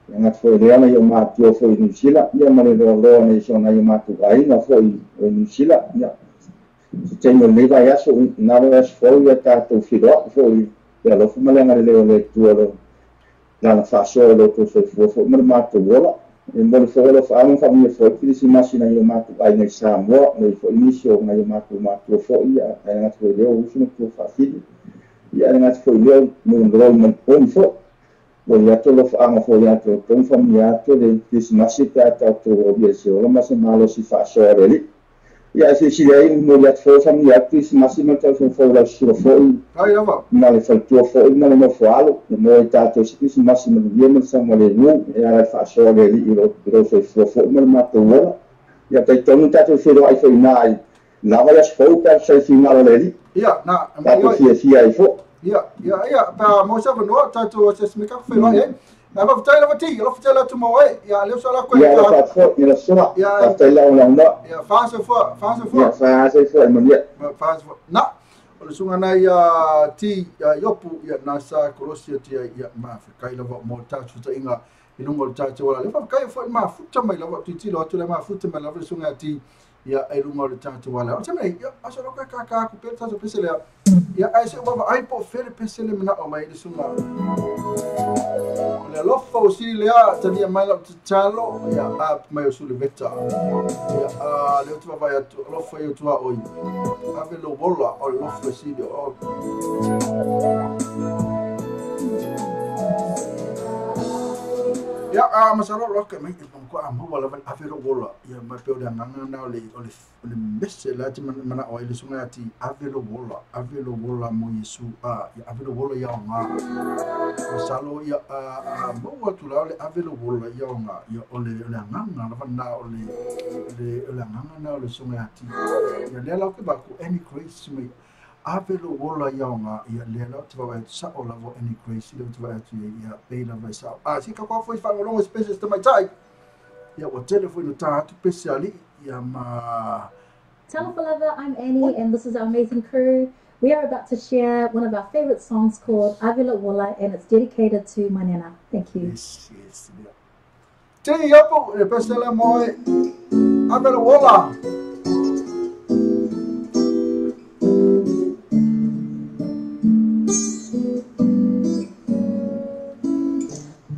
e gata foi lea nai o matua foi i Niu Sila, ia, ma le loaloa nei so nai o matou aiga foi o Niu Sila, ia, se taimi o lenei vaiaso, na vaiaso fou, ia, tatou feiloai foi i le alofa ma le agalelei o le Atua o lo Lana faasoa i lo outou soifua foi ma le matou ola. E momoli foi alofaaga ma faamanuia foi le Kerisimasi nai o matou aiga i Samoa, nei foi nisi o nai o matou matua foi, ae le gata foi i lea o uso ma tuafafine, ae le gata foi i lea o nuu ma le poni foi. Momoli atu alofaaga foi ia te outou ma faamanuia atu le Kerisimasi pe a tatou aulia i se ola ma se malosi faasoa o le Alii. Ia, e silasila ai, momoli atu foi faamanuia atu Kerisimasi ma le tausaga fou i lau sisila foi, ma le faletua foi ma le nofo alo, e moa i tatou se Kerisimasi manuia ma le saogalemu, e ala i le faasoa a le Alii i lou soifua foi ma le matou ola. Ia, talitonu tatou feiloai foi i ina i lena vaiaso fou pe a tusa ai finagalo o le Alii. Ia, na, tatou fiafia ai foi. Ia, ia, ia, pe a maua se avanoa, tatou asiasi mai tatou feiloai ai. Ae faafetai lava ti, alofa tele atu mo oe. Ia, lea sa lako e Ia, alofa atu foi, ia soa. Ia, Faafetai lagolagoa. Ia, fa soifua, fa soifua. Ia, fa soifua e manuia. Fa soifua. Na, o le susuga nai ia ti ia Iopu, ia na sa kolosi atu ai, ia mafekai lava mo le tatou fesootaiga. I luga o le tatou ala lea faafetai fo'i mafuta mai lava tilotilo atu le mafuta mai lava le susuga ati ia e luga o le tatou ala o le taimi ia aso loka kākā atu pea le tatou pese lea ia ae se ua vaai po o fea le pese le mana'o mai le susuga o le alofa ua sili lea talia mai lau tatalo ia a mai o Suleveta ia a lea ou te vaavaai atu alofa ia tuaoi ave lou ola o le alofa sili o. Ia a masalo loka mai ko a maua lava ave lou ola ia mai pe o le agaga na o le o le o le mese la te mana'o ai le susuga ati ave lou ola mo Iesu a ia ave lou ola ia oga masalo ia a maua atu la o le ave lou ola ia oga ia o le agaga lava na o le agaga na o le susuga ati ia lea lau ke vaku Annie Grace mai ave lou ola ia oga ia lea lau te vaavaai atu sa'o lava o Annie Grace lea ou te vaai atu ia pei lava e sa'o a si ka foi faalogologo i se tamaitai ia ua tele foi no tā atu pese ali'i ia ma. Talofa lava, I'm Annie and this is our amazing crew. We are about to share one of our favorite songs called Ave Lou Ola, and it's dedicated to my nana. Thank you. Yes, yes. Te iapo, le pese le moe, Ave Lou Ola.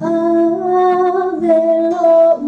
Ave lou ola.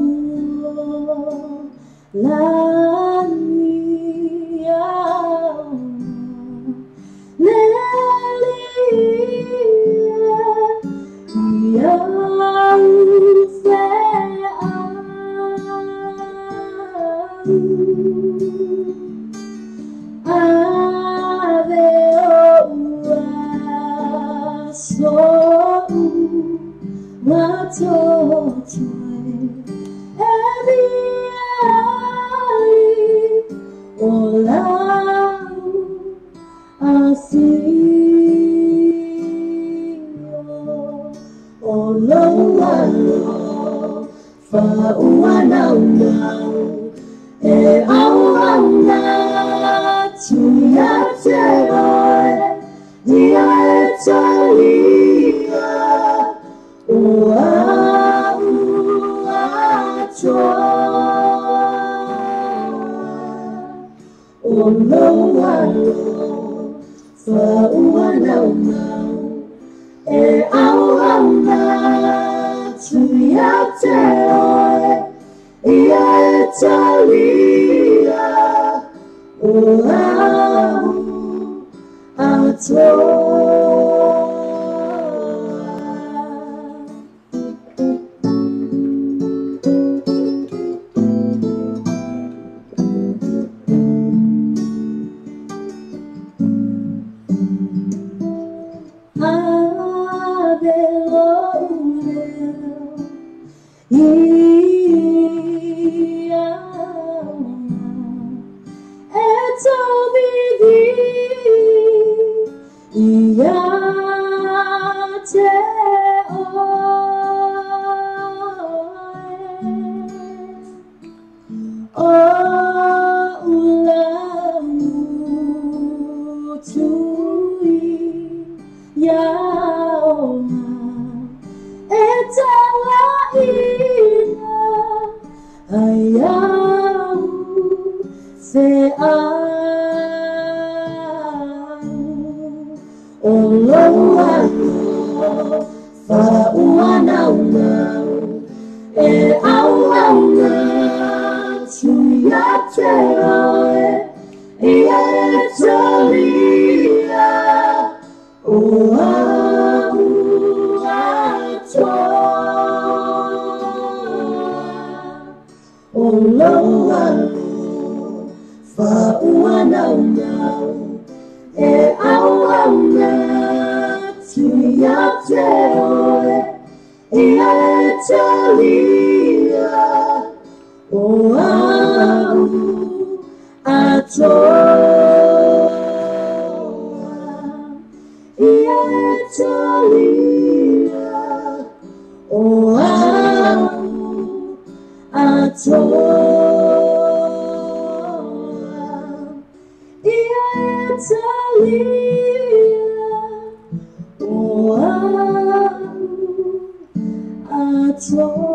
Atoa.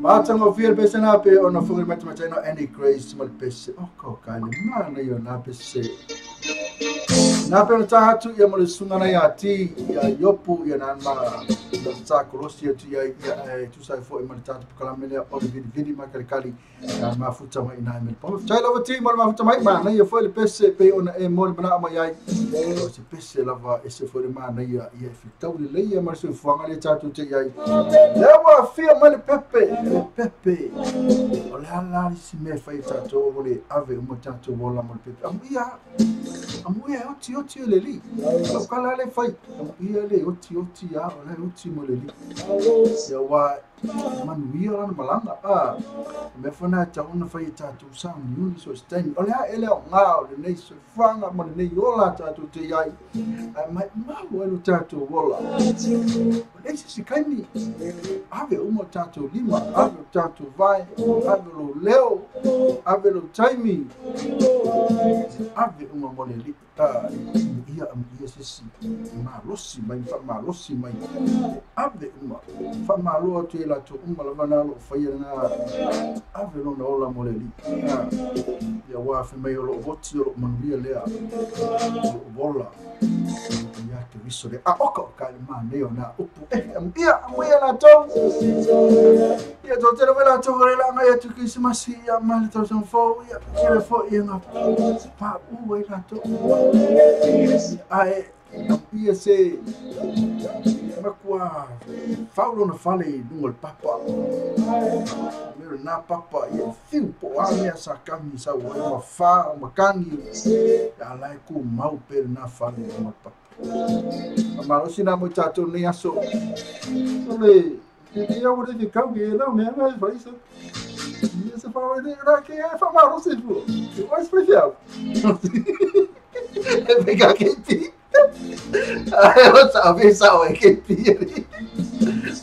Matanga fia le pese na pe ona funga mai mai no Annie Grace ma le pese o ko ka le mana yo na pese na pe ona taha atu ia mo le sunga na ia ti ia Iopu ia na ma sa kolosi atu ia ia tusa fo e ma le tata pakalame lea o le vili vili ma kali kali ia mafuta mai ina me po tai lava ti mo le mafuta mai ma na ia fo le pese pe ona e mo le mana mai ai o se pese lava e se fo le mana ia ia fitau le leia ma se fuanga le tatu te ai le wa fia ma le pepe le pepe o le ala si me fai tatu o le ave o mo tatu wola mo le pepe amuia oti oti le li o kala le fai amuia le oti oti a o le oti mo le li ia wa manuia lana malanga a me fana ta ona fai tatu sa ni so stain o le a ele o ngā o le nei so fanga mo le nei ola tatu te ai mai mau e lo tatu wola o le se kaimi ave uma tatu lima ave tatu vai ave lo leo ave lo taimi ave uma mo le li ia ia sisi malosi mai fa malosi mai ave uma fa malo atu la tu uma lava na lo fai na ave lo na ola mo le li ia wa fe mai lo voti lo manuia lea lo bola ia te viso le a oka ka le ma ne ona upu ia ia la to ia to te la to le la ngai atu Christmas ia ma le tau fo ia ke fo ia na pa u e la to ai ia se makua faulo na fale nungo le papa mero na papa ia fiu po a mea sa kami sa ua ma fa ma kangi ia lai ku mau pere na fale nungo le papa malosi na mo tatou nei aso ole ia ua le kau e lau mea mai fai sa ia se fala de ra que é fa malosi fu mais prefiado é pegar quem ti eu sabe sabe que ti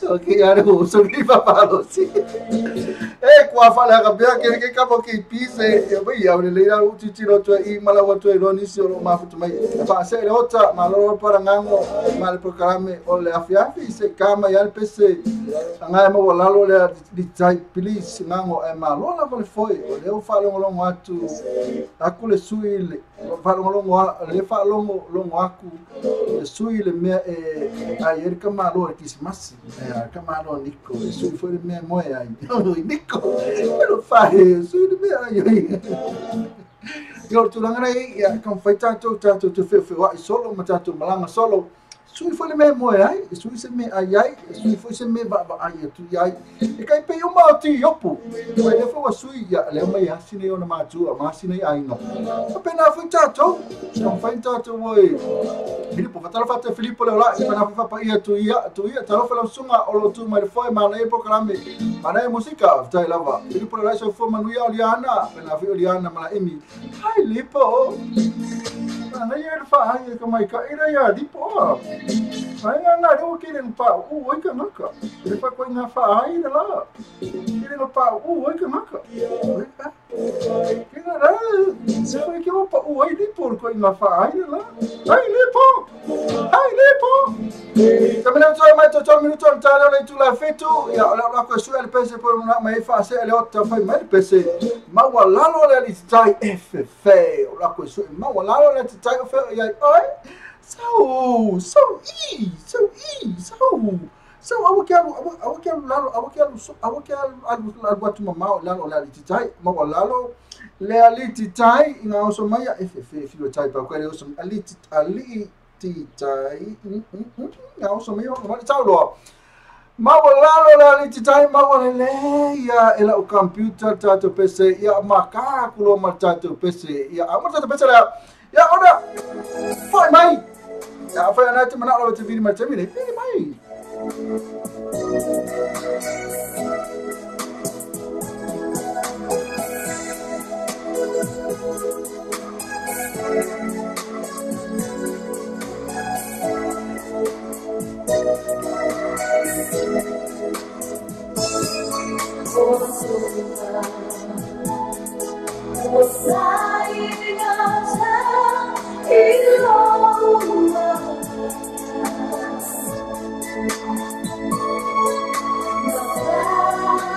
ok ara o sobre malosi e qua fala rabia que cabo que pise eu vai abre le ra o titiro tu i malawa tu ironi se o mafutu mai fa se le ota maloro para ngango mal programe o le afiafi se kama ya pese ngai mo lalo le di tai please ngango e malola vale foi o le fa longo longo atu akule sui le fa longo longo le fa longo longo aku le sui le me e ai er kama lo Christmas e kama lo Nico sui foi le me moe ai Nico pero fa sui le me ai yo tu langa nei ia kan fai tatou tatou te fe fe wa solo ma tatou malanga solo sui foi le me moe ai sui se me ai ai sui foi se me va ai tu ai e kai pe uma ti yopu foi le foi sui ia le mai asine ona matua ma asine ai no pena foi tatou kan fai tatou oi Filipo fatala fata Filipo le ola pena foi pa ia tu ia talo fala sunga o lo tu mai foi ma le programe ma le musika tai lava Filipo le so foi manuia Oliana pena foi Oliana ma emi hai lipo na ia fa ai ka mai ka ira ia lipo ai na na o ke le pa u oi ka naka le fa ko ina fa ai la ke le pa u oi ka naka ke na ra se foi que o pa u ai lipo ko ina fa ai la ai lipo ai lipo também não sou mais total minuto tá le tu la fetu ia la la ko su le pese por una mai fa se le ota fa mai pese ma wa lalo le li tai f f la ko su ma wa lalo le tai f ia oi so so e so e so so awu ke awu ke lalo awu ke awu ke alu atu mamao lalo le li tai ma wa lalo le ali tai ina so mai f f f lo tai pa ko le so ali ali tai na so mai o tau lo ma wa lalo le ali tai ma wa le ia ela o computer tato PC ia ma ka kulo ma tato PC ia ma tato PC la ia ona foi mai ia foi na te mana lo te vini ma te mine vini mai Bye.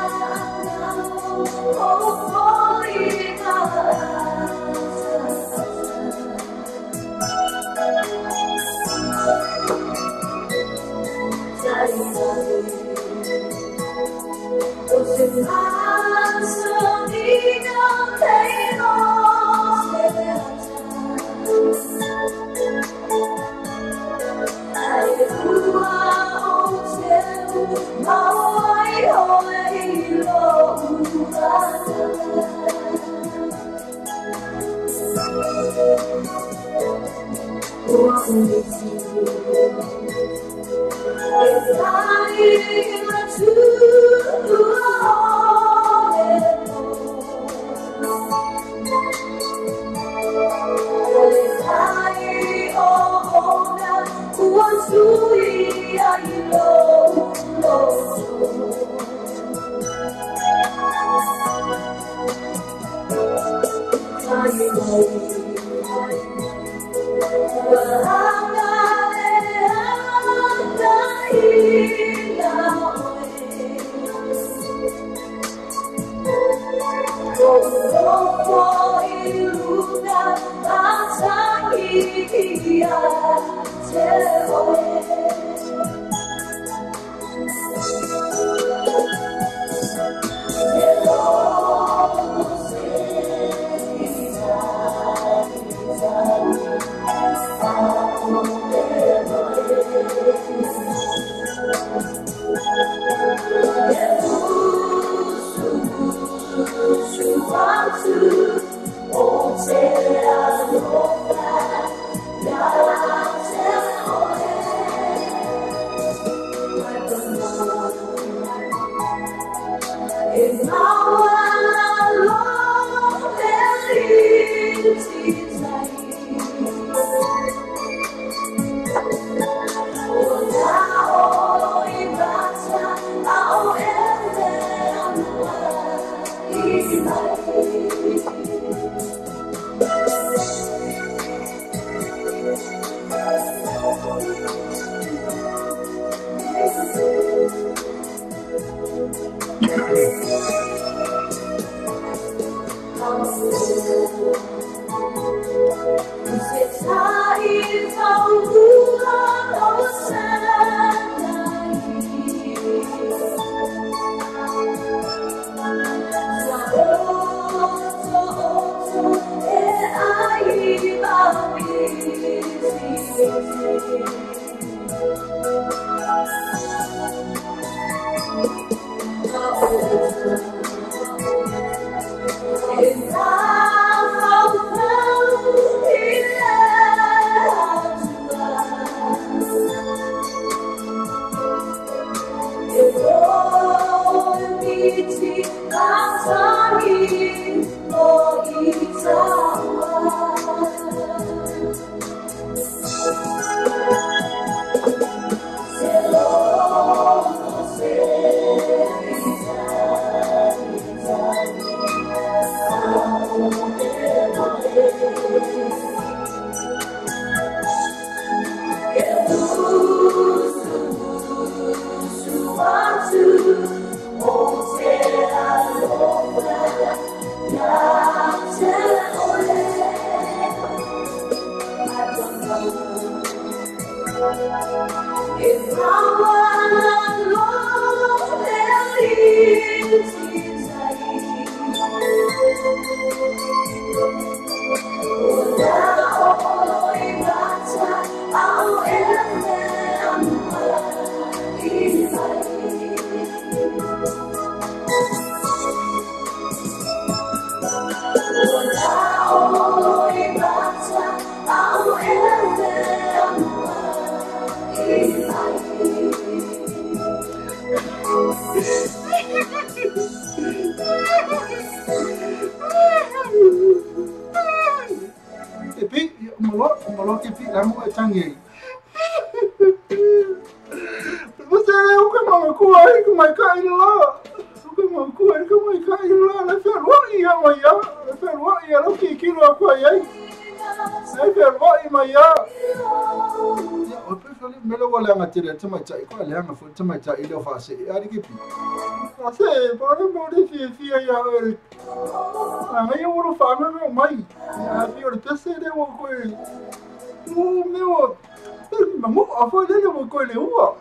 Mangu a foi lele mo koe le ua.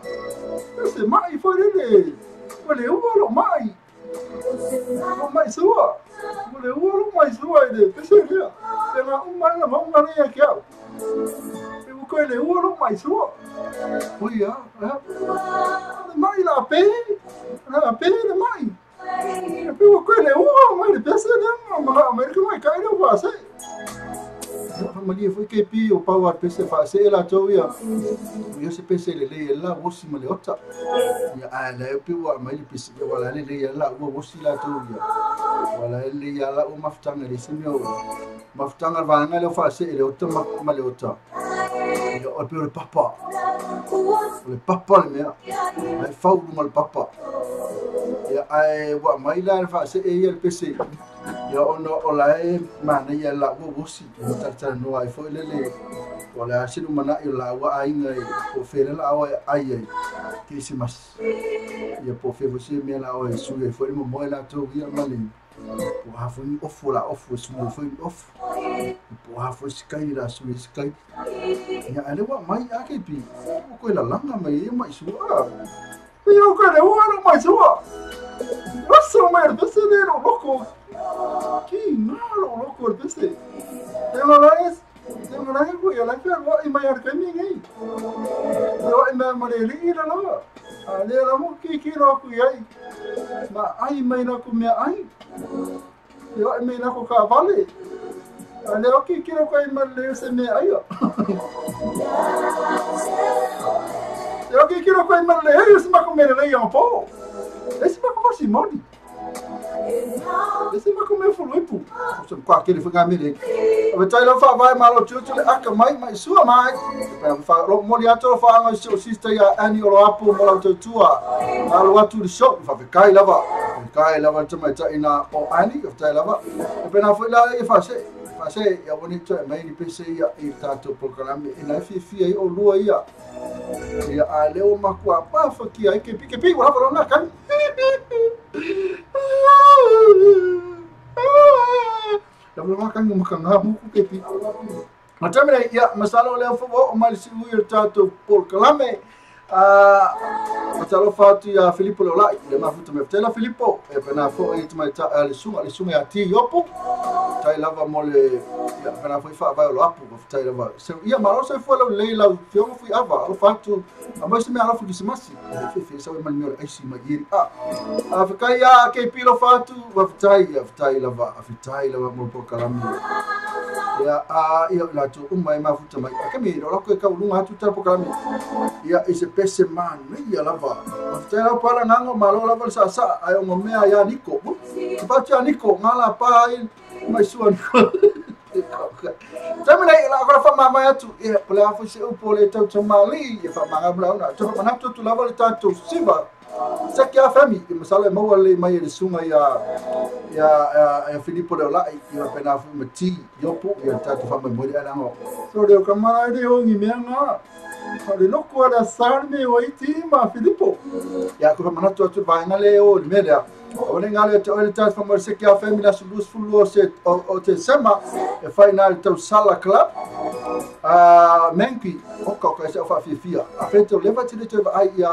Se mai foi lele. Mo le ua lo mai. Mo mai sua. Mo le ua lo mai sua i le pese lea. Te ngā uma la maunga lea ki au. E mo koe le ua lo mai sua. Ui a, le mai la pe. La pe le mai. E pe mo koe le ua mai le pese lea. Ma mai le mai kai le ua se. Malia foi ke pi o pau a pese fa se la tau ia. Ia se pese le le la wosi ma le ota. Ia a le pi wa mai le pese ia wala le le la wo wosi la tau ia. Wala le ia la o maftanga le se meo. Maftanga va nga le fa se le ota ma le ota. Ia o pe le papa. O le papa le mea. Ai fau ma le papa. Ia ai wa mai la fa se e ia le pese. Ia ono o la e mana ia la ua wosi tata no ai foi lele o la sinu mana i la ua ainga i o fele la awa ai ai Christmas ia po fe vosi me la o su e foi mo mo la to ia mali po ha foi ofu la ofu su mo foi ofu po ha foi sky la su sky ia ale wa mai a ke pi o ko la langa mai e mai su a ia o ko le ua no mai su a Nossa, mai pese le loko. Ki ngalo loko pese. Te ngala ko ya la fe wa i mai ar kami ngai. Yo i mai mare li la la. A le la mo ki ki ro ku ai. Ma ai mai na ku me ai. Yo i mai na ku ka vale. A le o ki ki ro ko i mai le se me ai. Yo ki ki ro ko i mai le se ma ko me le ia po. Esse vai com Simone. Esse vai comer fuluipu. Com aquele foi gamele. O tai lo fa vai malo tutu le aka mai mai sua mai. Fa lo moli ato fa ngo so sister ya ani o apu mo la tua. Malo atu le shop fa kai lava. Kai lava te mai tai na o ani o tai lava. E pena foi la e fa se. Fa se ya bonito mai ni pc ya e tato programa e na fi fi ai o lua ia. Ia a leo makua pa fa ki ai ke pi wala wala na kan. La wala kan mo kan ha mo ku ke pi. Ma tamre ia masalo leo fo o mal si u tato programa a talo fatu ia Filippo Lolai le mafuta me tela Filippo e pena fo e mai ta le sunga ia ti yopo tai lava mo le ia pena fo fa vai lo apu tai lava se ia malo se fo lo le la fio fo ava lo fatu a mo se me ala fo kisimasi fe fe sa me me ai si ma iri a a fa ia ke pilo fatu va tai lava tai lava mo po kalami ia a ia la tu uma e mafuta mai a kemi lo ko ka ulunga atu ta po kalami ia ise pese man ia lava tela para ngango malo lava sa sa ai o mea ia niko pa tia niko ngala pa ai mai sua niko tamai la agora fa mama atu ia pela fo se o pole tau tamali ia fa manga bla na to mana tu lava le tato siba Sakia fami e masala mo le mai le sunga ia ia Filippo Lolai ia pena fu mati yopo ia tato fa mai ala ngo so le kamara le o ngi mea nga le loko ala sarme o iti ma Filippo ia ko mana tu tu vai na le o le mea o le ngale te o le tato fa mai Sakia fami la sulus fulu o se o te sema e final tau sala club a menki o ka ka se fa fia a feto leva te le ai ia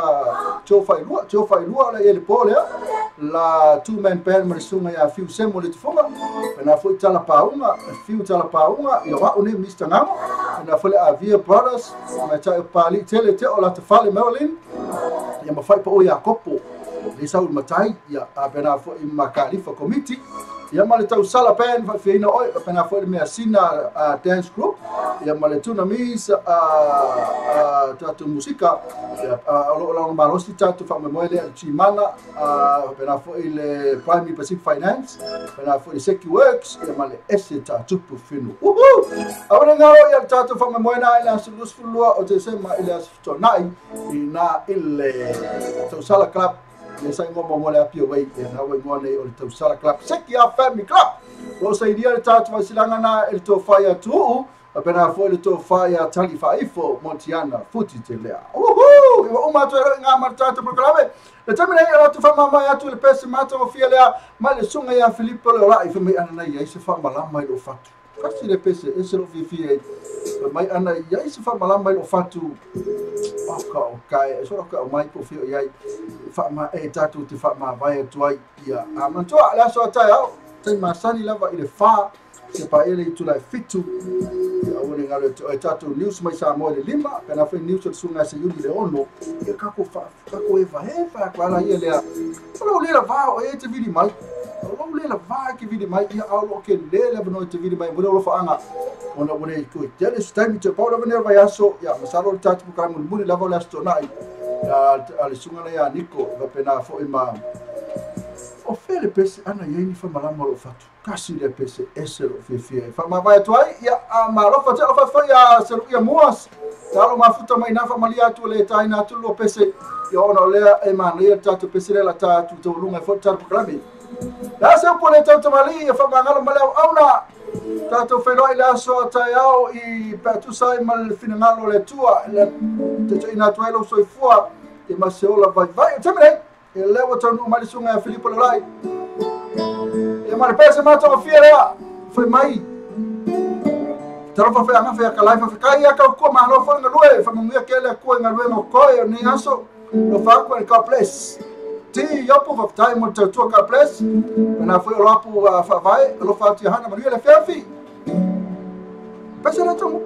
tio fai lua la ele pole la two man band mo sunga ia fiu semo le tufonga na foi tala paunga fiu tala paunga ia wa one Mr Ngamo na foi a Via Brothers ma ta pali tele te o la te fale Merlin ia ma fai po ia kopo le saul matai ia a pena foi makalifa committee ia ma le tau sala band fa feina oi pena foi me asina dance group ia ma le tsunamis a tatu musika ia o la malosi tatu fa mo le chimana pena foi le Prime Pacific Finance pena foi Seki Works ia ma le ese tatu finu uhu a ngaro ia tatu fa mo na ila sulus fulua o te sema ila tonai ina ile tau sala club le sai ngoma mo le apio wei e na wei ngone o le tau sala club Seki a family club o sai dia le tatu fa silanga na el to fa tu a pena foi le to fa ia tali fa ifo Montiana futi te lea uhu e o ma to nga ma tatu programe le tamina ia tu fa mama ia tu le pese ma to fia lea ma le sunga ia Filippo Lolai fa mai ana ia se fa malama i lo fatu Kasi le pese ese lo fifi e mai ana ia se fa malama i lo fatu o ka o kai so ka o mai ko fi ia fa ma e tatu te fa ma vai atu ai ia a mantua la so tai au tai masani lava i le fa se pa ele tu la fitu ia o le ngalo e tatu news mai sa mo le lima kana foi news o sunga se yuli le ono ia ka ko fa ka ko e va e fa kwa la ia le o le la va o e te vili mai o le la va ke vili mai ia au lo ke le le no te vili mai mo lo fa anga ona o le ko te le stai te pa lo ne vai aso ia masalo tatu ka mo mo le va la sto nai a le sunga le ia Niko va pena fo e ma o fele pese ana ia ni fa malama lo fatu kasi le pese ese lo fifi fa ma vai tu ai ia a ma lo fa te lo fa fa ia se lo ia moas ta lo mafuta mai na fa malia tu le tai na tu lo pese ia ona le e ma le tatu pese le la tatu to lunga fo tatu klami la se po le tatu mali ia fa mangalo male au na tatu felo ila so tai au i pa tu sai mal finangalo le tua le te ina tu lo so fua e ma se ola vai vai te e levo tonu mai sunga Filipo Lolai. E mare pese mato fiera foi mai. Tarofa fe anga fe ka life fe kai ka ko ma lo fo ngalue fa mungia ke le ko ngalue mo ko e ni aso lo fa ko God bless. Ti yopo fa time mo to God bless. Na foi lo apu fa vai lo fa ti hana manuel fefi. Pese na tomu.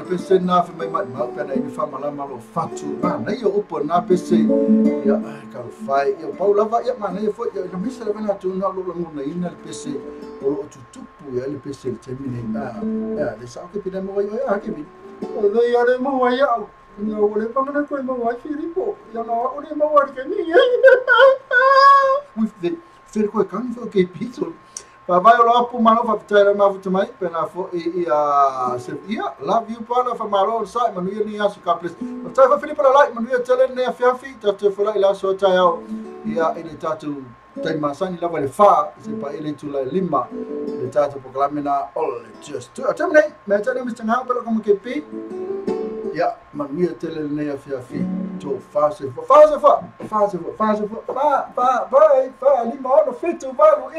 Pese na fi mai mai mau pena i fa malama lo fatu ma na ia upo na pese ia ka fai ia pau lava ia ma na ia foi ia misa le na tu na lo lo na ina le pese o lo tutupu ia le pese le temine na ia le sa ke pina mo ia ke bi o le ia le mo ia na o le pa na ko mo ia Filipo ia na o le mo ia ke ni with the fer ko kan fo ke piso. Vai o apu malo fa fitaila mafuta mai pena fo i ia ia love you pana fa malo sa manuia ni aso ka please. Tai fa Filipo la manuia tele ne afiafi tatu fo la ila so tai au ia ile tatu tai masani lava le fa se pa ile tu la lima le tatu proclamina all just to atemne me tele Mr. Ngau pelo como ke pi ia manuia tele ne afiafi to fa se fa fa se fa fa se fa fa fa fa fa lima ono fitu valu.